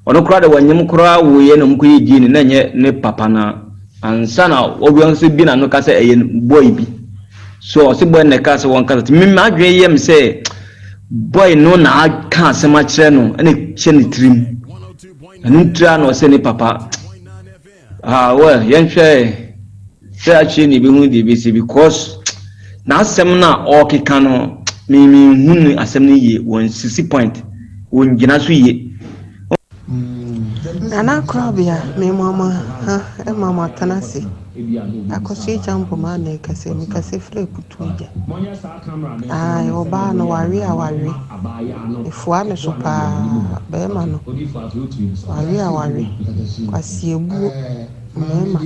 Ɔno koraa de wɔnyem koraa woeɛ na wɔkɔyɛ DNA na ɛnyɛ ne papa no ansa na obi nso bi n'ano ka sɛ ɛyɛ boy bi. So ɔse boy no na ɛkaa sɛ wɔnka sɛ, nti me m'adwene yɛ me sɛ Boy no na aka asɛm akyerɛ no ɛna ɛhyɛ ne tirim. Ɛno ntira na ɔsɛ ne papa. Ah well yɛnhwɛ sɛ akyire na yɛbɛhu deɛ ɛbɛsi because n'asɛm no a ɔrekeka no me menhu ne asɛm no yie wɔnsisi point wɔngyina so yie. Nana Korabea, me ma mo ha ma mo atena ase. Akosua Acheampong na ɛkasa yi, mekasa firi Aputu Agya. Ae, ɔbaa no wawe a wawe. Mefua ne so paa, bɛrima no wawe a wawe. Kwasi abuo, mmarima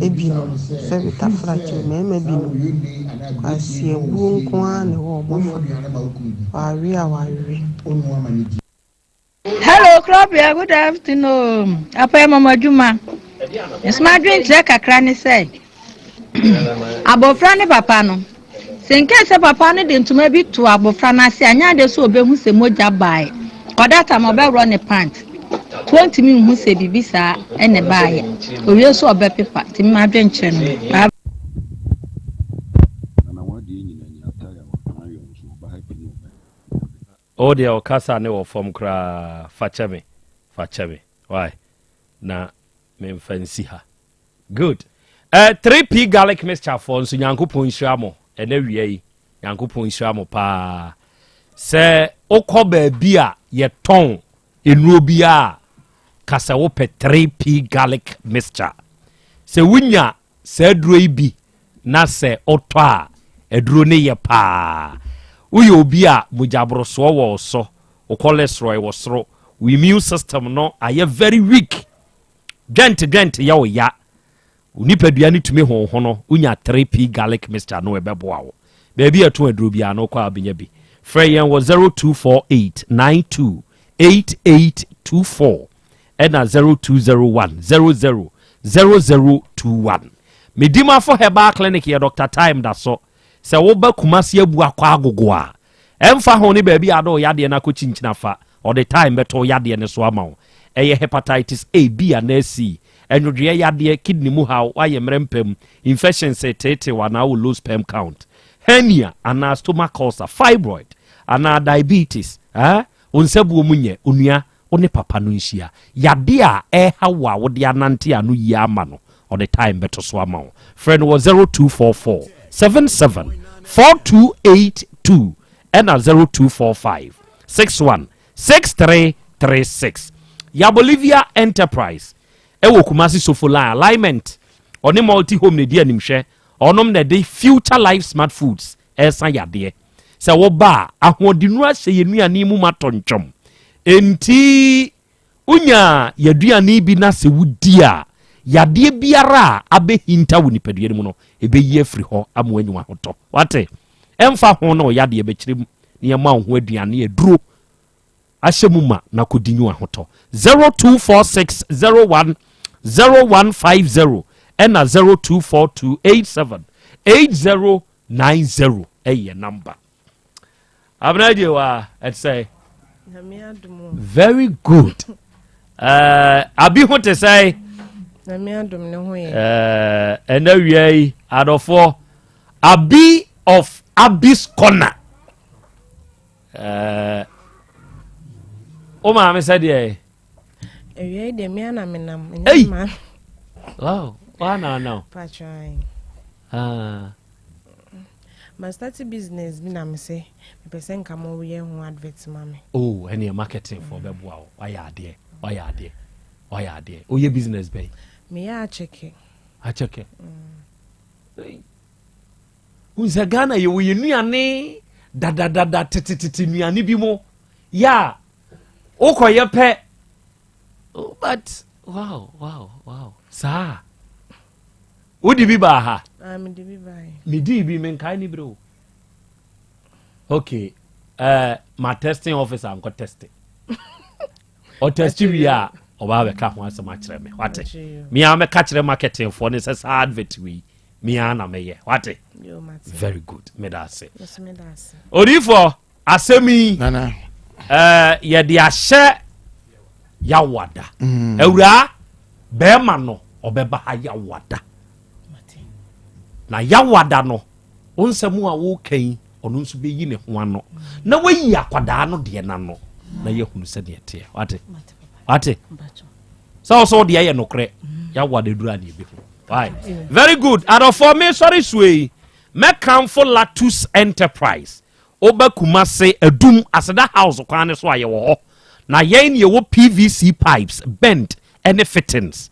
ebinom, sɛ Tafrakyɛ, mmarima binom, kwasi abuo nko ara na ɛwɔ wɔn afa. Wawe a wawe. Hello, Krobea, good afternoon. Apa yɛ mama adwuma. Nsoma adwenkyerɛ kakra ne sɛ, abɔfra ne papa no, sɛ nka sɛ papa no de ntoma bi to abɔfra no ase anyɛ ade sɛ ɔbɛhu sɛ mogya baeɛ. Ɔda tam ɔbɛworɔ ne pant. Nti ɔntumi nhu sɛ biribi saa ɛna ɛbaeɛ. Owie so ɔbɛpepa. Nti mma adwenkyerɛ no. Bye. Wo deɛ wo kasa ne wɔ fam koraa fa kyɛ me fa kyɛ me why na memfa nsi ha good eh, 3p garlic mixture foɔ nso nyankopɔn nhyira mo ɛnɛ wia yi nyankopɔn nhyira mo paa sɛ wokɔ baabi a yɛtɔn nnuro biara ka sɛ wopɛ 3p garlic mixture sɛ wonya Saa aduro yi bi na sɛ wotɔ a, aduro no yɛ paa. Woyɛ obi a mogyaborosoɔ wɔ wo so, wo cholesterol wɔ soro, wo immune system no ayɛ very weak, dwɛnte dwɛnte yɛ wo ya, wo nipadua no tumi honhono, wonya 3P garlic mixture no ɛbɛboa wo. Baabi a ɛto aduro biara no wokɔ a wobɛnya bi. Frɛ yɛn wɔ 0248 92 8824. ɛna 0201 00 0021. Medimafo Herbal Clinic yɛ Dr. Time da so. Sɛ woba Kumasi abu akɔ agogo a, ɛmfa ho ne baabi a ade wo yadeɛ no akɔkyinkyini afa, ɔde time bɛto wo yadeɛ no so ama wo. Ɛyɛ hepatitis A, B anaa C, ɛnwodwoeɛ yadeɛ, kidney mu haw, woayɛ mmerɛ mpa mu, infections reteetee wo anaa wowɔ low sperm count, hernia anaa stomach ulcer, fibroid anaa diabetes, eh? Wo nsabuo mu nyɛ, onua, Wo ne papa no nhyia. Yadeɛ a ɛreha wo a wode anante ano yie ama no, ɔde time bɛto so ama wo. Frɛ no wɔ 0244 77 4282 ɛna 0245 61 6336. Yabolivia Enterprise ɛwɔ Kumasi Sofo Line Alignment. Ɔne Multi Home na ɛdi animhwɛ. Ɔnom na ɛde Future Life Smart Foods ɛresa yadeɛ. Sɛ woba a, ahoɔdennuru ahyɛ yɛn nnuane mu ma tɔ ntwam. Enti wonya yɛaduane bi na sɛ wodi a, yadeɛ biara a abɛhinta wo nipadua no mu no, ɛbɛyi afiri hɔ ama woanya w'ahotɔ. Wate? Ɛmfa ho na ɔyadeɛ bɛkyerɛ mu na yɛma wo ho aduane aduro ahyɛ mu ma na kɔdi nyu ahotɔ. 0246 01 0150 ɛna 0242 87 80 90 ɛyɛ number. Abena gye wa ɛte sɛ. Very good. Uh, abi ho te sɛ. Ɛnɛ uh, wia yi adɔfoɔ abi of Abi's corner. Uh, o maame sɛ deɛ. Awia yi deɛ mea na menam. Ei! Wow, wa na na. Patron. Ah. Ma start business bi na me se mepɛ sɛ nka mo yɛ ho advert ma me. Oh, ɛne marketing for bɛboa wo. Wayɛ adeɛ, wayɛ adeɛ, wayɛ adeɛ. Woyɛ business bɛn? Meyɛ akyɛkɛ. Akyɛkɛ. Mm. Wohu sɛ Ghana yɛwɔ yɛ nnuane dadadada tetetete nnuane bi mu yɛ a wokɔyɛ pɛ oh, but wow wow wow saa wode bi baa ha ah, medii bi menkae ne berɛ o okay uh, ma testing officer nkɔ teste ɔtɛsti wie a ɔbaa bɛka ho asɛm akyerɛ me wate mea mɛka kyerɛ marketingfoɔ ne sɛ saa advert wei mea na mɛyɛ wate very good meda ase odiifoɔ asɛm yi eh, yɛde ahyɛ yawada mm. awuraa bɛrima no ɔbɛba ha yawada na yawada no wo nsɛm a woka yi ɔno nso bɛyi ne ho ano na wayi akwadaa no deɛ n'ano na yɛhunu sɛdeɛ teɛ wate wate sɛ wo sɛ wo deɛ yɛ nokorɛ mm. Yɛawa de duru a ne yɛbɛhu. Why? Very good. Adɔfoɔ, me sɔre sue yi, mɛkamfo Latus Enterprise. Woba Kumase, Adum Aseda House kwan ne so a, yɛwɔ hɔ. Na yɛn ne yɛwɔ PVC pipes, bent ɛne fittings.